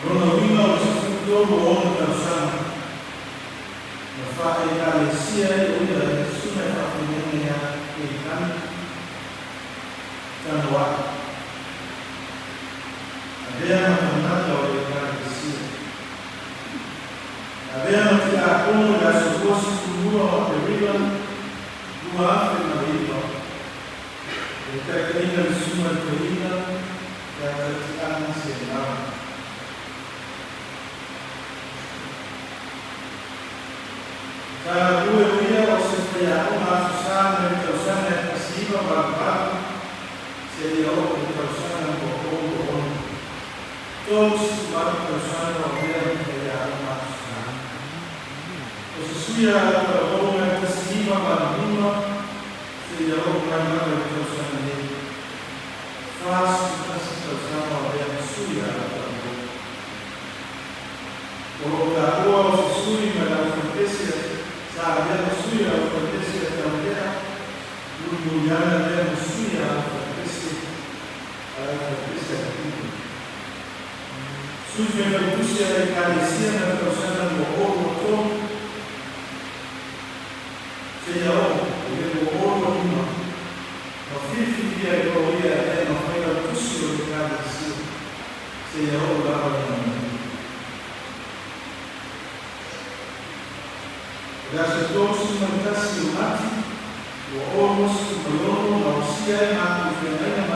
O lona uiga o le 13 o ona tausaga, na faa-Ekalesia ai o ia e le susuga e faafeagaiga ia Keikani Tanoai. Avea ma tagata o le Ekalesia. Avea ma Tiakono i le aso 22 o Aperila 2009, e taitaiina le Susuga i le Toeaina ia Taitiana Selau. Sa galue o ia o se faiaoga aso sa mai le tausaga e 1988 seia oo i le tausaga 2026. 38 tausaga o avea ma faiaoga aso sa. O se sui a talavou mai le 1989 Seia oo mai lava i le tausaga nei, 41 tausaga o avea ma sui a Alataua. O loo taua o se sui mai le aufaipese sa avea ma sui a aufaipese a Taulea, mulimuli ane avea ma sui a aufaipese a le aufaipese a Kapiti. Sui Failautusi a le Ekalesia mai le tausaga 2023 seia oo i le 2025, ma filifilia ai loa o ia e avea ma Failautusi o le Ekalesia seia oo lava i ananafi. O le aso 31 o Mati 2026 na osia ai matou feagaiga.